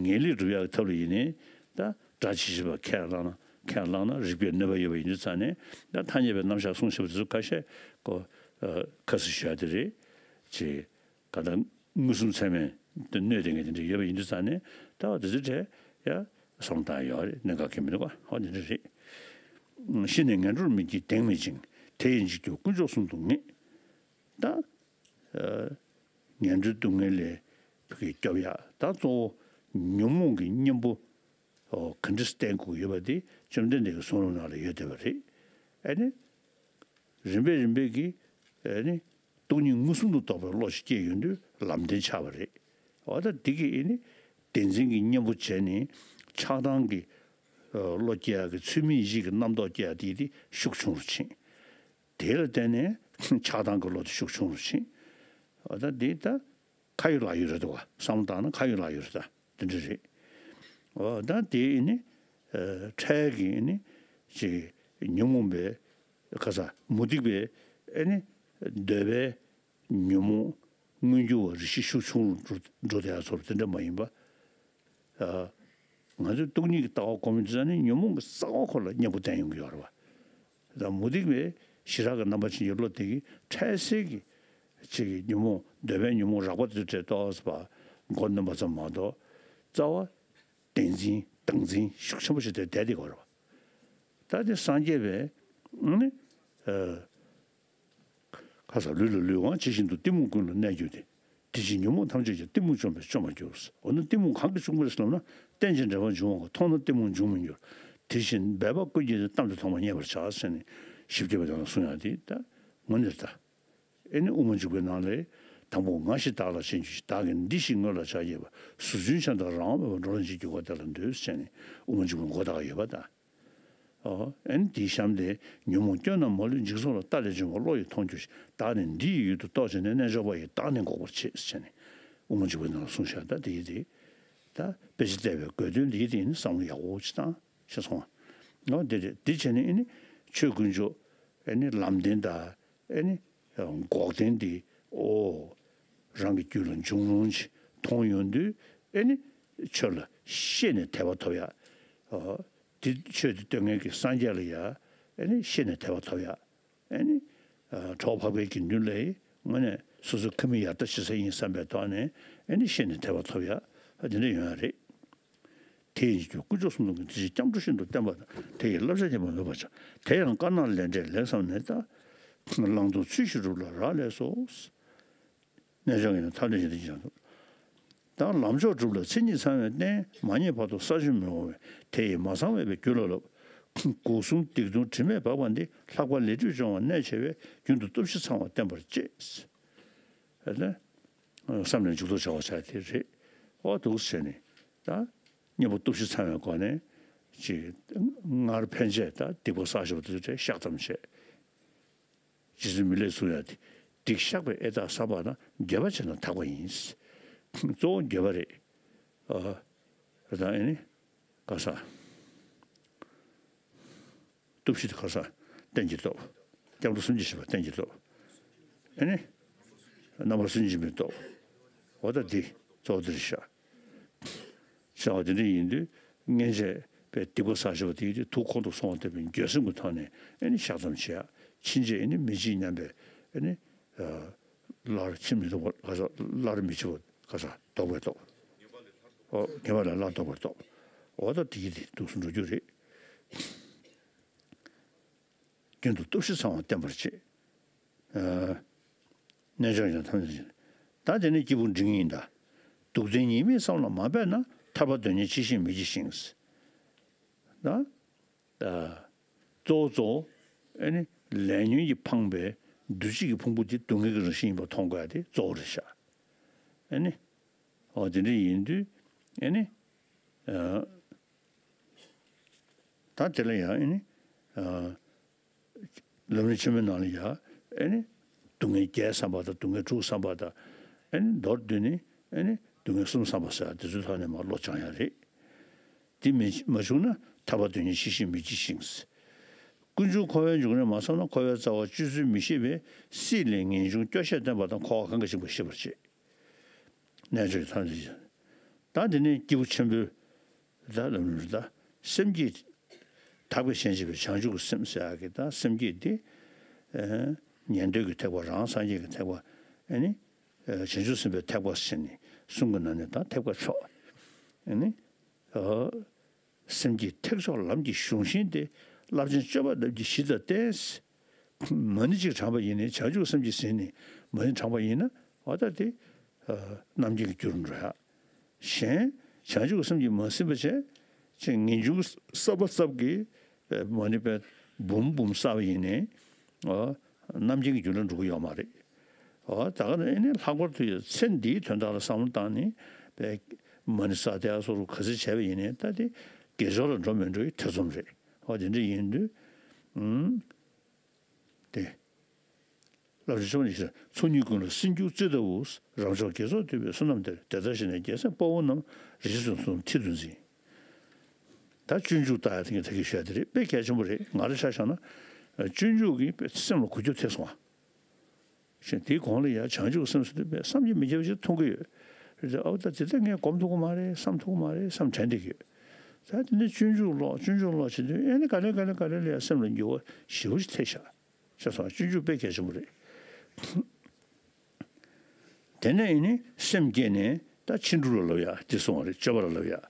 ངེས་ལེགས་སྒྲུབ་ཡག་གི་ཐབས་ལ་ཡིན་ནའི་ད་སྒྲ་ཇི་བཞིན་པ་ཁས་བླངས་ན་ཁས་བླངས་ན་རིགས་པས་གནོད་པ་ཡོད་པ་ཡིན་དུས་ཙང་ནས་ད་ཐ་སྙད་པའི་རྣམ་གཞག་གསུངས་བཞག་པ་དེ་ཚོ་ཁ་ཤས་ཀོ་ཁ་གསལ་ཞུ་ཡག་དེ་རེད། ཅེས་ག་ད་མངོན་སུམ་ཚད་མས་གནོད་བསྡད་མཁན་དེ་འདྲ་ཡོད་པ་ཡིན་དུས་ཙང་ནས་ད་དེ་ཚོའི་གྲས་ཡ་བསམ་བློ་བཏང་ཡོད་རེད། གནད་འགག་གི་མི་འདུག་ག་ཧོ་དེ་འདྲ་རེད། ཤི་ནས་ངན་འགྲོར་མི་སྐྱེའི་གདེང་མི་འཇིགས། དེ་ཡི་འཇིགས་སྐྱོབ་དཀོན་མཆོག་གསུམ་དུ་ངེས། ད་ངན་འགྲོའི་སྡུག་བསྔལ་ལས་ཕ་གི་སྐྱོབ་ཡ། ད་གཙོ་བོ་ཉོན་མོངས་ཀྱི་གཉེན་པོ་ག་འདྲས་བསྟེན་དགོས་ཡོད་པ་དེ་བཅོམ་ལྡན་འདས་ཀྱི་གསུང་རབ་ནང་ལ་ཡོད་བསྡད་པ་རེད། ཨ་ནི། རིམ་པས་རིམ་པས་ཀྱིས་ཨ་ནི་སྟོང་ཉིད་མངོན་སུམ་དུ་རྟོགས་པའི་བློ་ཞིག་སྐྱེས་ཡོང་དུས་ལམ་བདེན་ཆགས་པ་རེད། འོ་ད་འདི་གིས་ཨ་ནི་བདེན་འཛིན་གྱི་གཉེན་པོ་བྱས་ནས་ཆགས་སྡང་གི་བློ་སྐྱེ་ཡག་གི་ཚུལ་མིན་ཡིད་ཀྱི་རྣམ་རྟོག་སྐྱེ་ཡག་དེ་དེ་ཤུགས་ཆུང་རུ་ཕྱིན། དེ་ལ་བརྟེན་ནས་ཆགས་སྡང་གི་བློ་དེ་ཤུགས་ཆུང་རུ་ཕྱིན། འོ་ད་འདི་ད། ཁ་ཡོད་ལག་ཡོད་རེད་འདུག་བ། བསམ་བློ་བཏང་ན་ཁ་ཡོད་ལག་ཡོད་རེད་ད། དེ་འདྲ་རེད། འོ་ད་དེ་ཨེ་ནི། ཨ་འཕྲལ་གྱི་ཨེ་ནི། ཅིག་ཉོན་མོངས་པའི་ཁ་ས་མུ་སྟེགས་པའི་ཨེ་ནི། འདོད་པའི་ཉོན་མོངས་མངོན་གྱུར་བ་རེ་ཞིག་ཤུགས་ཆུང་རུ་འགྲོ་འགྲོ་བསྡད་ཡ་ཚོར་དེ་འདྲ་མ་ཡིན་པ། ཨ་ང་ཚོས་སྟོང་ཉིད་ཀྱི་ལྟ་བ་གོ་མི་འདུག་ས་ནི་ཉོན་མོངས་ཀྱི་རྩ་བ་ཁོ་ལ་གཉེན་པོ་བསྟེན་ཡོང་གི་ཡོད་རེད་བ། ད་མུ་སྟེགས་པའི་ཞི་རགས་ཀྱི་རྣམ་པ་ཅན་གྱི་བློ་དེ་གིས་འཕྲལ་སེལ་གྱི་ཅིག་གི་ཉོན་མོངས་འདོད་པའི་ཉོན་མོངས་རགས་པ་དེ་ཚོ་བྲལ་ཏོག་ཙམ་མགོ་གནོན་པ་ཙམ་མ་གཏོགས་རྩ་བ་བདེན་འཛིན་བདག་འཛིན་ཤུགས་ཆེན་པོ་ཞིག་དེ་བསྡད་དེ་གོ་རེད་བ། ད་དེ་སངས་རྒྱས་པས་ནི་ཨ། ཁ་ས་ལུས་ལ་ལུས་དབང་ཇི་བཞིན་དུ་གཏི་མུག་ཀུན་ལ་གནས་གྱུར་ཏེ། དེ་ཕྱིར་ཉོན་མོངས་ཐམས་ཅད་ཀྱང་གཏི་མུག་བཅོམ་པས་བཅོམ་པར་འགྱུར། འོ་ན་གཏི་མུག་གང་གིས་བཅོམ་པ་རེད་ཟེར་ལབ་ན་རྟེན་ཅིང་འབྲེལ་པར་འབྱུང་བ་མཐོང་ན་གཏི་མུག་འབྱུང་མི་འགྱུར། དེ་བཞིན་སྦས་པ་ཀུན་གྱིས་ནི་གཏམ་དེ་མཐོང་བ་མཉེས་པར་བྱ་ཟེར་ནས་བཞི་བརྒྱ་པའི་དོན་ལ་གསུང་ཡག་དེ་ད་དངོས་གནས་ད། ཨེ་ནི་དབུ་མ་འཇུག་པའི་ནང་ལས། དང་པོ་ང་ཞེས་བདག་ལ་བྱིན་གྱིས་བདག་གིས་འདི་ཞེས་ངོ་ལ་བྱ་བགྱིས་པ། ཟུར་འཇུག་ཆ་དང་རང་དབང་མེད་པར་འགྲོ་ལ་འཇིགས་སྐྱོབ་པ་དེ་ལ་འདུད་ཟེར་ནས་དབུ་མ་འཇུག་པའི་མགོ་བཏགས་ཡོད་པ་དང་། ཨོ། ཨེ་ནི་དེའི་གཤམ་དེ། ཉོན་མོངས་སྐྱོན་རྣམས་མ་ལུས་འཇིག་ཚོགས་ལ། བལྟ་ལས་བྱུང་བ་བློ་ཡིས་མཐོང་གྱུར་ཅིག། བདག་ནི་འདི་ཡི་ཡུལ་དུ་རྟོག་བྱས་ནས། རྣལ་འབྱོར་པ་ཡིས་བདག་ནི་འགོག་པར་བྱེད་ཟེར་ནས་དབུ་མ་འཇུག་པའི་ནང་ལ་གསུངས་བཞག་ད་དེ་ཡི་དེ། ད་དཔེ་ཆ་བལྟས་པའི་དགོས་དོན་འདི་ཡི་དེ་ནི་བསམ་བློ་ཡག་པོ་ཅིག་བཏང་ཤེས་སོང་ང་། ཨོ་དེ་རེད། འདི་བྱས་ནས་ཨེ་ནི་ཆོས་དཀོན་མཆོག་ཨེ་ནི་ལམ་བདེན་དང་། ཨེ་ནི། འགོག་བདེན་འདི། ཨོ། རང་གི་རྒྱུད་ལ་འབྱུང་རུང་ཅིག་མཐོང་ཡོང་དུས། ཨེ་ནི། ཆོས་ལ་ཤེས་ནས་དད་པ་ཐོབ་ཡ། ཨོ། འདི་ཆོས་འདི་སྟོན་མཁན་གྱི་སངས་རྒྱས་ལ་ཡ། ཨེ་ནི་ཤེས་ནས་དད་པ་ཐོབ་ཡ། ཨེ་ནི། གྲོགས་འཕགས་པའི་དགེ་འདུན་ལ་ཡི་དངོས་གནས་སོ་སོའི་ཁ་མིག་ཡར་ལྟ་ཞེ་ས་ཡིན་བསམ་པའི་ཐོག་ནས་ཨེ་ནི་ཤེས་ནས་དད་པ་ཐོབ་ཡ། འདི་འདྲ་ཡོང་ཡ་རེད། དེ་ཡི་འཇིགས་སྐྱོབ་དཀོན་མཆོག་གསུམ་དུ་ངེས། དེ་ཕྱིར་སྐྱབས་འགྲོ་ཤིན་ཏུ་བསྟེན་པ་དང་། དེ་ཡི་བསླབ་བྱ་ཉམས་པ་མེད་པར་བྱ། དེ་ཡང་དཀར་ནག་ལས་འབྲས་ལེགས་བསམས་ནས། ད་བླང་དོར་ཚུལ་བཞིན་སྒྲུབ་ལ་རག་ལས་སོ། རྣལ་འབྱོར་ཡིན་ན་ཐབས་ལས་གཞན་དུ་ཅི་ཡང་འདུག། ད་ལམ་མཆོག་སྒྲུབ་ལ་མཚན་ཉིད་ཚང་བའི་རྟེན། མ་རྙེད་བར་དུ་ས་ཆུ་མི་འོང་བས། དེ་ཡིས་མ་ཚང་བས་པའི་རྒྱུད་ལ་བསླབ། སྒོ་གསུམ་སྡིག་ལྟུང་དྲི་མས་སྦགས་པ་འདི། ལྷག་པར་ལས་སྒྲིབ་སྦྱོང་བ་གནད་ཆེ་བས། རྒྱུན་དུ་སྟོབས་བཞི་ཚང་བ་བསྟེན་པར་བྱེད། ཨ་ལས། བསམ་ནས་འཇུག་ལྡོག་བྱ་བ་བྱ་དེ་རེད། ཨོ་འདུག་སེ་བྱས་ནས་ད་གཉེན་པོ་སྟོབས་བཞི་ཚང་བའི་སྒོ་ནས་ཅིག་སྔར་ཕན་ཆད་ད་སྡིག་པ་བསགས་བཞག་པ་དེ་ཚོ་བཤགས་ཐམས་ཅད་རྗེ་བཙུན་མི་ལས་གསུང་ཡ་དེ། སྡིག་བཤགས་པའི་ཨེ་རྟག་བསམ་པ་ན། འགྱོད་པ་བྱས་ན་དག་པ་ཡིན། གཙོ་བོ་འགྱོད་པ་རེད། ཨ་རེད་ད་ཨེ་ནི་ག་ས། སྟོབས་བཞི་དེ་ག་ས་རྟེན་གྱི་སྟོབས། སྐྱབས་འགྲོ་སེམས་བསྐྱེད་བཞི་པ་རྟེན་གྱི་སྟོབས། ཨེ་ནི། རྣམ་པར་སུན་འབྱིན་པའི་སྟོབས། འོ་ད་འདི་གཙོ་བོ་འདི་རེད་ཤག། བྱ་བ་འདི་འདྲ་ཡིན་དུས་སྔན་ཆད་པའི་སྡིག་པ་བསགས་བཞག་པ་དེ་ཡིན་དུས་དུག་ཁོག་ཏུ་སོང་བ་ལྟ་བུའི་འགྱོད་སེམས་ཀྱི་ཐོག་ནས་ཨེ་ནི་བཤགས་ཐམས་ཅད་བྱེད་ཡ། ཕྱིན་ཆད་ཨེ་ནི་མི་འཇིགས་སྙམ་པའི་ཨེ་ནི། སླར་འཆི་མི་ཐུབ་པ་ག་ས་སླར་མི་འཆི་བ་ག་ས་ལྡོག་པའི་སྟོབས། ཨོ་ངེས་པ་ལས་སླར་ལྡོག་པའི་སྟོབས། འོ་ད་དེ་ཡི་དེ་འདུག་སེ་འགྲོ་རྒྱུ་རེད། རྒྱུན་དུ་སྟོབས་བཞི་ཚང་བ་བསྟེན་པར་བྱེད། ཨ་རྣལ་འབྱོར་ཡང་ཐམས་ཅད་ཅན། ད་དེ་ནས་སྐྱེས་བུ་འབྲིང་ཡིན་ད། སྡུག་བདེན་ཉེས་དམིགས་བསམ་ལ་མ་འབད་ན། ཐར་པ་དོན་གཉེར་ཕྱི་བཞིན་མི་བགྱིད་ཞིང་། ད་ད་གཙོ་བོ་གཙོ་བོ་ཨེ་ནི་ལས་ཉོན་གྱིས་འཕངས་པའི་འདུ་བྱེད་ཀྱི་ཕུང་པོ་དེ་སྡུག་བསྔལ་གྱི་རང་བཞིན་ཡིན་པ་མཐོང་དགོས་ཡ་དེ་གཙོ་བོ་རེད་ཤག། ཨེ་ནི་འོ་དེ་འདྲ་ཡིན་དུས་ཨེ་ནི་ཨ། ད་དེ་ལ་ཡང་ཨེ་ནི། ཨ། ལམ་རིམ་ཆེན་མོའི་ནང་ལ་ཡང་ཨེ་ནི། སྡུག་བསྔལ་བརྒྱད་བསམ་པ་དང་སྡུག་བསྔལ་དྲུག་བསམ་པ་དང་། ཨེ་ནི་མདོར་བསྡུས་ནས་ཨེ་ནི་སྡུག་བསྔལ་གསུམ་བསམ་པ་ཟེར་ཡ་དེ་ཚོའི་ཐོག་ནས་མར་བློ་སྦྱང་ཡ་རེད། དེ་མི་མ་བྱུང་ན་ཐར་པ་དོན་གཉེར་ཕྱི་བཞིན་མི་བགྱིད་ཅིང་། ཀུན་འབྱུང་འཁོར་བའི་འབྱུང་གནས་མ་ཚང་ན་འཁོར་བའི་རྩ་བ་གཅོད་ཚུལ་མི་ཤེས་པས། སྲིད་ལས་ངེས་འབྱུང་སྐྱོ་ཤས་བསྟེན་པ་དང་། འཁོར་བ་གང་གིས་འཆིང་བ་ཤེས་པར་བྱེད། རྣལ་འབྱོར་ཐམས་ཅད་ཀྱང་། ད་དེ་ནས་སྐྱེས་བུ་ཆེན་པོའི་ད་ལམ་རིམ་ད་སེམས་བསྐྱེད། དག་པའི་ཞེན་བྱེད་པའི་བྱང་ཆུབ་ཀྱི་སེམས་ཟེར་ཡག་གི་ད་སེམས་བསྐྱེད་དེ། ཨེ་ཉན་ཐོས་ཀྱི་ཐེག་པ། རང་སངས་རྒྱས་ཀྱི་ཐེག་པ། ཨེ་ནི་ཨེ་བྱང་ཆུབ་སེམས་དཔའི་ཐེག་པ་ཟེར་ནས་གསུམ་གྱི་ནང་ནས་ད་ཐེག་པ་མཆོག། ཨེ་ནི་ཨ་སེམས་བསྐྱེད་ཐེག་མཆོག་ལམ་གྱི་གཞུང་ཤིང་སྟེ། རླབས་ཆེན་སྤྱོད་པ་རྣམས་ཀྱི་གཞི་དང་བསྟན། མ་ཎི་གཅིག་བགྲངས་པ་ཡིན་ནའི་བྱང་ཆུབ་སེམས་ཀྱིས་ཟིན་ནས་མ་ཎི་བགྲངས་པ་ཡིན་ན་འོ་ད་དེ་རྣམ་མཁྱེན་གྱི་རྒྱུར་འགྲོ་ཡ། གཞན་བྱང་ཆུབ་སེམས་ཀྱིས་མ་ཟིན་པ་བྱས་ཅིག་ངེས་འབྱུང་གསར་པ་ཙམ་གྱིས་མ་ཎི་པའི་འབུམ་འབུམ་བསགས་པ་ཡིན་ནའི་རྣམ་མཁྱེན་གྱི་རྒྱུ་ལ་འགྲོ་གི་ཡོད་མ་རེད། འོ་ད་ག་ནས་ཨེ་ནི་ལྷག་པར་དུ་ཡང་ཚེ་འདིའི་དོན་དག་ལ་བསམ་བློ་བཏང་ནས་པའི་མ་ཎི་བསགས་དེ་ཨ་སོགས་རུ་ག་ཚོད་བྱས་པ་ཡིན་ནའི་ད་དེ་དགེ་སྦྱོར་ལ་འགྲོ་མི་འགྲོ་ཡི་ཐེ་ཚོམ་རེད། འོ་དེ་འདྲ་ཡིན་དུས་ཨུམ། དེ། བསླབ་བྱ་བཅོ་ལྔ་ནི་ཚོགས་གཉིས་ཀུན་ལ་སྲིད་འགྱུར་བརྩི་ལྟ་བུ། རབ་མཆོག་དགེ་ཚོགས་འདུས་པའི་བསོད་ནམས་དེར། དེ་ལྟར་ཞིག་ནས་རྒྱལ་སྲས་དཔའ་བོ་རྣམས། རིགས་སུ་འཛིན་མཐིལ་དུ་འཛིན། ད་སྤྱོད་འཇུག་ལྟ་ཡ་དེ་ངས་ད་གིན་ཞུ་ཡ་དེ་རེད། དཔེ་གལ་ཆེན་པོ་རེད། ང་རང་ཆ་བཞག་ན་སྤྱོད་འཇུག་གིས་དཔེ་སེམས་ལ་གོ་རྒྱུ་ཐེབས་སོང་བ། ཞེས་དེའི་གོང་ལ་ཡང་བྱང་ཆུབ་སེམས་སུ་འདུས་པའི་བསམ་གྱིས་མི་ཁྱབ་པ་ཞིག་མཐོང་གི་ཡོད། རེད་དེ་ཨའུ་ད་དེ་ལྟར་ངས་སྒོམ་ཐུབ་ཀྱི་མ་རེད། བསམ་ཐུབ་ཀྱི་མ་རེད་བསམ་དྲན་བསྡད་ཀྱི་ཡོད། ད་དེ་ནས་སྤྱོད་འཇུག་ཀློག་སྤྱོད་འཇུག་ཀློག་བྱེད་དུས་ཨེ་ནི་ག་ལེ་ག་ལེ་ག་ལེ་ལ་ཡང་སེམས་ལ་འགྱུར་བ་ཞེ་པོ་ཞིག་ཐེབས་ཤག་ཤེས་སོང་། སྤྱོད་འཇུག་དཔེ་གལ་ཆེན་པོ་རེད། དེ་ནས་ཨེ་ནི་སེམས་བསྐྱེད་ནས་ད་ཕྱིན་དྲུག་ལ་ལབ་ཡ་དེ་སོང་བ་རེད། སྤྱོད་པ་ལ་ལབ་ཡ།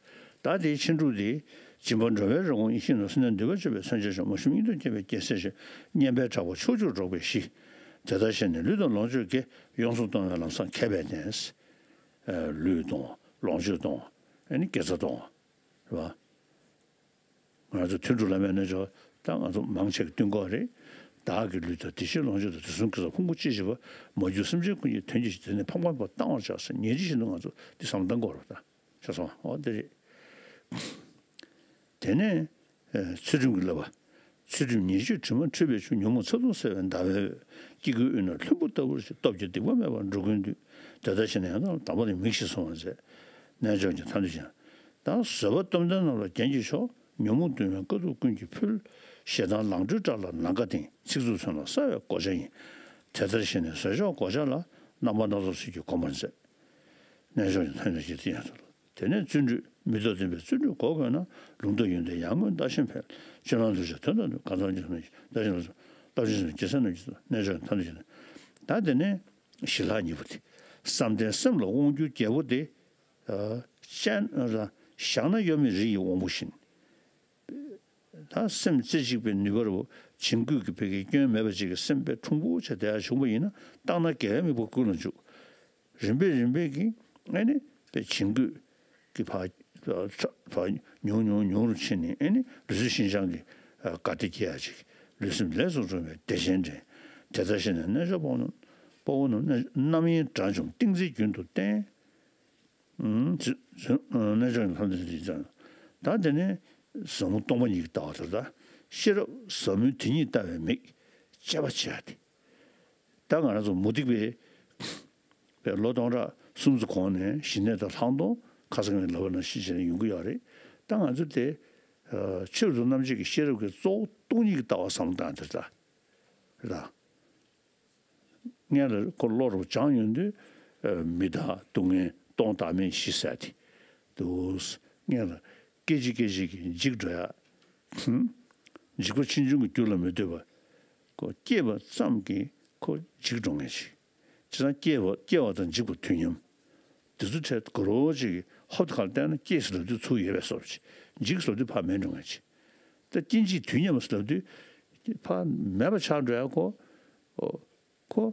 ད་དེའི་ཕྱིན་དྲུག་དེ། སྦྱིན་པ་འགྲོ་བའི་རེ་སྐོང་ཡིད་བཞིན་ནོར། སེམས་ལྡན་འདུན་པ་སྤྱོད་པའི་མཚོན་བྱེད་ཤོག་མ་ཞུམ་སྙིང་སྟོབས་བསྐྱེད་པའི་རྒྱལ་སྲས་ཤོག་སྙན་པའི་གྲགས་པ་ཕྱོགས་བཅུར་སྒྲོག་པའི་གཞི། དེ་ལྟར་ཞེས་ནས་ལུས་དང་ལོངས་སྤྱོད་དགེ། ཡོངས་སུ་གཏོང་བའི་ལམ་བཟང་མཁས་པས་ལྡན། ལུས་གཏོང་། ལོངས་སྤྱོད་གཏོང་། ཨེ་ནི་དགེ་རྩ་གཏོང་། རེད་བ། ང་ཚོ་ཐུན་དྲུག་བླ་མའི་རྣལ་འབྱོར་ད་ང་ཚོ་མང་ཆེ་གི་སྟོན་ཀ་རེད། བདག་གི་ལུས་དང་དེ་བཞིན་ལོངས་སྤྱོད་དང་། དུས་གསུམ་གྱི་ས་ཕུང་པོ་ཅི་ཞིག་པ། མ་གྱུར་སེམས་ཅན་ཀུན་གྱི་དོན་གྱིས་ཤིག་དེ་ནི་ཕངས་པ་བཏང་བར་བྱ་ཟེར། ཉིན་གཅིག་བཞིན་དུ་ང་ཚོ་འདི་བསམ་བློ་བཏང་དགོས་རེད་ད། ཤེས་སོང་། འོ་འདི་རེད། དེ་ནས་ཚུལ་ཁྲིམས་ཀྱི་བསླབ་པ། ཚུལ་ཁྲིམས་ཉེས་སྤྱོད་དྲི་མ་འཁྲུད་པའི་ཆུ། ཉོན་མོངས་ཚ་གདུང་སེལ་བའི་ཟླ་བའི་འོད། སྐྱེ་དགུའི་དབུས་ན་ལྷུན་པོ་ལྟ་བུར་ཤར། སྟོབས་ཀྱིས་སྡིག་པ་མེད་པར་འགྲོ་ཀུན་འདུལ། དེ་ལྟར་ཞེས་ནས་ཡང་དག་པར་དམ་པ་ནི་མིག་ཤེས་གསུངས་པ་མཛད། རྣལ་འབྱོར་གྱི་ཐམས་ཅད་ཀྱང་། ད་བཟོད་པ་སྟོབས་ལྡན་རྣམས་ལ་རྒྱན་གྱིས་ཕྱོགས། ཉོན་མོངས་གདུང་བའི་དཀའ་ཐུབ་ཀུན་གྱིས་ཕུལ། ཞེ་སྡང་ལང་སྤྲུལ་དགྲ་ལ་ལང་ཀ་སྟེང་། ཚིག་རྩུབ་མཚོན་ལ་གསོད་པའི་གོ་ཆ་ཡིན། དེ་ལྟར་ཞེས་ནས་བཟོད་མཆོག་གོ་ཆ་ལ། རྣམ་པ་སྣ་ཚོགས་ཚུལ་གྱིས་བསྒོམ་པར་མཛད། རྣལ་འབྱོར་གྱི་ཐམས་ཅད་ཀྱི་དེ་ཡང་དུ། དེ་ནས་བརྩོན་འགྲུས་མི་ལྡོག་ལྡན་པའི་བརྩོན་འགྲུས་གོ་དགོས་ན། ལུང་དང་ཡོན་ཏན་ཡར་ངོའི་མདའ་བཞིན་འཕེལ། སྤྱོད་ལམ་གདུལ་བྱའི་དོན་དང་མཐུན། གང་ཟག་སྙིང་རྗེ་ནི་བླ་བྲེ་སེམས་ཀྱི་རྒྱལ་སྲས་རྣམས་ཀྱི་རྣལ་འབྱོར་ཐམས་ཅད་ཀྱི། ད་དེ་ནས་ཞི་ལྷག་གཉིས་པོ་དེ། བསམ་གཏན་སེམས་ལ་དབང་བསྒྱུར་རྒྱལ་པོ་དེ། ཅན་བཞག་ན་གཡོ་མེད་རི་ཡི་དབང་པོ་བཞིན། ད་སེམས་རྩེ་གཅིག་པའི་ནུས་པ་རུ་བྱིང་རྒོད་ཀྱི་ཕ་གིའི་སྐྱོན་མེད་པ་ཅིག་གི་སེམས་དཔའི་ཕྲུ་གུ་ཆེ་དེ་ཡང་བྱུང་བ་ཡིན་ན། བརྟགས་ན་དགེ་བའི་དམིགས་པ་ཀུན་ལ་འཇུག་རིམ་པས་རིམ་པས་ཀྱིས་ཨེ་ནི་དཔེ་བྱིང་རྒོད་ཀྱི་ཕ་ཕ་ཉུང་ཉུང་ཉུང་རུ་ཕྱིན་ནས་ཨེ་ནི་ལུས་སེམས་ཤིན་སྦྱངས་ཀྱི་དགའ་བདེ་སྐྱེ་ཡ་ཅིག་ལུས་སེམས་ལས་སུ་འགྲོ་བའི་བདེ་ཆེན་འདྲེན། དེ་ལྟར་ཞེས་ནས་རྣལ་འབྱོར་དཔའ་བོ་རྣམས། དཔའ་བོ་རྣམས་རྣམ་གཡེང་དགྲ་བཅོམ་ཏིང་འཛིན་རྒྱུན་དུ་བསྟེན། རྣལ་འབྱོར་གྱི་ལྷ་འདྲེན་འདི་ཙམ། ད་དེ་ནས་ཟབ་མོ་སྟོང་པ་ཉིད་ཀྱི་ལྟ་བ་དེ་ལ། ཤེས་རབ་ཟབ་མོའི་དེ་ཉིད་ལྟ་བའི་མིག་དཔྱད་པ་བྱེད་ཡ་དེ། ད་ང་རང་ཚོ་མུ་སྟེགས་པའི་པའི་ལོ་སྟོང་ཕྲག་གསུམ་ཙམ་གོང་ནས་ཞི་གནས་དང་ལྷག་མཐོང་ཁ་སང་ངས་ལབ་པ་ནང་བཞིན་བྱས་ནས་ཡོང་གི་ཡོད་རེད། ད་ང་ཚོ་དེ་ཆོས་རབ་ཏུ་རྣམ་འབྱེད་ཀྱི་ཤེས་རབ་ཀྱི་གཙོ་བོ་སྟོང་ཉིད་ཀྱི་ལྟ་བ་བསམ་བློ་བཏང་དེ་ལྟ་རེད་ད། སྔོན་ལ་ཁོ་བློ་རུ་སྦྱངས་ཡོང་དུས་མི་རྟག་སྡུག་བསྔལ་སྟོང་བདག་མེད་བཞི་ཟེར་དེ་འདུག་སྔོན་ལ་སྐད་ཅིག་སྐད་ཅིག་གིས་འཇིག་འགྲོ་ཡ། འཇིགས་པ་ཕྱིས་འབྱུང་གི་རྒྱུ་ལ་མི་ལྟོས་པ། ཁོ་སྐྱེས་པ་ཙམ་གྱིས་ཁོ་འཇིག་འགྲོ་ངེས་ཤིག་བྱས་ཙང་སྐྱེ་བ་སྐྱེ་བ་དང་འཇིག་པ་དུས་མཉམ། དེ་ཚོ་འཕྲད་དགོས་རོགས་ཅིག་གིས་ཧོབ་ཏེ་ཁ་ལ་བལྟས་ན་སྐྱེས་ཟེར་ལབ་དུས་ཚུར་ཡོད་པའི་བཟོ་འདྲ་ཅིག་འཇིག་ཟེར་ལབ་དུས་ཕར་མེད་འགྲོ་ངེས་ཅིག་ད་སྐྱེ་འཇིག་དུས་མཉམ་ཟེར་ལབ་དུས་ཕར་མེད་པ་ཆགས་འགྲོ་ཡ་ཁོ། ཁོ།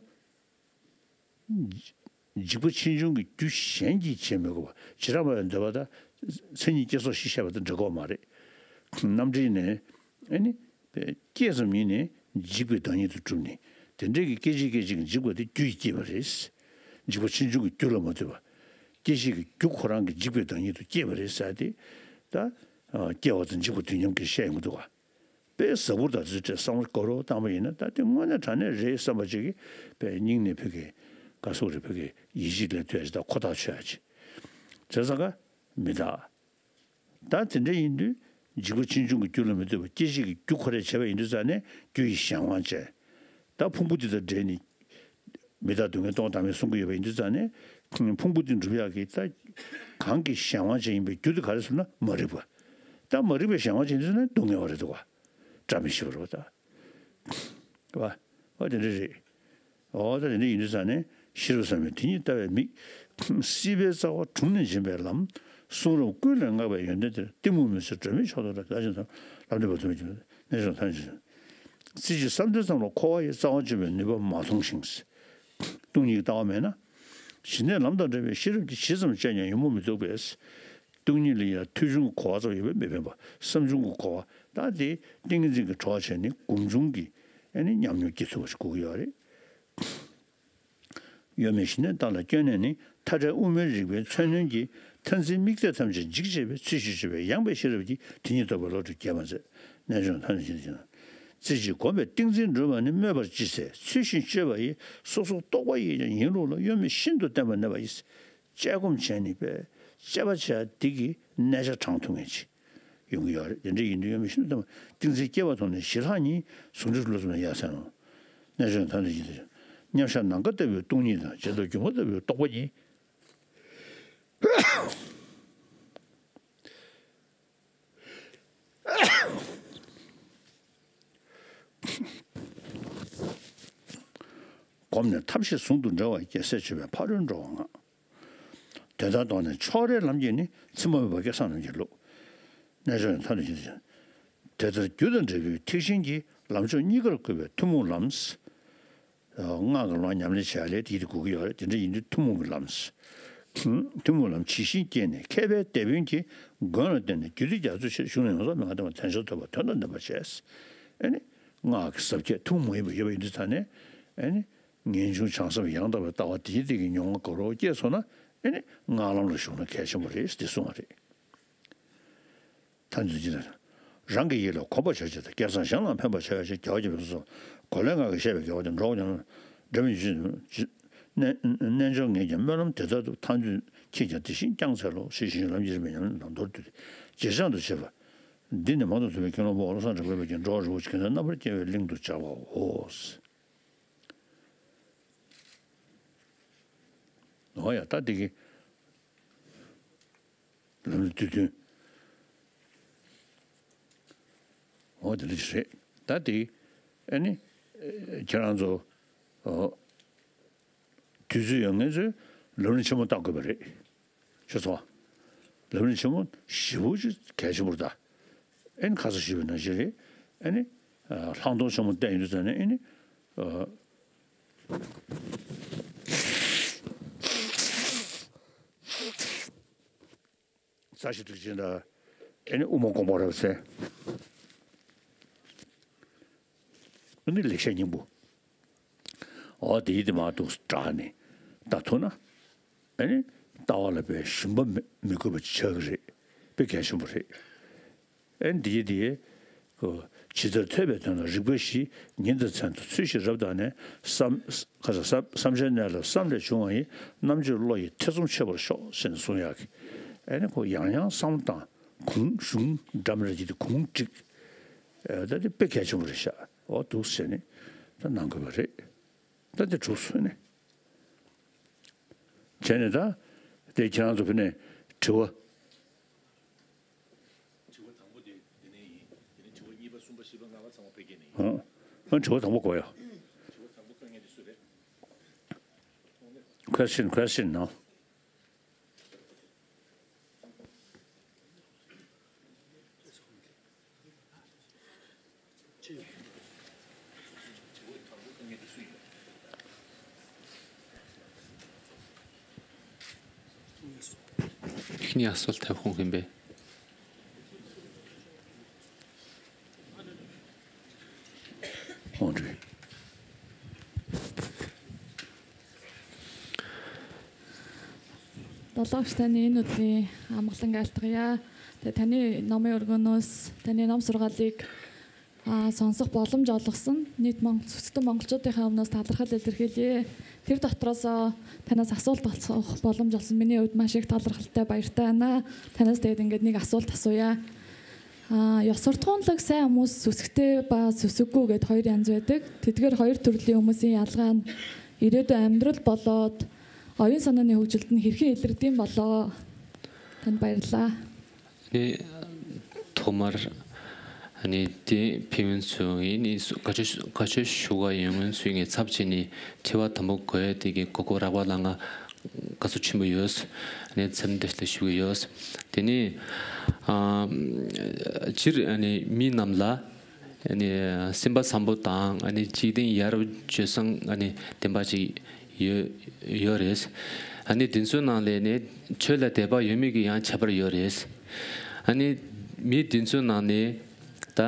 འཇིགས་པ་ཕྱིས་འབྱུང་གི་རྒྱུ་གཞན་གྱིས་བྱེད་མི་དགོས་པ། བྱེ་བྲག་པའི་འདོད་པ་དང་མཚན་ཉིད་སྐྱེ་སོགས་བཞི་བཤད་པ་དང་འདྲ་གི་མ་རེད། རྣམ་འགྲེལ་ནས་ཨེ་ནི་སྐྱེས་ཙམ་ཡིན་ནས་འཇིག་པའི་བདག་ཉིད་དུ་གྲུབ་ནས་དེ་འདྲའི་གི་སྐད་ཅིག་སྐད་ཅིག་གིས་འཇིག་པ་དེ་རྒྱུ་ཡིས་བསྐྱེད་པ་རེད། འཇིགས་པ་ཕྱིས་འབྱུང་གི་རྒྱུ་ལ་མ་ལྟོས་པ། སྐད་ཅིག་གི་རྒྱུ་ཁོ་རང་གི་འཇིག་པའི་བདག་ཉིད་དུ་བསྐྱེད་པ་རེད་ཟེར་ཏེ། ད་སྐྱེ་བ་དང་འཇིག་པ་དུས་མཉམ་གྱིས་བཤད་ཡོང་གི་འདུག་ག་དཔེ་ཟབ་པོ་དང་དེ་ཚོའི་གྲས་བསམ་བློ་འཁོར་རོགས་བཏང་པ་ཡིན་ན་ད་དེ་དངོས་གནས་དྲང་གནས་རེད་བསམ་པ་ཅིག་གིས་དཔེ་སྙིང་ནས་ཕ་གི་དགའ་སོགས་རེད། ཕ་གི་ཡིད་ཆེས་ལས་ཐོས་ཡ་ཅིག་དང་ཁོ་ཐག་ཆོད་ཡ་ཅིག་བྱས་ཙང་ཀ་མི་རྟག་ད་དེ་འདྲ་ཡིན་དུས་འཇིགས་པ་ཕྱིས་འབྱུང་གི་རྒྱུ་ལ་མི་ལྟོས་པ་སྐྱེ་འཇིག་གི་རྒྱུ་ཁོ་རས་བྱས་པ་ཡིན་དུས་ཙང་ནས་རྒྱུ་ཡི་གཞན་དབང་བྱས། ད་ཕུང་པོ་འདི་དང་འབྲེལ་ནས། མི་རྟག་སྡུག་བསྔལ་སྟོང་བདག་མེད་གསུང་གི་ཡོད་པ་ཡིན་དུས་ཙང་ནས། ཕུང་པོ་འདི་འགྲུབ་ཡག་གི་ད། གང་གི་གཞན་དབང་ཅན་ཡིན་པའི་རྒྱུ་དེ་ག་རེ་ཟེར་ན་མ་རིག་པ། ད་མ་རིག་པའི་གཞན་དབང་ཅན་ཡིན་དུས་ཙང་ནས་སྡུག་བསྔལ་བ་རེད་འདུག་ག་བཀྲ་མི་ཤིས་པ་རེད་པ་ད། བ། བ་དེ་འདྲ་རེད། འོ་ད་དེ་འདྲ་ཡིན་དུས་ཙང་ནས་ཤེས་རབ་ཟབ་མོའི་དེ་ཉིད་ལྟ་བའི་མིག་སྲིད་པའི་རྩ་བ་དྲུངས་ནས་འབྱིན་པའི་ལམ། གསུང་རབ་ཀུན་ལས་བསྔགས་པའི་ཡོན་ཏན་དེར། གཏི་མུག་མུན་སེལ་སྒྲོན་མེའི་མཆོག་ཏུ་འགྲོ། ད་ཅི་ཙམ་ལམ་འབྲས་བུ་ཐོབ་པའི་རྣལ་འབྱོར་ཐམས་ཅད། རྩེ་གཅིག་བསམ་གཏན་ཙམ་ལ་འཁོར་བ་ཡི་རྩ་བ་གཅོད་པའི་ནུས་པ་མ་མཐོང་ཞིང་། སྟོང་ཉིད་ཀྱི་ལྟ་བ་མེད་ན། ཞི་གནས་ལམ་དང་འབྲེལ་བའི་ཤེས་རབ་ཀྱིས་ཇི་ཙམ་དཔྱད་ཀྱང་ཡོང་མུ་མི་ཐུབ་པས། སྟོང་ཉིད་ལ་ཡང་ཐོས་བྱུང་གི་གོ་བ་ཙམ་ཡོད་པས་མི་ཕན་པ། བསམ་བྱུང་གི་གོ་བ་དང་དེ་ཏིང་ངེ་འཛིན་གྱི་གྲོགས་བྱས་ནས་སྒོམ་བྱུང་གི་ཨ་ནི་ཉམས་མྱོང་སྐྱེ་ཐུབ་པ་ཞིག་དགོས་ཀྱི་ཡོད་རེད། གཡོ་མེད་ཞི་གནས་བདག་ལ་སྐྱོན་གནས་ནི། མཐའ་བྲལ་དབུ་མའི་རིག་པའི་མཚོན་རྣོན་གྱིས། མཐར་འཛིན་དམིགས་གཏད་ཐམས་ཅད་འཇིག་བྱེད་པའི། ཚུལ་བཞིན་སྤྱོད་པའི་ཡངས་པའི་ཤེས་རབ་ཀྱིས། དེ་ཉིད་རྟོགས་པའི་བློ་གྲོས་རྒྱས་པར་མཛད། རྣལ་འབྱོར་ཐམས་ཅད་ཀྱི་རྩེ་གཅིག་བསྒོམས་པས་ཏིང་འཛིན་འགྲུབ་པ་ནི། སྨོད་པར་ཅི་འཚལ་ཚུལ་བཞིན་སྤྱོད་པ་ཡིས། སོ་སོར་རྟོག་པ་ཡིས་ཀྱང་ཡིན་ལུགས་ལ། གཡོ་མེད་ཤིན་ཏུ་བརྟན་པར་གནས་པ་ཡིས། དཔྱད་སྒོམ་བྱས་ནས་པས་དཔྱད་པ་བྱས་འདི་གི་གནས་ཆ་དྲངས་ཐུབ་མཁན་ཅིག་ཡོང་གི་ཡོད་རེད། དེ་འདྲ་ཡིན་དུས་གཡོ་མེད་ཤིན་ཏུ་བརྟན་པ་ཏིང་འཛིན་སྐྱེ་བ་ཐོབ་ནས་ཞི་ལྷག་ཉིད་ཟུང་འབྲེལ་ལུགས་ཙམ་ལ་ཡ་མཚན་ནོ། རྣལ་འབྱོར་ཐམས་ཅད་ཀྱི་མཉམ་གཞག་ནམ་མཁའ་ལྟ་བུའི་སྟོང་ཉིད་དང་། རྗེས་ཐོབ་སྒྱུ་མ་ལྟ་བུའི་རྟོག་པ་ཉིད། བསྒོམས་ནས་ཐབས་ཤེས་ཟུང་དུ་འབྲེལ་བ་རྒྱལ་སྲས་སྤྱོད་པའི་ཕ་རོལ་འགྲོ་བ་ལྔ། དེ་ལྟར་མདོར་ན་ཕྱོགས་རེའི་ལམ་གྱིས་ནི། ཚིམ་པ་མེད་པ་སྐལ་བཟང་རྣམས་ཀྱི་ལུགས། རྣལ་འབྱོར་ཐམས་ཅད་ཀྱི། དེ་ལྟར་རྒྱུ་དང་འབྲས་བུའི་ཐེག་ཆེན་གྱི། ལམ་མཆོག་གཉིས་ཀར་བཀོད་པའི་ཐུན་མོང་ལམ། སྔགས་ཀྱི་ལུང་ཉམས་ལེན་བྱས་ལས་དེ་ཡིད་དུ་འགུག་གི་ཡོད་རེད། དེ་འདྲ་ཡིན་དུས་ཐུན་མོང་གི་ལམ། ཐུན་མོང་ལམ་ཇི་བཞིན་སྐྱེས་ནས། མཁས་པའི་དེད་དཔོན་གྱི་མགོན་ལ་བརྟེན་ནས། རྒྱུད་སྡེ་རྒྱ་མཚོའི་ཆེད་གཞུང་ལ་ཡོངས་སུ་མི་དགའ་བརྟེན་པ་དོན་ཆེན་ཐོབ་པ་དོན་དང་ལྡན་པར་བྱས། ཨེ་ནི། སྔགས་ཀྱི་ཟབ་ཁྱད་ཐུན་མོང་མ་ཡིན་པ་ཡོད་པ་ཡིན་དུས་ད་ནས་ཨེ་ནི། ངེས་འབྱུང་བྱང་སེམས་ཡང་དག་པའི་ལྟ་བ་དེའི་སྟེང་གི་མྱོང་བ་དགའ་རབ་སྐྱེས་སོང་ན་ཨེ་ནི། སྔགས་ལམ་ལ་ཞུགས་ན་གལ་ཆེན་པོ་རེད་ཟེར་གསུངས་པ་རེད། ཐམས་ཅད་ཀྱི་རང་གི་ཡིད་ལ་གོམས་པར་བྱ་བྱེད་དང་། བསྐལ་བཟང་གཞན་ལའང་ཕན་པར་བྱ་བའི་ཕྱིར། རྒྱལ་བ་རྒྱ་མཚོའི་གསུང་གོ་ལའི་ངག་གིས་བཤད་པའི་དགེ་བ་དེ་འགྲོ་བ་ཉོན་མོངས་འདྲེན་པའི་ཡུལ། རྣལ་འབྱོར་ངས་ཀྱང་སྨོན་ལམ་དེ་ལྟར་བཏབ། མཐར་འདོད་ཁྱེད་ཀྱང་དེ་བཞིན་བསྐྱང་འཚལ་ལོ། ཞེས་ཞུས་ཤིང་ལམ་གྱི་རིམ་པས་ཉམས་ལེན་དང་མདོར་བསྡུས་ཏེ་རྗེས་འབྲང་དུ་བྱེད་པ། འདི་ནི་མང་དུ་གསུངས་པའི་ཀུན་སློང་པོ་ཀློང་གསལ་གྲགས་པའི་བར་གྱི་འགྲོ་བ་རིན་པོ་ཆེ་མཁྱེན་བརྩེ་རྣམ་པར་རྒྱལ་བའི་གླིང་དུ་བྱ་བའོ། འོ་ཡ་ད་འདི་གི་ལམ་རིམ་བསྡུས་དོན། འོ་དེ་འདྲ་ཞིག་རེད། ད་དེ་ཨ་ནི་ཁྱེད་རང་ཚོ་འོ་དུས་ཚོད་ཡོད་མཁན་ཚོས་ལམ་རིམ་ཆེན་མོ་བལྟ་དགོས་པ་རེད། ཤེས་སོང་། ལམ་རིམ་ཆེན་མོ་ཞེ་པོ་ཅིག་གལ་ཆེན་པོ་རེད་ད། ཨ་ནི་ཁ་སང་ཞུས་པ་ནང་བཞིན་རེད། ཨ་ནི་ལྷག་མཐོང་ཆེན་མོ་བསྟན་ཡོང་དུས་ཙམ་ནས་ཨ་ནི། རྩ་ཞིག་སྒྲིག་ཅིང་ལ། ཨ་ནི་དབུ་མ་དགོངས་པ་རབ་གསལ། ཨ་ནི་ལེགས་བཤད་སྙིང་པོ། འོ་དེ་ཡིད་དུ་མ་འདུག་དྲག་ནས་ལྟ་ཐུབ་ན། ཨ་ནི་ལྟ་བ་ལ་དཔེ་ཞུམ་པ་མི་མི་དགོས་པ་ཅིག་ཆགས་ཀྱི་རེད། དཔེ་གལ་ཆེན་པོ་རེད། ཨ་ནི་འདི་ཡི་འདི་ཡི། ཇི་ལྟར་ཐོས་པའི་དོན་ལ་རིགས་པ་བཞི། ཉིན་དང་མཚན་དང་ཚུལ་བཞིན་རབ་བརྟགས་ནས། བསམ། ཁ་ས་བསམ། བསམ་བྱའི་གནས་ལ་བསམ་ལས་བྱུང་བ་ཡི། རྣམ་དཔྱོད་བློ་ཡི་ཐེ་ཚོམ་ཆོད་པར་ཤོག་ཟེར་ནས་གསུང་ཡག་གི། ཨ་ནི་ཁོ་ཡང་ཡང་བསམ་བློ་བཏང་། གུང་གཞུང་འདྲ་མི་འདྲ་ཅིག་དེ་གུང་བསྒྲིགས། ཨ་ད་དེ་དཔེ་གལ་ཆེན་པོ་རེད་ཤག་འོ་འདུག་ཟེར་ནས་ད་གནང་དགོས་པ་རེད། ད་དེ་གྲུབ་སོང་ནས། བྱས་ནས་ད་དེ་ཁྱེད་རང་ཚོ་ཕུལ་ནས་དྲི་བ། དྲི་བ་དང་པོ་དེ་དེ་ནས་ཡིན། དེ་ནས་དྲི་བ་གཉིས་པ་གསུམ་པ་བཞི་པ་ལྔ་པ་ཚང་མ་ཕ་གི་ནས་ཡིན། ཨང་། ཨང་། དྲི་བ་དང་པོ་གོ་ཡ། དྲི་བ་དང་པོ་དཀའ་ངལ་དེ་སུ་རེད། Question, question, no? ཁྱེད་ཉག་སོལ་ཐབས་ཁོང་གིན་པས། ཁོང་གིས། Долоогч, таны энэ өдрийн амгалан айлтгая. Тэгээ таны номын өргөнөөс таны ном сургаалыг, а, сонсох боломж олгосон нийт мон-, сүсгтэн монголчуудынхаа өмнөөс талархал илэрхийлье. Тэр дотроос танаас асуулт асуух боломж олсон. Миний хувьд маш их талархалтай, баяртай байна. Танаас тэгээд ингээд нэг асуулт асууя. А, ёс суртахуунлаг сайн хүмүүс сүсгтэй ба сүсэггүй гэд хоёр янз байдаг. Тэдгээр хоёр төрлийн хүмүүсийн ялгаа нь ирээдүйн амьдрал болоод оюун санааны хөгжилд нь хэрхэн илэрдэм болоо? Танд баярлалаа. ནི་ཐོག་མར་ནི་དེ་ཕི་ཝན་ཚུ་ཡིན་ནི་སུ་ག་ཆོས་ག་ཆོས་ཞུ་ག་ཡོང་ངོན་ཚུ་ངས་ཚབ་བྱས་ནི་དྲི་བ་དང་པོ་གོ་ཡ་དེ་གི་གོ་གོ་རག་པ་ལ་ང་དགའ་བསུ་ཆེན་པོ་ཡོད། ནི་འཚམས་འདྲི་ཞུ་གི་ཡོད། དེ་ནི་ཨ་སྤྱིར་ནི་མི་རྣམས་ལ་ ཨ་ནི་སེམས་པ་བཟང་པོ་དང་ཨ་ནི་འཇིག་རྟེན་ཡར་སྤྱོད་བཟང་ཨ་ནི་ལྡན་པ་ཅིག་ཡོད་ཡོད་རེད། ཨ་ནི་དེ་ཚོའི་ནང་ལས་ནི་ཆོས་ལ་དད་པ་ཡོད་མེད་ཀྱི་ཡང་ཁྱད་པར་ཡོད་རེད། ཨ་ནི་མི་དེ་ཚོའི་ནང་ནས་ད་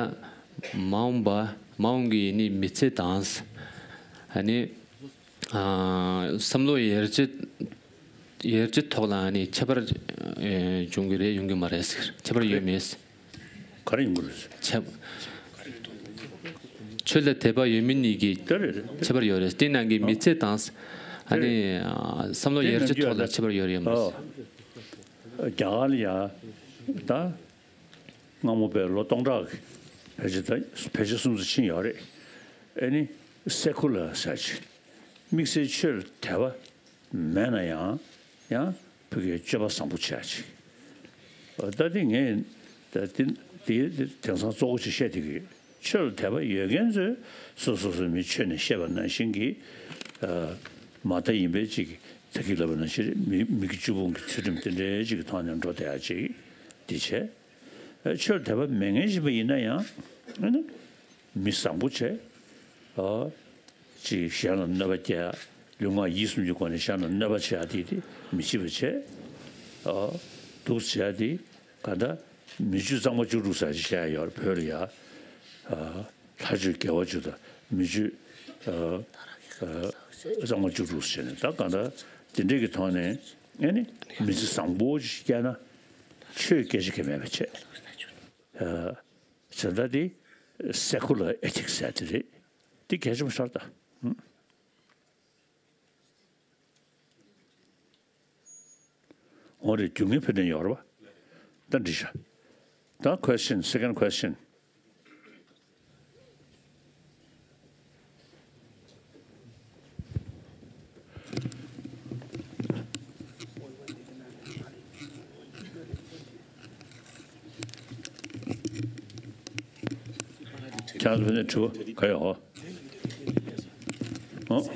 མ་འོངས་པ་མ་འོངས་ཀྱི་ནི་མི་ཚེ་དང་ཨ་ནི་ཨ་བསམ་བློ་ཡར་རྒྱས་ཡར་རྒྱས་ཐོག་ལ་ནི་ཁྱད་པར་ཨེ་འབྱུང་གི་རེད་ཡོང་གི་མ་རེད་ཟེར། ཁྱད་པར་ཡོད་མེད། ག་རེ་ཡོང་གི་རེད། ཁྱད་ཆོས་ལ་དད་པ་ཡོད་མེད་གཉིས་ཀྱི་དེ་རེད་རེད། ཁྱད་པར་ཡོད་རེད། དེ་ནང་གི་མི་ཚེ་དང་ཨ་ནི་བསམ་བློ་ཡར་རྒྱས་ཐོག་ལ་ཁྱད་པར་ཡོད་རེད་ཡོད་མ་རེད། ཨོ། རྒྱ་གར་ལ་ཡ་ད་སྔ་མོ་པའི་ལོ་སྟོང་ཕྲག་གི་ཕལ་ཆེར་ད་ཕལ་ཆེར་སུམ་ཅུ་ཕྱིན་ཡོད་རེད། ཨེ་ནི་སེ་ཀུ་ལར་ཟེར་ཅིག་དམིགས་བསལ་ཆོས་ལ་དད་པ་མེད་ན་ཡང་ཡང་ཕ་གིའི་སྤྱོད་པ་བཟང་པོ་བྱས་ཅིག་ད་དེ་ངས་ད་དེ་དེ་དེང་སང་གཙོ་བོ་ཅིག་བཤད་བསྡད་ཀྱི་ཡོད། ཆོས་ལ་དད་པ་ཡོད་མཁན་ཚོས་སོ་སོ་སོ་མི་ཆོས་ནས་བཤད་པ་ནང་བཞིན་གྱི་ཨ་མ་མཐའ་ཡིན་པའི་ཅིག་ད་གིན་ལབ་པ་ནང་བཞིན་མི་མི་དགེ་བཅུ་སྤོང་གི་ཚུལ་ཁྲིམས་དེ་འདྲའི་ཅིག་གི་ཐོག་ནས་འགྲོ་བསྡད་ཡ་ཅིག་འདི་བྱས། ཨ་ཆོས་ལ་དད་པ་མེད་མཁན་ཞིག་པ་ཡིན་ན་ཡང་ཨ་ནི་མི་བཟང་པོ་བྱས། ཨ་ཅིག་གཞན་ལ་གནོད་པ་སྐྱེལ་ཡ། ལུས་ངག་ཡིད་གསུམ་གྱི་སྒོ་ནས་གཞན་ལ་གནོད་པ་བྱེད་ཡ་དེ་དེ་མི་བྱེད་པ་བྱས། ཨ་སྡུག་བྱེད་ཡ་དེ་ག་ད་མི་རྒྱུད་གཙང་མ་བཅུ་དྲུག་ཟེར་ཅིག་བཤད་ཡ་ཡོད་རེད་བོད་ལ་ཡ། ཨ་ལྷ་རྒྱུད་དགེ་བ་བཅུ་དང་མི་རྒྱུད་ཨ་ཨ་གཙང་མ་བཅུ་དྲུག་ཟེར་ནས་ད་ག་ད་དེ་འདྲས་ཀྱི་ཐོག་ནས་ཨ་ནི་མི་ཚེ་བཟང་པོ་ཞིག་སྐྱེལ་ན་ཆོས་སྐད་ཆ་གང་ཡང་མེད་པ་བྱས། ཨ་བྱས་ད་དེ་སེ་ཀུ་ལར་ཨེ་ཐིག་སི་ཟེར་དེ་རེད། དེ་གལ་ཆེན་པོ་ཤར་ད། འོ་རེད། རྒྱུ་ངན་ཕན་ནས་ཡོད་རེད་པ། ད་འདྲི་ཤ། ད་question, second question. ཁྱེད་རང་ཚོ་ཕན་ནས་དྲི་བ་ག་ཡོད་ཧོ། ཨོ།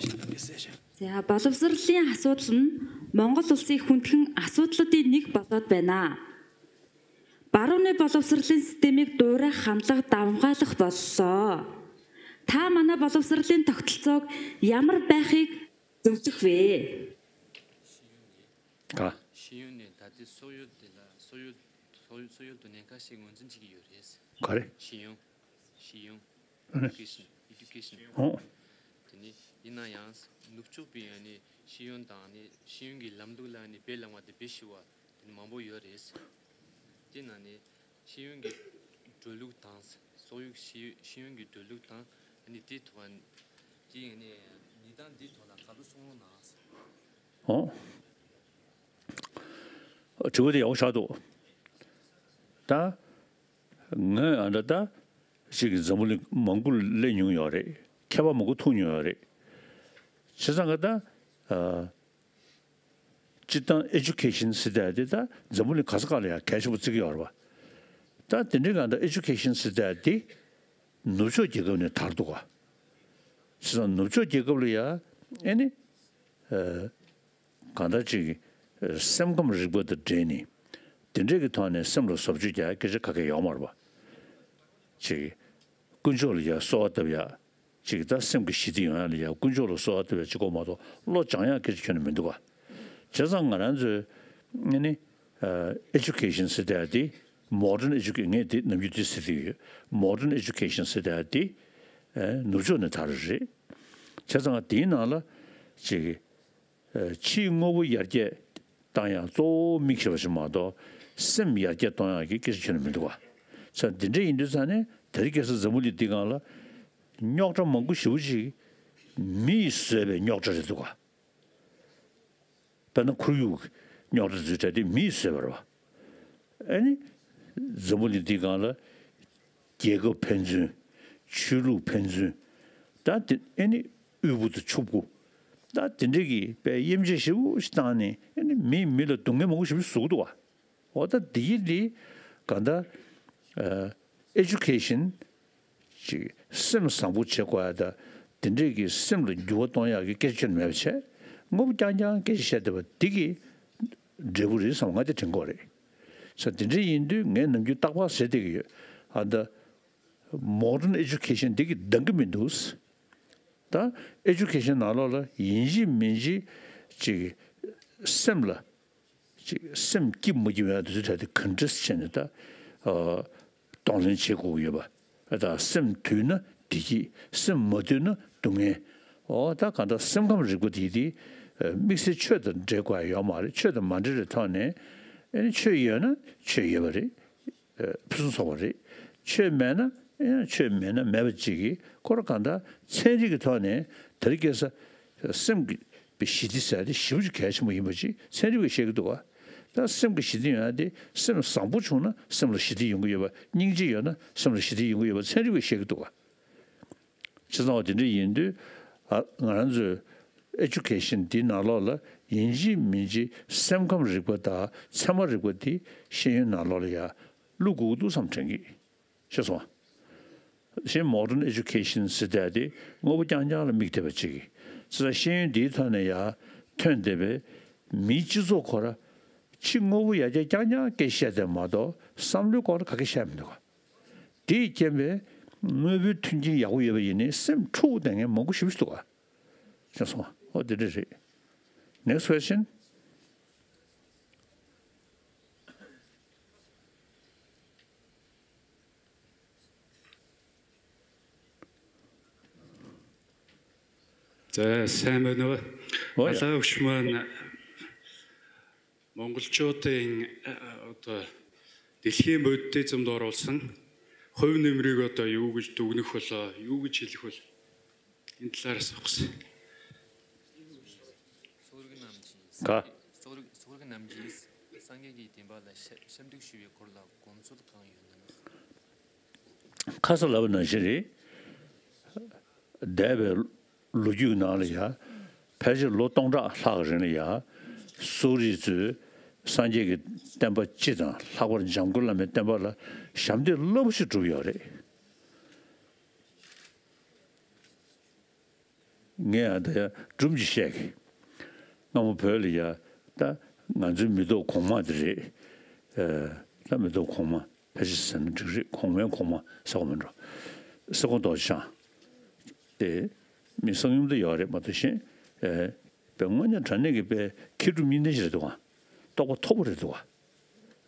За, боловсролын асуудал нь Монгол улсын хүндхэн асуудлуудын нэг болоод байна. Барууны боловсролын системийг дуурайх хандлага давмгайлах боллоо. Та манай боловсролын тогтолцоог ямар байхыг зөвлөх вэ? Ка. Шиюн ནས་ད་ལྟའི་སོག་ཡུལ་དེ་ལ་སོག་ཡུལ་སོག་ཡུལ་སོག་ཡུལ་དུ་ཉེན་ཁ་ཞིག་ངོས་འཛིན་བྱེད་ཀྱི་ཡོད་རེད། ག་རེ། ཤེས་ཡོན། ཤེས་ཡོན། ཨ་ནི། Education, education. ཨོ། དེ་ནི་ཡིན་ན་ཡང་ནུབ་ཕྱོགས་པའི་ཨ་ནི་ཤེས་ཡོན་དང་ནི་ཤེས་ཡོན་གྱི་ལམ་ལུགས་ལ་ནི་བེད་ལ་མ་དེ་བེད་ཤི་བ་དེ་ནི་མང་པོ་ཡོད་རེད། དེ་ན་ནི་ཤེས་ཡོན་གྱི་འགྲོ་ལུགས་དང་སོག་ཡུལ་ཤེས་ཤེས་ཡོན་གྱི་འགྲོ་ལུགས་དང་ཨ་ནི་དེའི་ཐོག་དེ་ཨ་ནི་གནས་སྟངས་དེའི་ཐོག་ལ་ག་ལུགས་གསུང་རོགས་གནང་། ཨོ། དྲི་བ་དེ་ཡག་པོ་ཆགས་འདུག་ད་ངས་ཨ་འདྲ་ད་ཅིག་འཛམ་བུ་གླིང་མང་པོ་སླེབས་མྱོང་ཡོད་རེད། མཁས་པ་མང་པོ་ཐུག་མྱོང་ཡོད་རེད། བྱས་ཙང་ག་ད་ཨ་སྤྱིར་བཏང་education ཟེར་ཡ་དེ་ད་འཛམ་བུ་གླིང་ག་ས་ག་ལ་ཡང་གལ་ཆེན་པོ་བརྩི་གི་ཡོད་རེད་པ། ད་དེ་འདྲའི་ག་ད་education ཟེར་ཡ་དེ་ནུབ་ཕྱོགས་རྒྱལ་ཁབ་ནས་དར་འདུག་ག་བྱས་ཙང་ནུབ་ཕྱོགས་རྒྱལ་ཁབ་ལ་ཡ་ཨེ་ནི་ཨ། གང་ལྟར་ཅིག་སེམས་ཁམས་རིག་པ་དང་འབྲེལ་ནས་དེ་འདྲས་ཀྱི་ཐོག་ནས་སེམས་ལ་བཟོ་བཅོས་རྒྱག་སྐད་ཆ་ག་གེ་ཡོད་མ་རེད་པ། ཅིག་དཀོན་མཆོག་ལ་ཡ་གསོལ་བ་བཏབ་ཡ། ཅིག་ད་སེམས་ཀྱི་ཞི་བདེ་ཡོང་ཡ་ལ་ཡ་དཀོན་མཆོག་ལ་གསོལ་བ་བཏབ་ཡ་གཅིག་པོ་མ་གཏོགས་བློ་སྦྱང་ཡ་སྐད་ཆ་ཁྱོན་ནས་མི་འདུག་ག་བྱས་ཙང་ང་རང་ཚོའི་ཨ་ནི་ཨ་education ཟེར་ཡ་དེ་modern education ངས་དེ་ནམ་རྒྱུན་དེ་ཟེར་གྱི་ཡོད། Modern education ཟེར་ཡ་དེ་ཨ་ནུབ་ཕྱོགས་ནས་དར་བ་རེད། བྱས་ཙང་དེའི་ནང་ལ་ཅིག་ཕྱིའི་དངོས་པོ་ཡར་རྒྱས་བཏང་ཡང་གཙོ་བོ་དམིགས་བྱས་པ་ཞིག་མ་གཏོགས་སེམས་ཡར་རྒྱས་གཏོང་ཡག་གི་སྐད་ཆ་ཁྱོན་ནས་མི་འདུག་ག་ས་འདི་འདྲ་ཡིན་དུས་ཙང་ནས་དེ་རིང་ཁ་སང་འཛམ་བུ་གླིང་འདི་སྒང་ལ་རྙོག་དྲ་མང་པོ་ཞེ་པོ་ཅིག་མིས་བཟོས་པའི་རྙོག་དྲ་རེད་འདུག་ག་དཔེར་ན་ཁོར་ཡུག་རྙོག་དྲ་འཛུལ་གྲ་དེ་མིས་བཟོས་པ་རེད་བ། ཨ་ནི་འཛམ་བུ་གླིང་འདི་སྒང་ལ་རྒྱལ་ཁབ་ཕན་ཚུན། ཆོས་ལུགས་ཕན་ཚུན། ད་དེ་ཨ་ནི་དབུལ་པོ་དང་ཕྱུག་པོ། ད་དེ་འདྲ་གི་དཔེ་དབྱེ་འབྱེད་ཞེ་པོ་ཞིག་བཏང་ནས་ཨ་ནི་མིས་མི་ལ་སྡུག་བསྔལ་མང་པོ་ཞེ་པོ་བཟོ་གི་འདུག་བ། འོ་ད་འདི་ཡི་འདི་གང་ལྟར་ཨ་education ཅིག་སེམས་བཟང་པོ་བྱེད་དགོས་ཡ་ད་དེ་འདྲས་ཀྱི་སེམས་ལ་འགྱུར་བ་གཏོང་ཡག་གི་སྐད་ཆ་ཁྱོན་ནས་མེད་པ་བྱས། དངོས་པོ་རྐྱང་རྐྱང་སྐད་ཆ་བཤད་བསྡད་པ་འདི་གི་འབྲས་བུ་རེད་བསམ་ང་དེ་དྲན་གྱི་ཡོད་རེད། ས་དེ་འདྲས་ཡིན་དུས་ངས་ནམ་རྒྱུན་རྟག་པར་ཟེར་བསྡད་ཀྱི་ཡོད། ཨ་ད་ Modern education འདི་གིས་འདང་གི་མི་འདུག་ད་education ནང་ལོགས་ལ་ཡིན་གཅིག་མིན་གཅིག་ཅིག་སེམས་ལ་ཅིག་སེམས་སྐྱིད་མ་སྐྱིད་ཡོང་དུས་ཚོད་དེ་ག་འདྲས་བྱས་ནས་ད་གདོང་ལེན་བྱེད་དགོས་ཀྱི་ཡོད་པ། ད་སེམས་དུལ་ན་བདེ་སྐྱིད། སེམས་མ་དུལ་ན་སྡུག་བསྔལ། འོ་ད་གང་ལྟར་སེམས་ཁམས་རིག་པ་དེ་དེ་དམིགས་བསལ་ཆོས་དང་འབྲེལ་དགོས་ཡ་ཡོད་མ་རེད། ཆོས་དང་མ་འབྲེལ་བའི་ཐོག་ནས་ཨེ་ནི་ཆོས་ཡོད་ན་ཆོས་ཡོད་པ་རེད། ཕུན་སུམ་ཚོགས་པ་རེད། ཆོས་མེད་ན་ཡང་ཆོས་མེད་ན་མེད་པ་ཅིག་གིས་ཁོ་རང་གང་ལྟར་ཚན་རིག་གི་ཐོག་ནས་དེ་རིང་ཁ་སང་སེམས་ཀྱི་ཞི་བདེ་ཟེར་དེ་ཞེ་པོ་ཅིག་གལ་ཆེན་པོ་ཡིན་པ་ཅིག་ཚན་རིག་པས་བཤད་ཀྱི་འདུག་བ། ད་སེམས་ཀྱི་ཞི་བདེ་ཡོང་ཡ་དེ་སེམས་བཟང་པོ་བྱུང་ན་སེམས་ལ་ཞི་བདེ་ཡོང་གི་ཡོད་པ། སྙིང་རྗེ་ཡོད་ན་སེམས་ལ་ཞི་བདེ་ཡོང་གི་ཡོད་པ་ཚན་རིག་པས་བཤད་ཀྱི་འདུག་བ། བྱས་ཙང་བ་དེ་འདྲ་ཡིན་དུས་ཨ་ང་རང་ཚོའི་ཨེ་ཌུ་ཀེ་ཤན་འདི་ནང་ལོགས་ལ་ཡིན་གཅིག་མིན་གཅིག་སེམས་ཁམས་རིག་པ་དང་ཚད་མ་རིག་པ་འདི་ཤེས་ཡོན་ནང་ལོགས་ལ་ཡ་བླུག་དགོས་ཀྱི་འདུག་བསམ་དྲན་གི། ཤེས་སོང་ཨ། གཞན་མོ་ཌརན་ཨེ་ཌུ་ཀེ་ཤན་ཟེར་བསྡད་དེ་དངོས་པོ་རྐྱང་རྐྱང་ལ་དམིགས་བསྡད་པ་ཅིག་གིས་ཙི་ཙ་ཤེས་ཡོན་འདིའི་ཐོག་ནས་ཡ་ཐོན་བསྡད་པའི་མིའི་སྤྱི་ཚོགས་ཁོ་ར་ཕྱི་དངོས་པོ་ཡར་རྒྱས་རྐྱང་རྐྱང་སྐད་བཤད་བསྡད་མ་གཏོགས་བསམ་བློའི་སྐོར་ལ་ག་གེ་བཤད་མི་འདུག་ག། དེའི་རྐྱེན་པས་དངོས་པོའི་མཐུན་རྐྱེན་ཡག་པོ་ཡོད་པ་ཡིན་ནའི་སེམས་འཁྲུག་བསྡད་མཁན་མང་པོ་ཞེ་པོ་ཞིག་འདུག་ག། ཤེས་སོང་ཨ། འོ་དེ་འདྲ་རེད། Next question. За, сайн байна уу? Оо, яа. Манай өвчмөн монголчуудын, э, одоо дэлхийн бодит эзэмд оруулсан хувь нэмрийг одоо юу гэж дүгнэх болоо, юу гэж хэлэх бол? Энэ талаар асуух гэсэн. Суурь намжис. Га. Суурь, суурь намжис. Сангеги димбала шамдик шиве курла гомсул кан юнана. ཁ་ས་ལབ་ན་ཞིག་རེད། འདས་པའི་ལོ་རྒྱུས་ནང་ལ་ཡ། ཕལ་ཆེར་ལོ་སྟོང་ཕྲག་ལྷག་རིང་ལ་ཡ། སོག་རིགས་ཚོས་སངས་རྒྱས་ཀྱི་བསྟན་པ་སྤྱི་དང་ལྷག་པར་འཇམ་མགོན་བླ་མའི་བསྟན་པ་ལ་ཞབས་འདེགས་རླབས་པོ་ཆེ་བསྒྲུབས་ཡོད་རེད། ངས་ཡང་ད་ཡང་སྒྲུབ་ཀྱིས་བཤད་གི། སྔ་མོ་བོད་ལ་ཡ་ད་ང་ཚོའི་མི་ཐོག་གོང་མ་དེ་རེད། ཨ། ད་མི་ཐོག་གོང་མ་ཕལ་ཆེར་ཟེར་ན་འགྲིག་རེད། གོང་མའི་གོང་མ་ཟེར་བ་མིན་འགྲོ། སེ་གོང་རྡོ་རྗེ་འཆང་དེ་མི་གསང་ཡུམ་དུ་ཡོད་རེད་མ་གཏོགས་གཞན། ཨེ། དཔེ་དངོས་གནས་དྲང་གནས་ཀྱི་དཔེ་མཁས་གྲུབ་གཉིས་ལྡན་ཞིག་རེད་འདུག་ག། རྟོགས་པ་མཐོ་པོ་རེད་འདུག་ག།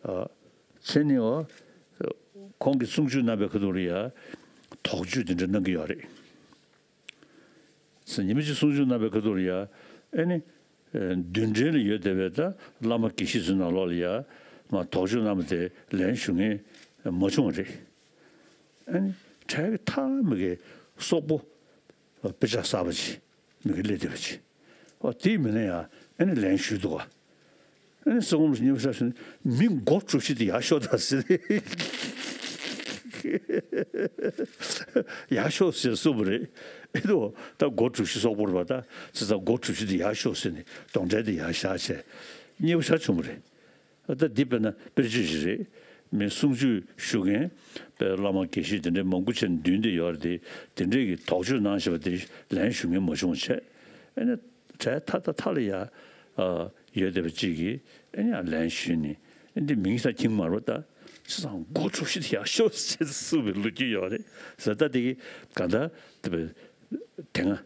ཨ། མཚན་ནི་འོ། ཁོང་གིས་གསུང་ཆོས་གནང་བའི་ཁ་ཐུག་ལ་ཡ། དོགས་གཅོད་དེ་འདྲ་གནང་གི་ཡོད་རེད། ཉི་མ་གཅིག་གསུང་ཆོས་གནང་བའི་ཁ་ཐུག་ལ་ཡ། ཨེ་ནི། ཨེ། མདུན་གྲལ་ལ་ཡོད་བསྡད་པའི་ད་བླ་མ་དགེ་བཤེས་ཚོའི་ནང་ལོགས་ལ་ཡ། མ་དོགས་གཅོད་གནང་བ་དེ་ལན་ཞུ་མཁན་མ་བྱུང་བ་རེད། ཨེ་ནི། གྲལ་གྱི་མཐའ་མ་གི་སོག་པོ་དཔེ་ཆ་གསར་པ་ཅིག་མི་གི་སླེབས་བསྡད་པ་ཅིག། ཨོ་དེའི་མི་ལ་ཡ་ཨེ་ནི་ལན་ཞུས་འདུག་ག། ཨེ་ནི་སེ་གོང་རྡོ་རྗེ་འཆང་ཟེར་ནས་མི་མགོ་གྲུ་བཞི་དེ་ཡར་ཤོག་ད་ཟེར། ཡར་ཤོག་ཟེར་གསུངས་པ་རེད། ཨེ་ནི་ད་མགོ་གྲུ་བཞི་སོག་པོ་རེད་པ། ད་ཙི་ཙ་མགོ་གྲུ་བཞི་དེ་ཡར་ཤོག་ཟེར་ནས་གདོན་འདྲེ་དེ་ཡར་བཞག་བྱས་མཉེས་པོ་ཆགས་བྱུང་བ་རེད། ད་འདི་དཔེར་ན་དཔེར་བརྗོད་ཞིག་རེད། མི་གསུང་ཆོས་ཞུ་མཁན་དཔེ་བླ་མ་དགེ་བཤེས་དེ་འདྲའི་མང་པོ་བྱས་མདུན་དེ་ཡོད་རེད་དེ། དེ་འདྲའི་གི་དོགས་གཅོད་གནང་བཞིན་པ་དེ་ལན་ཞུ་མཁན་མ་བྱུང་བྱས། ཨེ་ནི་གྲལ་མཐའ་དང་མཐའ་ལ་ཡ། ཨ། ཡོད་བསྡད་པ་གཅིག་གིས་ཨེ་ནི་ཡང་ལན་ཞུས་ནས་ཨེ་འདི་མིང་ས་ཁྱིམ་མ་རོ་ད་ཅི་སང་མགོ་གྲུ་བཞི་དེ་ཡར་ཤོག་ཟེར་གསུངས་པའི་ལོ་རྒྱུས་ཡོད་རེད་ཟེར། ད་དེ་གི་ག་ད་དེ་བས་དེ་སྔ་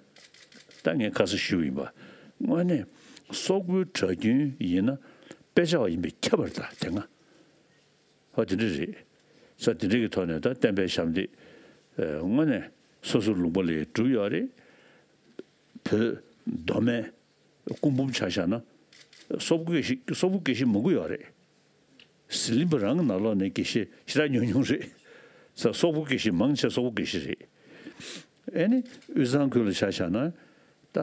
ད་ངས་ཁ་སང་ཞུས་པ་ཡིན་པ། དངོས་གནས་སོག་པོའི་གྲྭ་རྒྱུན་ཡིན་ན་དཔེ་ཆ་བ་ཡིན་པས་ཁྱབ་པ་རེད། ད་དེ་སྔ་ཨ་དེ་འདྲ་རེད། ས་དེ་འདྲ་གི་ཐོག་ནས་ད་བསྟན་པའི་ཞབས་འདེགས་དངོས་གནས་སོ་སོའི་ལུང་པ་ལ་བསྒྲུབས་ཡོད་རེད། བོད་མདོ་སྨད་སྐུ་འབུམ་ཆ་བཞག་ན་སོག་པོ་དགེ་བཤེས་སོག་པོ་དགེ་བཤེས་མང་པོ་ཡོད་རེད། ཟི་ལིང་པ་རང་གི་ནང་ལོགས་ནས་དགེ་བཤེས་ཞེ་དྲག་ཉུང་ཉུང་རེད། ས་སོག་པོ་དགེ་བཤེས་མང་ཆེ་སོག་པོ་དགེ་བཤེས་རེད། ཨེ་ནི་དབུས་གཙང་ཁུལ་ལ་ཆ་བཞག་ན་ད་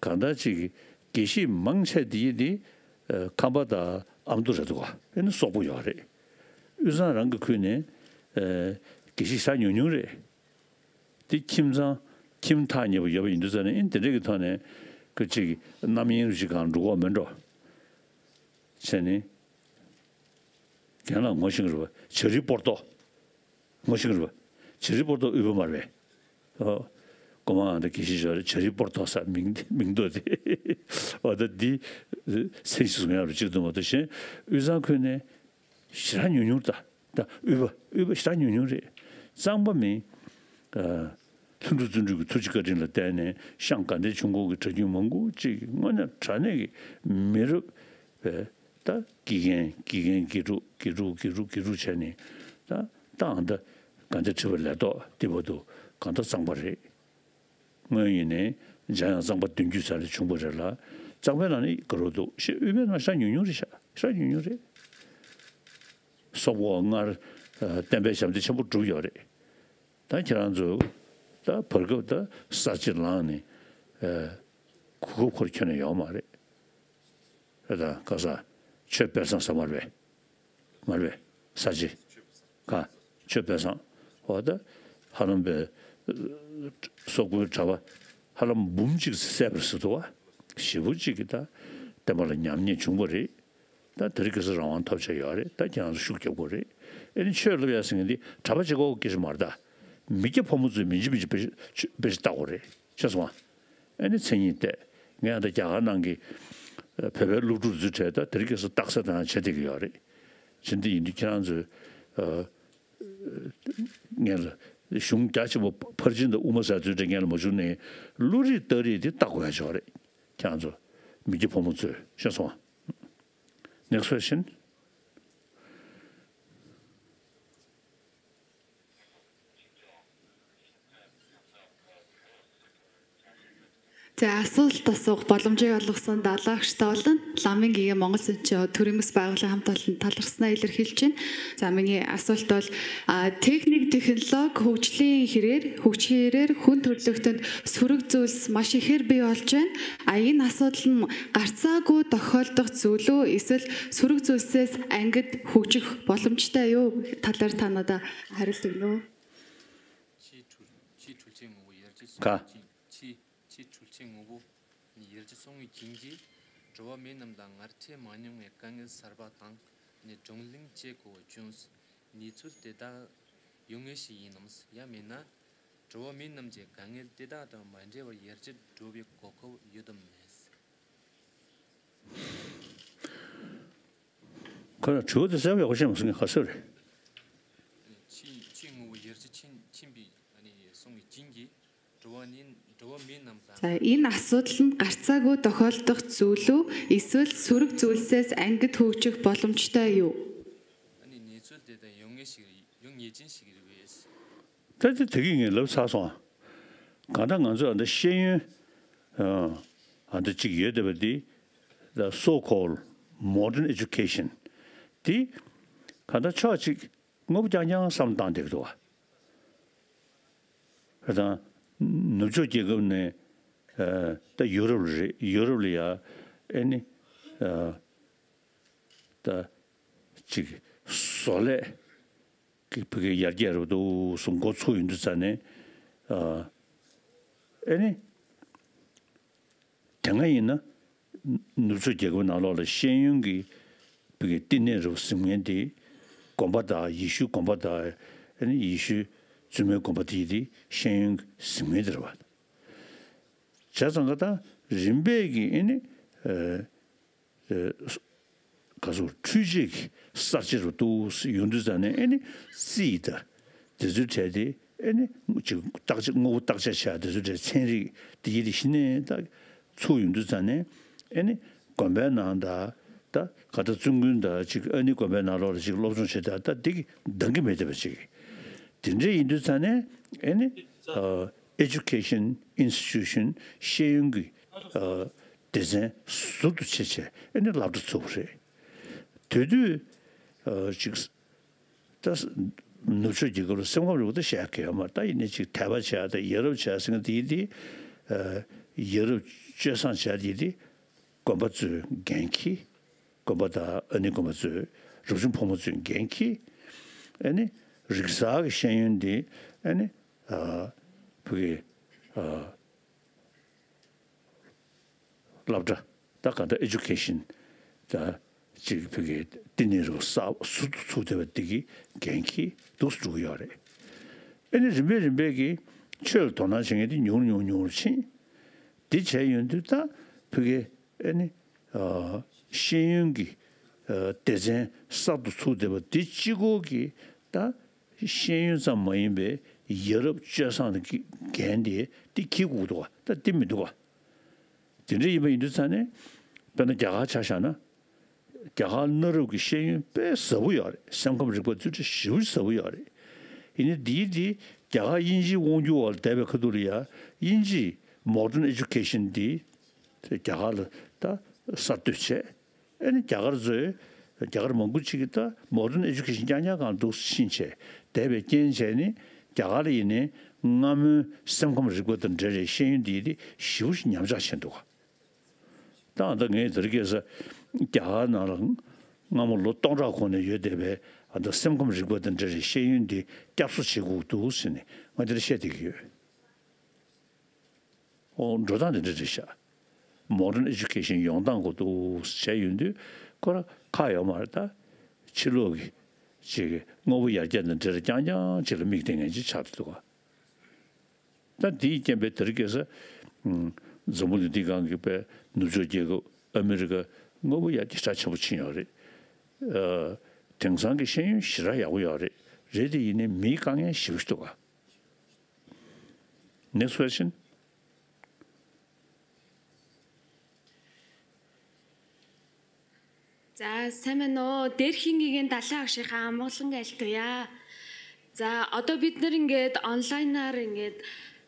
གང་ལྟར་ཅིག་གི་དགེ་བཤེས་མང་ཆེ་དེ་ཡི་དེ་ཨ་ཁམས་པ་དང་ཨ་མདོ་རེད་འདུག་ག། ཨེ་ནི་སོག་པོ་ཡོད་རེད། དབུས་གཙང་རང་གི་ཁུལ་ནས་ཨ་དགེ་བཤེས་ཞེ་དྲག་ཉུང་ཉུང་རེད། དེ་ཁྱིམ་ཚང་ཁྱིམ་ཐག་ཉེ་པོ་ཡོད་པ་ཡིན་དུས་ཙང་ནས་ཨེ་དེ་འདྲ་གི་ཐོག་ནས་ཁོ་གཅིག་གི་རྣམ་གཡེང་རུ་ཅིག་གང་འགྲོ་གི་མེད་འགྲོ། བྱས་ནས་རྒན་ལགས་ངོ་ཤེས་ཀྱི་རེད་པ། བྱ་རི་པོར་ཏོ་ངོ་ཤེས་ཀྱི་རེད་པ། བྱ་རི་པོར་ཏོ་དབུས་པ་མ་རེད་པས། ཨོ། སྒོ་མང་དུ་དགེ་བཤེས་ཞོར་བྱ་རི་པོར་ཏོ་ས་མིང་མིང་འདོགས་དེ། འོ་ད་འདི་མཚན་གཞི་བཟུང་ཡག་རུ་གཅིག་འདུག་མ་གཏོགས་གཞན་དབུས་གཙང་ཁུལ་ནས་ཞེ་དྲག་ཉུང་ཉུང་རེད་ད། ད་དབུས་པ་དབུས་པ་ཞེ་དྲག་ཉུང་ཉུང་རེད། གཙང་པ་མིན་ ལྷུན་གྲུབ་བརྩོན་འགྲུས་ཀྱི་ཐུགས་རྗེ་བཀའ་དྲིན་ལ་བརྟེན་ནས་ཤངས་དགའ་ལྡན་ཆོས་འཁོར་གྱི་གྲྭ་རྒྱུན་མང་པོ་ཅིག་དངོས་གནས་དྲང་གནས་ཀྱི་མི་རབས་པའི་ད་དགེ་རྒན་དགེ་རྒན་དགེ་ཕྲུག་དགེ་ཕྲུག་དགེ་ཕྲུག་དགེ་ཕྲུག་བྱས་ནས་ད་ད་ཨ་ད་དགའ་ལྡན་ཁྲི་པ་ལས་ཐོག་འདི་བར་དུ་གང་ལྟར་གཙང་པ་རེད། སྔོན་ཡིན་ནའི་འཇམ་དབྱངས་གཙང་པ་བདུན་བརྒྱུད་ཟེར་ནས་བྱུང་བ་རེད་ལ། གཙང་པའི་ནང་ནས་དགའ་རབ་འདུག་ཤེས། དབུས་པའི་ནང་ཤ་ཉུང་ཉུང་རེད་ཤག་ཤ་ཉུང་ཉུང་རེད། སོག་པོ་སྔར་ཨ་བསྟན་པའི་ཞབས་འདེགས་ཆེན་པོ་བསྒྲུབས་ཡོད་རེད། ད་ཁྱེད་རང་ཚོ་ད་བར་སྐབས་ད་ས་བྱི་ལངས་ནས་ཨ་གོ་སྐབས་ཁོར་ཁྱོན་ནས་ཡོད་མ་རེད། ཨ་ད་ག་ས་ཆོས་དཔལ་བཟང་ཟེར་མ་རེད་པས། མ་རེད་པས། ས་བྱི་ག་ཆོས་དཔལ་བཟང་། འོ་ད་ཧ་ལམ་པའི་སོག་པོའི་གྲྭ་པ་ཧ་ལམ་འབུམ་གཅིག་བསད་པར་ཟེར་འདུག་བ། ཞེ་པོ་གཅིག་གིས་ད་བསྟན་པ་ལ་ཉམས་ཉེས་བྱུང་བ་རེད། ད་དེ་རིང་ཁ་སང་རང་དབང་ཐོབ་བྱས་ཡོད་རེད། ད་ཁྱེད་རང་ཚོ་ཤུགས་རྒྱབ་དགོས་རེད། ཨེ་ནི་ཆོས་སློབ་ཡ་ཟེར་མཁན་འདི་གྲྭ་པ་གཅིག་པོ་སྐད་ཆ་མ་རེད་ད། མི་སྐྱ་ཕོ་མོ་ཚོས་མི་འཇིགས་མི་འཇིགས་དཔེ་དཔེ་ཆ་ལྟ་དགོས་རེད། ཤེས་སོང་ཨ། ཨེ་ནི་མཚན་ཉིད་བལྟས། ངས་ད་རྒྱ་གར་ནང་གི་བོད་པའི་སློབ་ཕྲུག་ཚོའི་གྲས་ད་དེ་རིང་ཁ་སང་རྟགས་གསལ་དང་བྱེད་བསྡད་ཀྱི་ཡོད་རེད། བྱས་འདི་ཡིན་དུས་ཁྱེད་རང་ཚོས་ཨ་ངས་ལ་གཞུང་རྒྱ་ཆེན་པོ་ཕར་ཕྱིན་དང་དབུ་མ་ཟེར་ཚོའི་གྲས་ངས་ལ་མ་བྱུང་ནས་བློ་རིག་རྟགས་རིགས་དེ་བལྟ་དགོས་ཡ་ཅིག་ཡོད་རེད། ཁྱེད་རང་ཚོ་མི་སྐྱ་ཕོ་མོ་ཚོས། ཤེས་སོང་ཨ། Next question. За, асуулт асуух боломжийг олгосон долоогч Толон Ламын гигэ Монгол Зинчо төрийн бас байгууллагын хамт олон талархснаа илэрхийлж байна. За, миний асуулт бол, а, техник технологи хөгжлийн хэрээр, хөгжихээр хүн төрөлхтөнд сөрөг зүйлс маш ихээр бий болж байна. А, энэ асуудал нь гарцаагүй тохиолдох зүйл үү, эсвэл сөрөг зүйлсээс ангид хөгжих боломжтой юу талаар та надад хариулт өгнө үү? ཆེས་འཕྲུལ་ཆེས་འཕྲུལ་ཆས་ངོ་བོ་ཡར་རྒྱས་སོང་ག་ཆེས་ཆེས་ཆེས་འཕྲུལ་ཆས་ངོ་བོ་ནི་ཡར་རྒྱས་སོང་བའི་རྐྱེན་གྱིས་འགྲོ་བ་མི་རྣམས་ལ་སྔར་འཕྲད་མ་མྱོང་བའི་དཀའ་ངལ་གསར་པ་དང་ནི་བགྲོ་གླེང་བྱེད་དགོས་པ་བྱུང་། གནས་ཚུལ་དེ་དག་ཡོད་ངེས་ཤིག་ཡིན་ནམ། ཡང་མིན་ན་འགྲོ་བ་མི་རྣམས་ཀྱི་དཀའ་ངལ་དེ་དག་དང་མ་འབྲེལ་བར་ཡར་རྒྱས་འགྲོ་བའི་གོ་སྐབས་ཡོད་དམ་མེད། ཁོ་ལ་དྲི་བ་དེ་གསལ་པོ་ཡག་པོ་ཤེས་མ་སོང་། ངས་ག་ཟེར་རེད། ཕྱི་ཕྱི་དངོས་པོ་ཡར་རྒྱས་ཕྱིན་ཕྱིན་པའི་ཨ་ནི་སོང་བའི་རྐྱེན་གྱིས་འགྲོ་བ་ནི་འགྲོ་བ་མིའི་རྣམས་ལ། 자, энэ асуудал нь гарцаагүй тохиолдох зүйл үү, эсвэл сөрөг зүйлсээс ангид хөгжих боломжтой юу? ཨ་ནི་གནས་ཚུལ་དེ་དག་ཡོང་ངེས་ཤིག་ཡོང་ངེས་ཅན་ཞིག་རེད་པས། ད་དེ་དེ་གི་ངས་ལབ་ཚར་སོང་། གང་ལྟར་ང་ཚོ་ཨ་འདི་ཤེས་ཡོན་ཨ་འདི་གཅིག་ཡོད་བསྡད་པ་འདི། The so-called modern education འདི་གང་ལྟར་ཕྱོགས་གཅིག་དངོས་པོ་རྐྱང་རྐྱང་བསམ་བཏང་བསྡད་ཀྱི་འདུག་བ། དང་ནུབ་ཕྱོགས་རྒྱལ་ཁབ་ནས་ཨ་ད་ཡུ་རོབ་ལ་རེད། ཡུ་རོབ་ལ་ཡ་ཨེ་ནི་ཨ་ད་ཅིག་བཟོ་ལས་ཀྱི་བུ་གའི་ཡར་རྒྱས་རུ་འདུག་སུ་འགོ་ཚུགས་ཡོང་དུས་ཙ་ནས་ཨ་ཨེ་ནི། དེ་སྔ་ཡིན་ན་ནུབ་ཕྱོགས་རྒྱལ་ཁབ་ནང་ལོགས་ལ་ཤེས་ཡོན་གྱི་བི་གའི་བསྟི་གནས་རུ་ཟིན་མཁན་དེ་དགོན་པ་དང་ཡེ་ཤུའི་དགོན་པ་དང་ཨ་ནི་ཡེ་ཤུའི་བཙུན་མའི་དགོན་པ་དེ་དེ་ཤེས་ཡོན་གྱི་ཟིན་མཁན་དེ་རེད་བ། བྱས་ཙང་ག་ད་རིམ་པས་ཀྱི་ཨ་ནི་ཨ་ག་ཚོད་འཕྲུལ་ཆས་ཀྱི་གསར་བརྗེ་རུ་འདུག་ཡོང་དུས་ཙ་ནས་ཨེ་ནི་རྩིས་དང་དེ་ཚོའི་གྲས་དེ་ཨེ་ནི་ཅིག་བརྟག་དཔྱད་དངོས་པོ་བརྟག་དཔྱད་བྱ་དེ་ཚོའི་གྲས་ཚན་རིག་དེ་ཡི་དེ་གཞི་ནས་ད་ཚུགས་ཡོང་དུས་ཙ་ནས་ཨེ་ནི་དགོན་པའི་ནང་ད་ད་ག་ད་བཙུན་དགོན་ད་ཅིག་ཨ་ནི་དགོན་པའི་ནང་ལོགས་ལ་ཅིག་སློབ་སྦྱོང་བྱེད་ད་ད་འདི་གི་འདང་གི་མེད་བསྡད་པ་ཅིག་དེ་འདྲ་ཡིན་དུས་ཙ་ནས་ཨེ་ནི་ཨ་education institution ཤེས་ཡོན་གྱི་ཨ་སྡེ་ཚན་ཟུར་དུ་ཕྱེ་བྱས་ཨེ་ནི་སློབ་གྲྭ་ཚུགས་པ་རེད། དེ་དུས་ཨ་ཅིག་ད་ནུབ་ཕྱོགས་རྒྱལ་ཁབ་ལ་སེམས་ཁམས་རིག་པ་ད་བཤད་གི་ཡོད་མ་རེད། ད་ཡིན་ནའི་ཅིག་དད་པ་བྱས་ད་ཡ་རབས་བྱས་ཟེར་མཁན་དེ་ཡིན་དེ་ཨ་ཡ་རབས་སྤྱོད་བཟང་བྱས་དེ་ཡིན་དེ་དགོན་པ་ཚོས་འགན་འཁྱེར། དགོན་པ་དང་ཨ་ནི་དགོན་པ་ཚོས་རབ་བྱུང་ཕོ་མོ་ཚོས་འགན་འཁྱེར། ཨ་ནི་རིག་གསར་གྱི་ཤེས་ཡོན་འདི་ཨ་ནི་ཨ་བོད་ཀྱི་ཨ་སློབ་གྲྭ་ད་ག་ད་education ད་ཅིག་བོད་ཀྱི་བསྟི་གནས་རུ་གསར་ཟུར་དུ་ཚུགས་བསྡད་པ་འདི་གི་འགན་འཁྱེར་འདུག་སེ་འགྲོ་གི་ཡོད་རེད། ཨ་ནི་རིམ་པས་རིམ་པས་ཀྱི་ཆོས་ལ་དོ་སྣང་བྱེད་མཁན་འདི་ཉུང་རུ་ཉུང་རུ་ཉུང་རུ་ཕྱིན། འདི་བྱས་ཡོང་དུས་ད་བོད་ཀྱི་ཨ་ནི་ཨ་ཤེས་ཡོན་གྱི་ཨ་སྡེ་ཚན་གསར་དུ་ཚུགས་བསྡད་པ་འདི་གཅིག་པོ་གིས་ད་ཤེས་ཡོན་ཙམ་མ་ཡིན་པའི་ ཡ་རབས་སྤྱོད་བཟང་གི་འགན་དེ་དེ་འཁྱེར་དགོས་འདུག་ག་ད་དེ་མི་འདུག་ག་དེ་འདྲ་ཡིན་པ་ཡིན་དུས་ཙང་ནས། དཔེར་ན་རྒྱ་གར་ཆ་བཞག་ན། རྒྱ་གར་གནའ་རབས་ཀྱི་ཤེས་ཡོན་དཔེ་ཟབ་པོ་ཡོད་རེད། སེམས་ཁམས་རིག་པ་ཚུལ་ཁྲིམས་ཞེ་པོ་ཟབ་པོ་ཡོད་རེད། ཡིན་ནའི་འདིའི་འདི་རྒྱ་གར་དབྱིན་ཇིའི་དབང་སྒྱུར་འོག་ལ་བསྡད་པའི་ཁ་ཐུག་ལ་ཡ། དབྱིན་ཇིའི་modern education འདི་རྒྱ་གར་ལ་ད་གསར་གཏོད་བྱས། ཨེ་ནི་རྒྱ་གར་ཚོས། རྒྱ་གར་མང་པོ་ཅིག་གིས་ད་modern education རྐྱང་རྐྱང་སྒང་འདུག་ཕྱིན་བྱས་བསྡད་པའི་རྐྱེན་བྱས་ནས། རྒྱ་གར་ལ་ཡིན་ནའི་སྔ་མོའི་སེམས་ཁམས་རིག་པ་དང་འབྲེལ་བའི་ཤེས་ཡོན་འདི་དེ་ཞེ་པོ་ཞིག་ཉམས་ཆག་ཕྱིན་འདུག་ག་ད་ད་ངས་དེ་རིང་ཁ་སང་རྒྱ་གར་ནང་ལ་སྔ་མོ་ལོ་སྟོང་ཕྲག་གོང་ནས་ཡོད་བསྡད་པའི་ཨ་ད་སེམས་ཁམས་རིག་པ་དང་འབྲེལ་བའི་ཤེས་ཡོན་འདི་བསྐྱར་གསོ་བྱེད་དགོས་འདུག་ཟེར་ནས་ང་འདིར་བཤད་བསྡད་ཀྱི་ཡོད། ཨོ་འགྲོ་སྟངས་དེ་འདྲ་རེད་ཤག Modern education ཡོང་སྟངས་གོ་འདུག་བྱས་ཡོང་དུས་ཁོ་རང་ཁག་ཡོད་མ་རེད་ད། ཕྱི་ལོགས་ཀྱི་ཅིག་དངོས་པོ་ཡར་རྒྱས་དང་འབྲེལ་རྐྱང་རྐྱང་ཅིག་ལ་དམིགས་བསྡད་མཁན་ཅིག་ཆགས་འདུག་ག་ད་དེའི་རྐྱེན་པས་དེ་རིང་ཁ་སང་། ཨུམ། འཛམ་བུ་གླིང་འདིའི་སྒང་གི་པའི་ནུབ་ཕྱོགས་རྒྱལ་ཁབ་ཨ་མི་རི་ཀ་དངོས་པོ་ཡར་རྒྱས་རྒྱ་ཆེན་པོ་ཕྱིན་ཡོད་རེད། ཨ། དེང་སང་གི་ཤེས་ཡོན་ཞེ་དྲག་ཡག་པོ་ཡོད་རེད། རེད་དེ་ཡིན་ནའི་མིའི་དཀའ་ངལ་ཞེ་པོ་ཞིག་འདུག་ག Next question. За, сайн байна уу? Дээрхийн гэгээн далайн агшийнхаа амгалан айлтгая. За, одоо бид нар ингээд онлайнаар ингээд,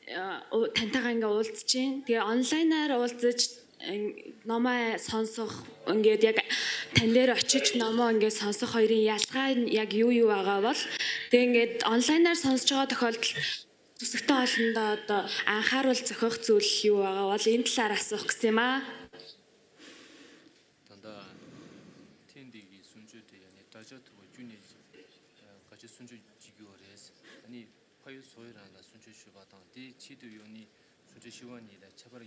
э, у-, тантай ингээд уулзж байна. Тэгээ онлайнаар уулзаж, э, номоо сонсох, ингээд яг тань дээр очиж номоо ингээд сонсох хоёрын ялгаа нь яг юу юу байгаа бол? Тэгээ ингээд онлайнаар сонсож байгаа тохиолдолд зүсэгтэй олондоо одоо анхаарал зохиох зүйл юу байгаа бол энэ талаар асуух гэсэн юм аа. ད་ལྟ་ཐེངས་འདི་གི་གསུང་ཆོས་དེ་ཡང་ནི་དྲ་ཇག་ཐུབ་པ་བཅུ་ནས་བརྒྱ་ཆ་སུམ་ཅུ་བརྗེ་རྒྱུ་རེད། ཨ་ནི་ཕ་ཡུལ་བཟོ་ཡི་རང་ལ་གསུང་ཆོས་ཞུས་པ་དང་དེའི་ཆེད་དུ་ཡོང་ནི་གསུང་ཆོས་ཞུ་བ་གཉིས་ལ་ཁྱད་པར་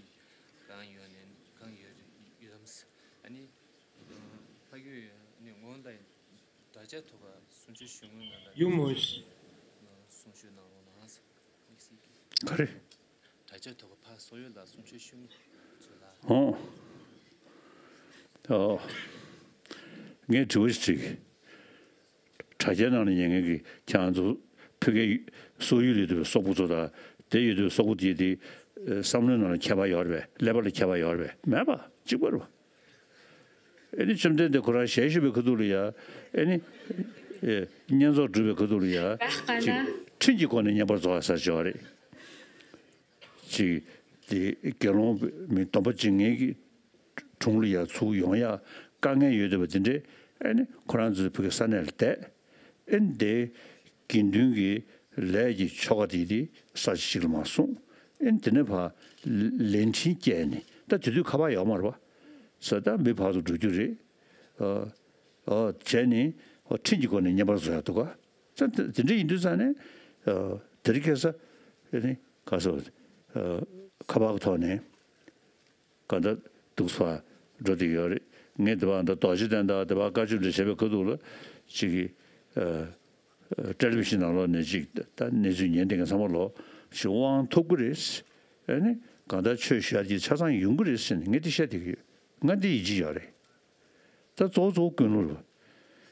གང་ཡོད་ནས་གང་ཡོད་ཡོད་དམ། ཨ་ནི་ཕ་ཡུལ་ནི་སྔོན་ལ་དྲ་ཇག་ཐུབ་པ་གསུང་ཆོས་ཞུ་སྔོན་ན་ལ་ཡུ་མོ་ཤི་གསུང་ཆོས་གནང་རོགས་གནང་། ག་རེ། དྲ་ཇག་ཐོག་གི་ཕར་སོ་ཡོད་ལ་གསུང་ཆོས་ཞུ་མི་ཚོ་ལ། ཨོ། ཨོ། ངས་དྲི་བ་ཞིག་དྲིས། དྲ་རྒྱའི་ནང་ལ་ཉན་མཁན་གྱི་ཁྱེད་རང་ཚོ་ཕ་གིའི་སོ་ཡུལ་ལ་ཡོད་པའི་སོག་པོ་ཚོ་དང་དེ་ཡོད་པའི་སོག་པོ་དེ་དེ་བསམ་བློའི་ནང་ལ་ཁྱད་པར་ཡོད་རེད་པས། ཀླད་པ་ལ་ཁྱད་པར་ཡོད་རེད་པས། མེད་པ་གཅིག་པ་རེད་པ། ཨེ་ནི་བཅོམ་ལྡན་འདས་ཁོ་རང་ཞལ་བཞུགས་པའི་ཁ་ཐུག་ལ་ཡ། ཨེ་ནི། ཨེ། བསྙེན་རྫོགས་སྒྲུབ་པའི་ཁ་ཐུག་ལ་ཡ། ཅིག་ཁྲིམས་ཀྱི་སྒོ་ནས་བསྙེན་པར་རྫོགས་ཡ་ཟེར་ཅིག་ཡོད་རེད། ཅིག་དེ་དགེ་སློང་མི་སྡོམ་པ་བྱེད་མཁན་གྱི་དྲུང་ལ་ཡ་ཚུར་ཡོང་ཡ་དཀའ་ངལ་ཡོད་བསྡད་པ་དེ་འདྲས། ཨེ་ནི་ཁོ་རང་ཚོའི་ཕ་གི་ས་གནས་ལ་བསྡད། ཨེ་ནི་དེ་དགེ་འདུན་གྱི་ལས་ཀྱི་ཆོ་ག་དེ་དེ་ས་ཆ་ཞིག་ལ་མར་སོང་། ཨེ་ནི་དེ་ནས་ཕར་ལས་འཕྲིན་བསྐྱལ་ནས། ད་དེ་དུས་ཁ་པར་ཡོད་མ་རེད་པ། ས་ད་མི་ཕར་ཚུར་འགྲོ་རྒྱུ་རེད། ཨ། ཨ། བྱས་ནས་ཁྲིམས་ཀྱི་སྒོ་ནས་བསྙེན་པར་རྫོགས་ཡ་འདུག་ག་ད་དེ་འདྲ་ཡིན་དུས་ཙང་ནས། ཨ། དེ་རིང་ཁ་སང་ཨེ་ནི་ག་ཟེར། ཨ། ཁ་པར་གྱི་ཐོག་ནས་གང་ལྟར་འདུག་སེ་འགྲོ་བསྡད་ཡོད་རེད། ངས་དེ་བར་ད་རྡོ་རྗེ་གདན་དང་དེ་བར་བཀའ་ཆོས་འདྲ་བྱས་པའི་ཁ་ཐུག་ལ་ཅིག་གིས། ཨ། ཨ། ཊེ་ལི་བི་ཤན་ནང་ལོགས་ནས་ཅིག་ད་གནས་ཚུལ་ཉན་བསྡད་མཁན་ཚང་མ་ལོག་ཅིག་དབང་ཐོབ་ཀྱི་རེད། ཨེ་ནི་གང་ལྟར་ཆོས་ཞུ་ཡ་ཅིག་ཆ་ཚང་ཡོང་གི་རེད་ཟེར་ནས་ངས་དེ་བཤད་བསྡད་ཀྱི་ཡོད། ང་འདི་ཡིད་ཆེས་ཡོད་རེད། ད་གཙོ་བོ་གཙོ་བོ་ཀུན་སློང་རེད།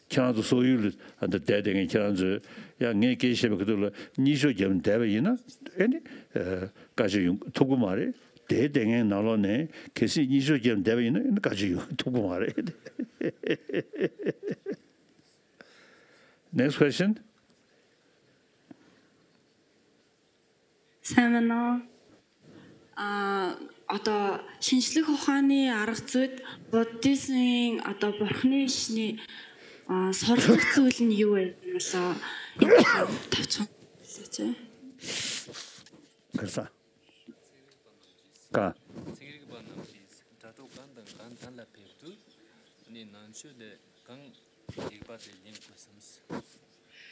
ཁྱེད་རང་ཚོ་སོག་ཡུལ་ལ་ཨ་འདི་བསྡད་བསྡད་མཁན་ཁྱེད་རང་ཚོས་ཡང་ངས་སྐད་ཆ་བཤད་པའི་ཁ་ཐུག་ལ་གཉིད་ཤོག་བརྒྱབ་ནས་བསྡད་པ་ཡིན་ན། ཨེ་ནི། ཨ། བཀའ་ཆོས་ཡོང་ཐུབ་ཀྱི་མ་རེད། དེ་བསྡད་མཁན་ནང་ལོགས་ནས་གལ་སྲིད་གཉིད་ཤོག་བརྒྱབ་ནས་བསྡད་པ་ཡིན་ན། ཨེ་ནི་བཀའ་ཆོས་ཡོང་ཐུབ་ཀྱི་མ་རེད། Next question. Сайн байна уу? А, одоо шинжлэх ухааны арга зүйд буддизмын, одоо бурхны шний, а, суралцах зүйл нь юу вэ? Энэ талаар товчхон хэлээч. Гарсан. Ка. Цэнхэр ба нам ши.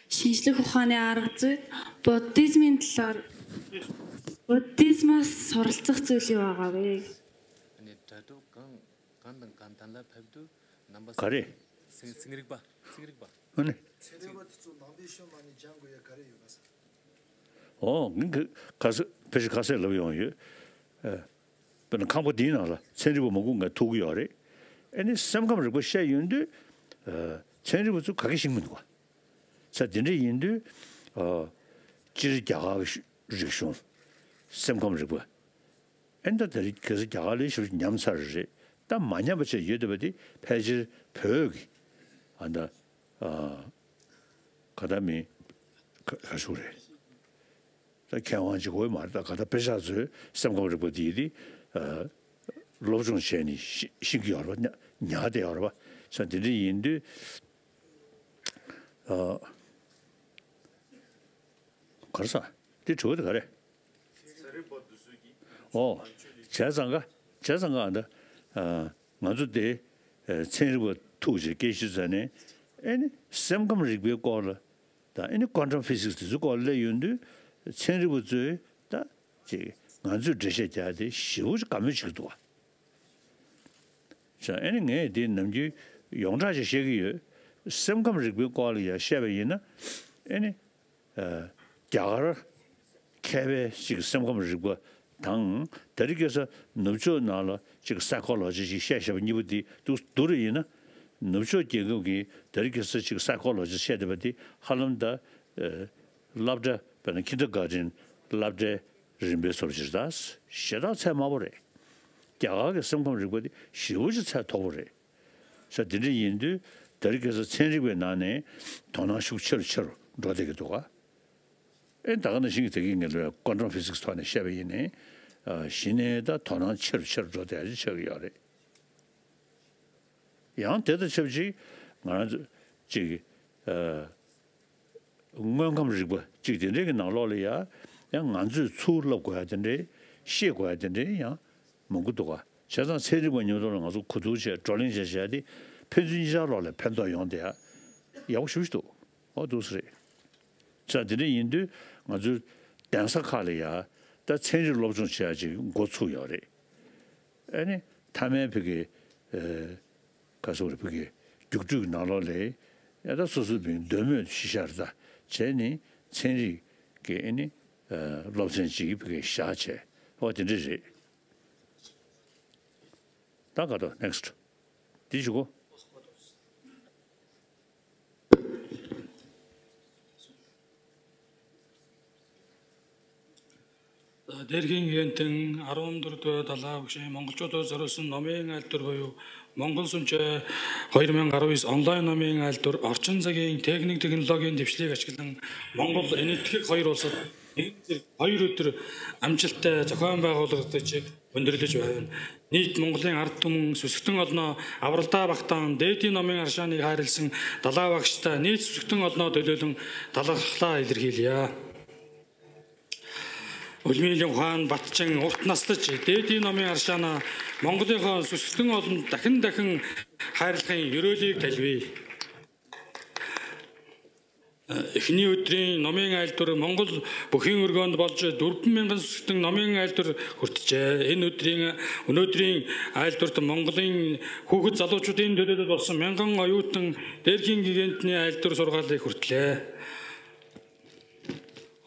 Шинжлэх ухааны арга зүйд буддизмын талаар, буддизмаас суралцах зүйл юу байгаа вэ? Каре. Ани. Ого, ཁ་སེ་ཕལ་ཆེར་ཁ་གསལ་ལབ་ཡོང་ཡོད། དཔེར་ན་ཁང་པ་འདིའི་ནང་ལ་ཚན་རིག་པ་མང་པོ་ངས་ཐུག་གི་ཡོད་རེད། ཨ་ནི་སེམས་ཁམས་རིག་པ་བཤད་ཡོང་དུས། ཨ། ཚན་རིག་པ་ཚོ་ག་གེ་ཤེས་ཀྱི་མི་འདུག་ག་ས་དེ་འདྲ་ཡིན་དུས། ཨ། སྤྱིར་རྒྱ་གར་གྱི་རིག་གཞུང་། སེམས་ཁམས་རིག་པ། ཨེ་ད་དེ་རིང་ཁ་སང་རྒྱ་གར་ལ་ཞེ་པོ་ཉམས་ཚར་རེད། ད་མ་ཉམས་པ་བྱས་ཡོད་བསྡད་པ་དེ་ཕལ་ཆེར་བོད་ཀྱི་ཨ་ད་ཨ་ག་ད་མི་ག་ག་ཞུ་རེད། ད་མཁས་དབང་གཅིག་པོ་མ་རེད། ད་ག་ད་དཔེ་ཆ་ཚོས་སེམས་ཁམས་རིག་པ་དེ་དེ་ཨ་སློབ་སྦྱོང་བྱས་ནས་ཤེས་ཤེས་ཀྱི་ཡོད་རེད་པ། ཉ་ཉར་བསྡད་ཡོད་རེད་པ། ས་དེ་འདྲ་ཡིན་དུས་ཨ་ག་རེ་ཟ། དེ་དྲི་བ་དེ་ག་རེ། ཨོ། བྱས་ཙང་ག་བྱས་ཙང་ག་ད་ཨ་ང་ཚོ་དེ་ཨ་ཚན་རིག་པ་ཐུག་བྱས་སྐད་ཆ་བཤད་ནས། ཨེ་ནི་སེམས་ཁམས་རིག་པའི་སྐོར་ལ། ད་ཨེ་ནི་ཀོན་ཊམ་ཕི་སིག་སི་དེ་ཚོའི་སྐོར་སླེབས་ཡོང་དུས། ཚན་རིག་པ་ཚོས་ད་ཅིག་ང་ཚོས་འགྲེལ་བཤད་རྒྱག་དེ་ཞེ་པོ་ཅིག་དགའ་མོས་བྱེད་ཀྱི་འདུག་བ། ཨེ་ནི་ངས་དེ་ནམ་རྒྱུན་ཡོངས་གྲགས་ཅིག་བཤད་ཀྱི་ཡོད། སེམས་ཁམས་རིག་པའི་སྐོར་ལ་ཡང་བཤད་པ་ཡིན་ན། ཨེ་ནི་ཨ་རྒྱ་གར་མཁས་པའི་ཅིག་སེམས་ཁམས་རིག་པ་དང་། དེ་རིང་ཁ་སང་ནུབ་ཕྱོགས་ནང་ལ་ཅིག་སའི་ཀོ་ལོ་ཇི་ཅིག་བཤད་བཤད་པ་གཉིས་པོ་དེ་བསྡུ་བསྡུར་ཡིན་ན། ནུབ་ཕྱོགས་རྒྱལ་ཁབ་ཀྱི་དེ་རིང་ཁ་སང་ཅིག་སའི་ཀོ་ལོ་ཇི་བཤད་བསྡད་པ་དེ་ཧ་ལམ་ད་ཨ་སློབ་གྲྭ། དཔེར་ན་ཁིན་ཌར་གྷར་ཌེན་སློབ་གྲྭའི་རིམ་པའི་བཟོ་འདྲ་ཅིག་རེད། ད་ཞེ་དྲག་ཚད་དམའ་པོ་རེད། རྒྱ་གར་གྱི་སེམས་ཁམས་རིག་པ་དེ་ཞེ་པོ་ཅིག་ཚད་མཐོ་པོ་རེད། ས་དེ་འདྲ་ཡིན་དུས་དེ་རིང་ཁ་སང་ཚན་རིག་པའི་ནང་ནས་དོ་སྣང་ཤུགས་ཆེ་རུ་ཆེ་རུ་འགྲོ་བསྡད་ཀྱི་འདུག་ག་ཨེ་ད་ག་ནང་བཞིན་གྱི་དེ་གི་ངེད་ལ་ཀོན་ཊམ་ཕི་སིག་སི་ཐོག་ནས་བཤད་པ་ཡིན་ནའི། ཨ་གཞི་ནས་ད་དོ་སྣང་ཆེ་རུ་ཆེ་རུ་འགྲོ་བསྡད་ཡ་ཅིག་ཆགས་ཀྱི་ཡོད་རེད། ཡང་དེ་དང་ཆབས་ཅིག་ང་རང་ཚོ་ཅིག་ཨ་དངོས་ཁམས་རིག་པ་ཅིག་དེ་འདྲའི་གི་ནང་ལོགས་ལ་ཡ། ཡང་ང་ཚོས་ཚུར་ལབ་དགོས་ཡ་དེ་འདྲའི། བཤད་དགོས་ཡ་དེ་འདྲའི་ཡང་མང་པོ་འདུག་ག་བྱས་ཙང་ཚན་རིག་པ་མཉམ་དུ་ལ་ང་ཚོ་གོ་བསྡུར་བྱས་བགྲོ་གླེང་བྱས་བྱས་ཏེ། ཕན་ཚུན་གཉིས་ཆར་ལོགས་ལ་ཕན་ཐོགས་ཡོང་བསྡད་ཡ་ཡག་པོ་ཞེ་པོ་ཞིག་འདུག་ཨོ་འདུག་སེ་རེད། ས་དེ་འདྲ་ཡིན་དུས་ང་ཚོའི་གདན་ས་ཁག་ལ་ཡ་ད་ཚན་རིག་སློབ་སྦྱོང་བྱེད་ཡ་ཅིག་འགོ་ཚུགས་ཡོད་རེད། ཨ་ནི་མཐའ་མའི་བོད་ཀྱི་ཨ་ག་ཟེར་དགོས་རེད། བོད་ཀྱི་རྒྱུགས་སྤྲོད་ཀྱི་ནང་ལོགས་ལ་ཡ་ད་སོ་སོའི་བོད་འདོད་མོས་གཞི་བཞག་རེད། ད་བྱས་ནས་ཚན་རིག་གི་ཨ་ནི་ཨ་སློབ་ཚན་ཅིག་བོད་ཀྱི་བཞག་བྱས། ཨོ་དེ་འདྲ་རེད། ད་ག་དོ་next། འདི་ཞུ་གོ། Дээрхийн Гэгээнтэн, арван дөрөвдүгээр далай багшын монголчуудад зориулсан номын айлтур буюу Монгол сүмчэй хоёр мянга арван онлайн номын айлтур орчин цагийн техник технологийн дэвшлиг ашиглан Монгол, Энэтхэг хоёр улсад хоёр өдөр амжилттай зохион байгуулагдаж өндөрлөж байна. Нийт Монголын ард түмэн, сүсэгтэн олоноо абаралдаа багтаан дээдын номын аршааныг хайрласан далай багшадта нийт сүсэгтэн олоноо төлөөлөн талархлаа илэрхийлье. Үлмийлэн ухаан батжан урт наслаж дээдын номын аршаанаа Монголынхоо сүсэгтэн олонд дахин дахин хайрлахын ерөөлийг тальбая. Эхний өдрийн номын айлтур Монгол бүхын өргөөнд болжо дүрбэн мянган сүсэгтэн номын айлтур хүртэжээ. Энэ өдрийн, өнөөдрийн айлтурт Монголын хүүхэд залуучуудын төлөөлөл болсон мянган оюутан Дээрхийн Гэгээнтэний айлтур сургаалыг хүртэлээ.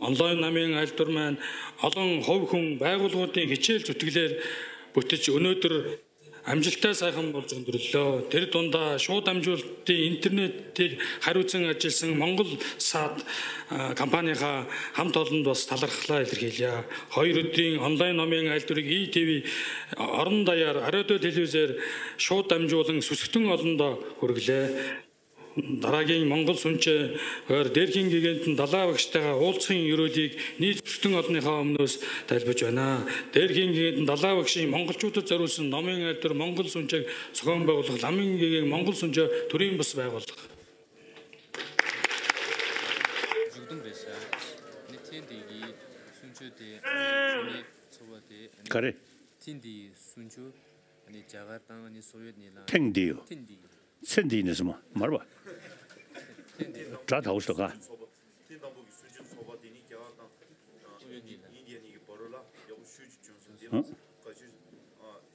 Онлайн номын айлтур маань олон хувь хүн, байгууллагуудын хичээл зүтгэлээр бүтэж өнөөдөр амжилттай сайхан болж өндөрлөлөө. Тэр дундаа шууд дамжуулалтын интернетийг хариуцан ажилласан Монгол сад компанийхаа хамт олонд бас талархлаа илэрхийлье. Хоёр өдрийн онлайн номын айлтурыг ИТВ орон даяар радио, телевизээр шууд дамжуулан сүсэгтэн олондоо хүргэлээ. Дараагийн Монгол сүмчэй хоёр Дээрхийн Гэгээнтэн далай багшатайгаа уулзахын ерөөлийг нийт сүсэгтэн олоныхоо өмнөөс тальбажа байна. Дээрхийн Гэгээнтэн далай багшын монголчуудад зориулсан номын айлтур Монгол сүмчэйг зохион байгуулах Ламын Гэгээн Монгол сүмчэй түрын бас байгууллага. Зүгдэн байшаа. Нэ тэн дэги сүнчөө дэ. Нэ цова дэ. Каре. Тэн дэги сүнчөө. Нэ Жагар танг, нэ Совет, нэ ла. Тэн дэги. Тэн дэги. ཚེ་འདིའི་ནས་སུ་མ་མར་བ། དགྲ་དའུ་ཤ་ག་དེ་དང་པོ་གི་སུན་ཅུན་ཚོགས་པ་དེ་ནི་རྒྱ་གར་དང་ཨིན་ཌི་ཡ་གཉིས་ཀྱི་བར་ལ་ཡག་པོ་ཤུགས་ཅིག་བྱུང་སོང་། དེ་ལ་བཀའ་ཆོས་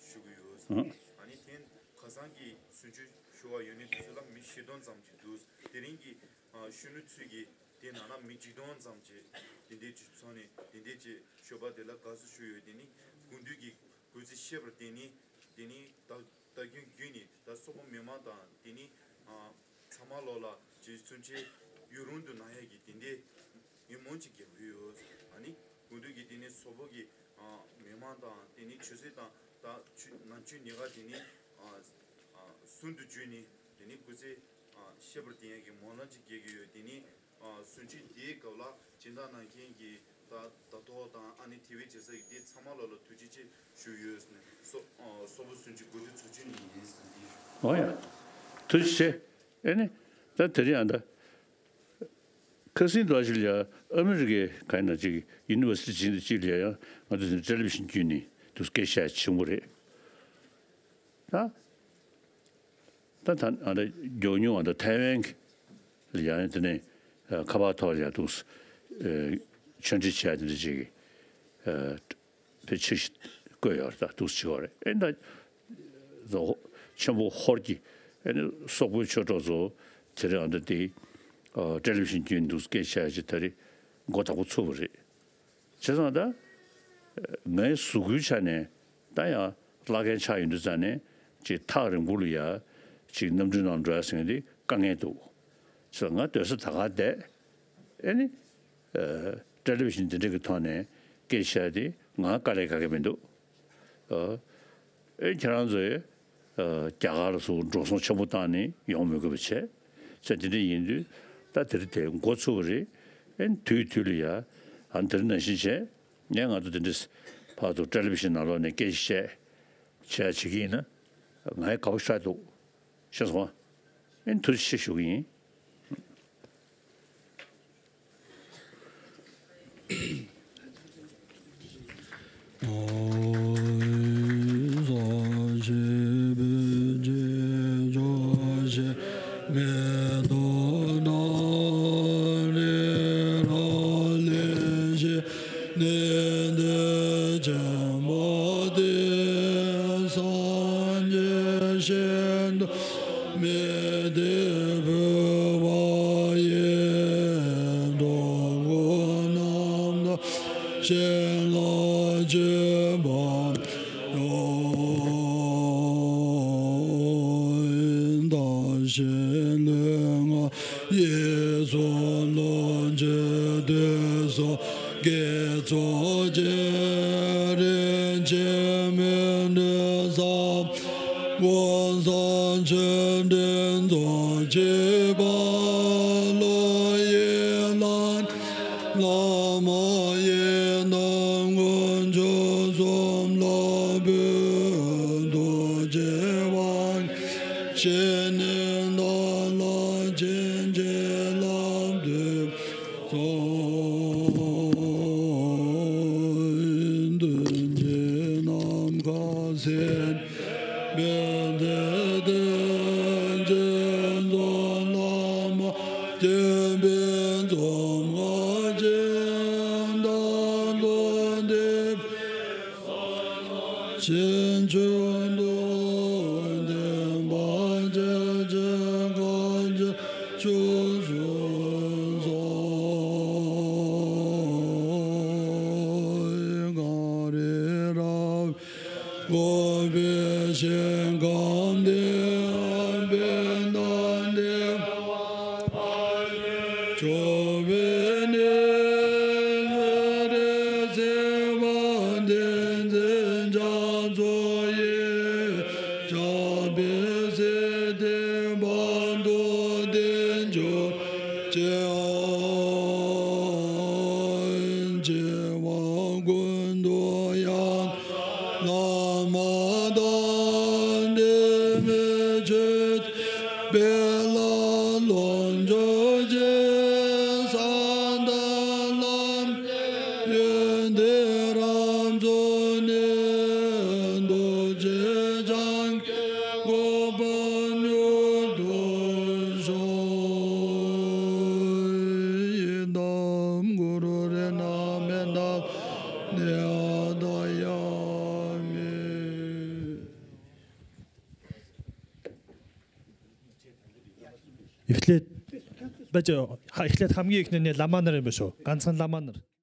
ཞུ་གི་ཡོད། ཨ་ནི་དེ་ཁ་སང་གི་སུན་ཅུན་ཞུ་བ་ཡོད་ནི་དེ་ཚོ་ལ་མི་བཞི་སྟོང་ཙམ་ཅིག་འདུག་དེ་རིང་གི་ཨ་ཤུ་ནུ་ཚུད་ཀྱི་དེ་ནང་ལ་མི་བཅུ་སྟོང་ཙམ་ཅིག་དེ་འདྲས་ཅིག་ཚོགས་ནས་དེ་འདྲས་ཅིག་ཞུ་བ་དེ་ལ་དགའ་བསུ་ཞུ་ཡོད། དེ་ནི་སྐུ་མདུན་གྱི་སྐུ་ཚེ་ཤེས་པར་བརྟེན་ནས་དེ་ནི་ད་ད་རྒྱུན་རྒྱུན་ནས་ད་སོག་པོ་མི་མང་དང་དེ་ནི་ཨ་ཚང་མ་ལོག་ལ་ཅིག་ཚུན་ཆད་ཡུན་རིང་དུ་གནང་ཡས་ཀྱི་དེ་འདྲས་ ངས་མོ་གཅིག་རྒྱག་གི་ཡོད། ཨ་ནི་དགུན་དུས་ཀྱི་དེ་ནི་སོག་པོ་གི་ཨ་མི་མང་དང་དེ་ནི་ཆོས་སྲིད་དང་ད་ཆོས་ནམ་ཆོས་ཉེ་ག་དེ་ནི་ཨ་ཨ་ཟུང་དུ་འཇུས་ནས་དེ་ནི་སྐུ་ཚེ་ཨ་ཤེས་པར་དེ་ཡང་གི་སྨོན་ལམ་གཅིག་རྒྱག་གི་ཡོད། དེ་ནི་ཨ་ཟུང་འཇུག་དེའི་སྐབས་ལ་སྦྱིན་བདག་གནང་མཁན་གྱི་ད་ད་ཐོག་དང་ཨ་ནི་དེ་བའི་བྱེད་ས་ཀྱི་དེ་ཚང་མ་ལ་ལ་ཐུགས་རྗེ་ཆེ་ཞུ་ཡོད་ཟེར་ནས་སོ་ཨ་སོག་པོ་ཟུང་འཇུག་དགུ་བཅུ་ཚོ་ཆུང་ནས་ཡིན་ཟེར་ནས། འོ་ཡ། ཐུགས་རྗེ་ཆེ། ཨེ་ནི་ད་དེ་རིང་ཨ་ད། ཁ་སང་དུ་ཨ་ཅི་ལ་ཡ་ཨ་མི་རི་ཀའི་ག་ཡིན་ན་ཅིག་ཡུ་ནི་ཝར་སི་ཊི་ཅིག་ཡིན་ན་ཅིག་ལ་ཡ་ང་ཚོ་དེ་ཊེ་ལི་བི་ཤན་བརྒྱུད་ནས་དུ་སྐད་ཆ་བྱུང་བ་རེད། ད་ད་ད་ཨ་ད་མགྱོགས་མྱུར་ཨ་ད་ཐའེ་ཝན་ལ་ཡ་དེ་ནས་ཁ་པར་ཐོག་ལ་ཡ་དུ་ཆོས་འབྲེལ་བྱས་དེ་འདྲ་ཅིག་དཔེ་ཆེ་ཞིག་བཀོད་ཡོད་རེད། ད་འདུག་སེ་བྱེད་པ་རེད། ཨེ་ད་ཆེན་པོ་ཧོར་གྱི་ཨེ་ནི་སོག་པོའི་ཆོས་གྲོགས་ཚོ་དེ་རིང་ཨ་ད་དེ་ཨ་ཊེ་ལི་བི་ཤན་བརྒྱུད་འདུག་སྐད་ཆ་ཅིག་ད་རེས་མགོ་དག་པོ་ཚུགས་པ་རེད། བྱས་ཙང་ད་ངའི་གཟུགས་པོའི་ཆ་ནས་ད་ཡང་བླ་རྒན་ཆགས་ཡོང་དུས་ཙང་ནས་ཅིག་ཐག་རིང་པོ་ལ་ཡ་ཅིག་གནམ་གྲུའི་ནང་འགྲོ་ཡ་ཟེར་མཁན་དེ་དཀའ་ངལ་འདུག་བྱས་ཙང་ང་སྡོད་ས་ད་ག་བསྡད། ཨེ་ནི། ཨ་ཊེ་ལི་བི་ཤན་འདི་འདྲ་གི་ཐོག་ནས་སྐད་ཆ་དེ་ང་དཀའ་ལས་ཁག་གི་མི་འདུག་ཨ་ཨེ་ཁྱེད་རང་ཚོས་ཨ་རྒྱ་གར་ལ་སོགས་འགྲོ་སོང་ཆེན་པོ་བཏང་ནས་ཡོང་མི་དགོས་པ་བྱས། ས་དེ་འདྲ་ཡིན་དུས་ད་དེ་རིང་དེ་འགོ་ཚུགས་པ་རེད། ཨེ་དུས་དུས་ལ་ཡ་ཨ་དེ་རིང་ནང་བཞིན་བྱས་ངས་ང་ཚོ་དེ་འདྲ་བར་དུ་ཊེ་ལི་བི་ཤན་ནང་ལོགས་ནས་སྐད་ཆ་བཤད་བྱས་བྱེད་ཀྱི་ཡིན་ན་ང་ཡང་དགའ་པོ་ཞེ་དྲག་འདུག་ཤེས་སོང་ཨ། ཨེ་ཐུགས་རྗེ་ཆེ་ཞུ་གི་ཡིན། དགེ་ཚོགས་ཀྱི་རིན་ཆེན་མཎྜལ་ཟབ། ཀུན་བཟང་ཆོས་འབྲེལ་རྫོགས་ཆེན་པ་ལོ་ཡི་ལམ། བླ་མ་ཡི་དམ་དཀོན་མཆོག་གསུམ་ལ་འབུལ། ཐུགས་རྗེ་དབང་ཕྱུག་ནི་བདག་ལ་བྱིན་གྱིས་བརླབ་ཏུ་གསོལ། མདུན་གྱི་ནམ་མཁའ་སེར་པོའི་མཐིལ་དུ། སྤྱན་རས་གཟིགས་བླ་མ་མཁྱེན་པའི་མཛོད་ལྔ་ཅན། དང་མདོ་སྡེ་ཕྱིན་ཆོས་མདོ། བསྟན་པ་རྒྱ་ཆེན་གངས་ཅན་ཕྱོགས་སུ་རྫོགས། གངས་རི་ར་བས་བསྐོར་བའི་ཞིང་ཁམས་འདིར། དཔལ་ལྡན་འབྱོར་བའི་གནས། ཡུལ་རིས་བརྩེགས་པ་ཏིང་འཛིན་རྒྱ་མཚོ་ཡི། ཞིང་པའི་སྲིད་མཐའི་བར་དུ་བདེ་འབྱོར་ཅན། བྱེ་བ་ཀུན་ཏུ་ཡང་བླ་མ་དང་། འབྲལ་མེད་ཆོས་སྤེལ་ལ་ལོངས་སྤྱོད་ཅིང་། ས་དང་ལམ་གྱི་ཡོན་ཏན་རབ་རྫོགས་ནས། ཐུགས་རྗེ་འཆང་གི་གོ་འཕང་མྱུར་ཐོབ་ཤོག་ཡི་དམ་གུ་རུ་རཏྣ་མེ་ན་ནེ་ཨ་ད་ཡ་མེ། Эхлээд, бача, эхлээд хамгийн эхнэрнээ ламанар юм шүү. Ганцхан ламанар.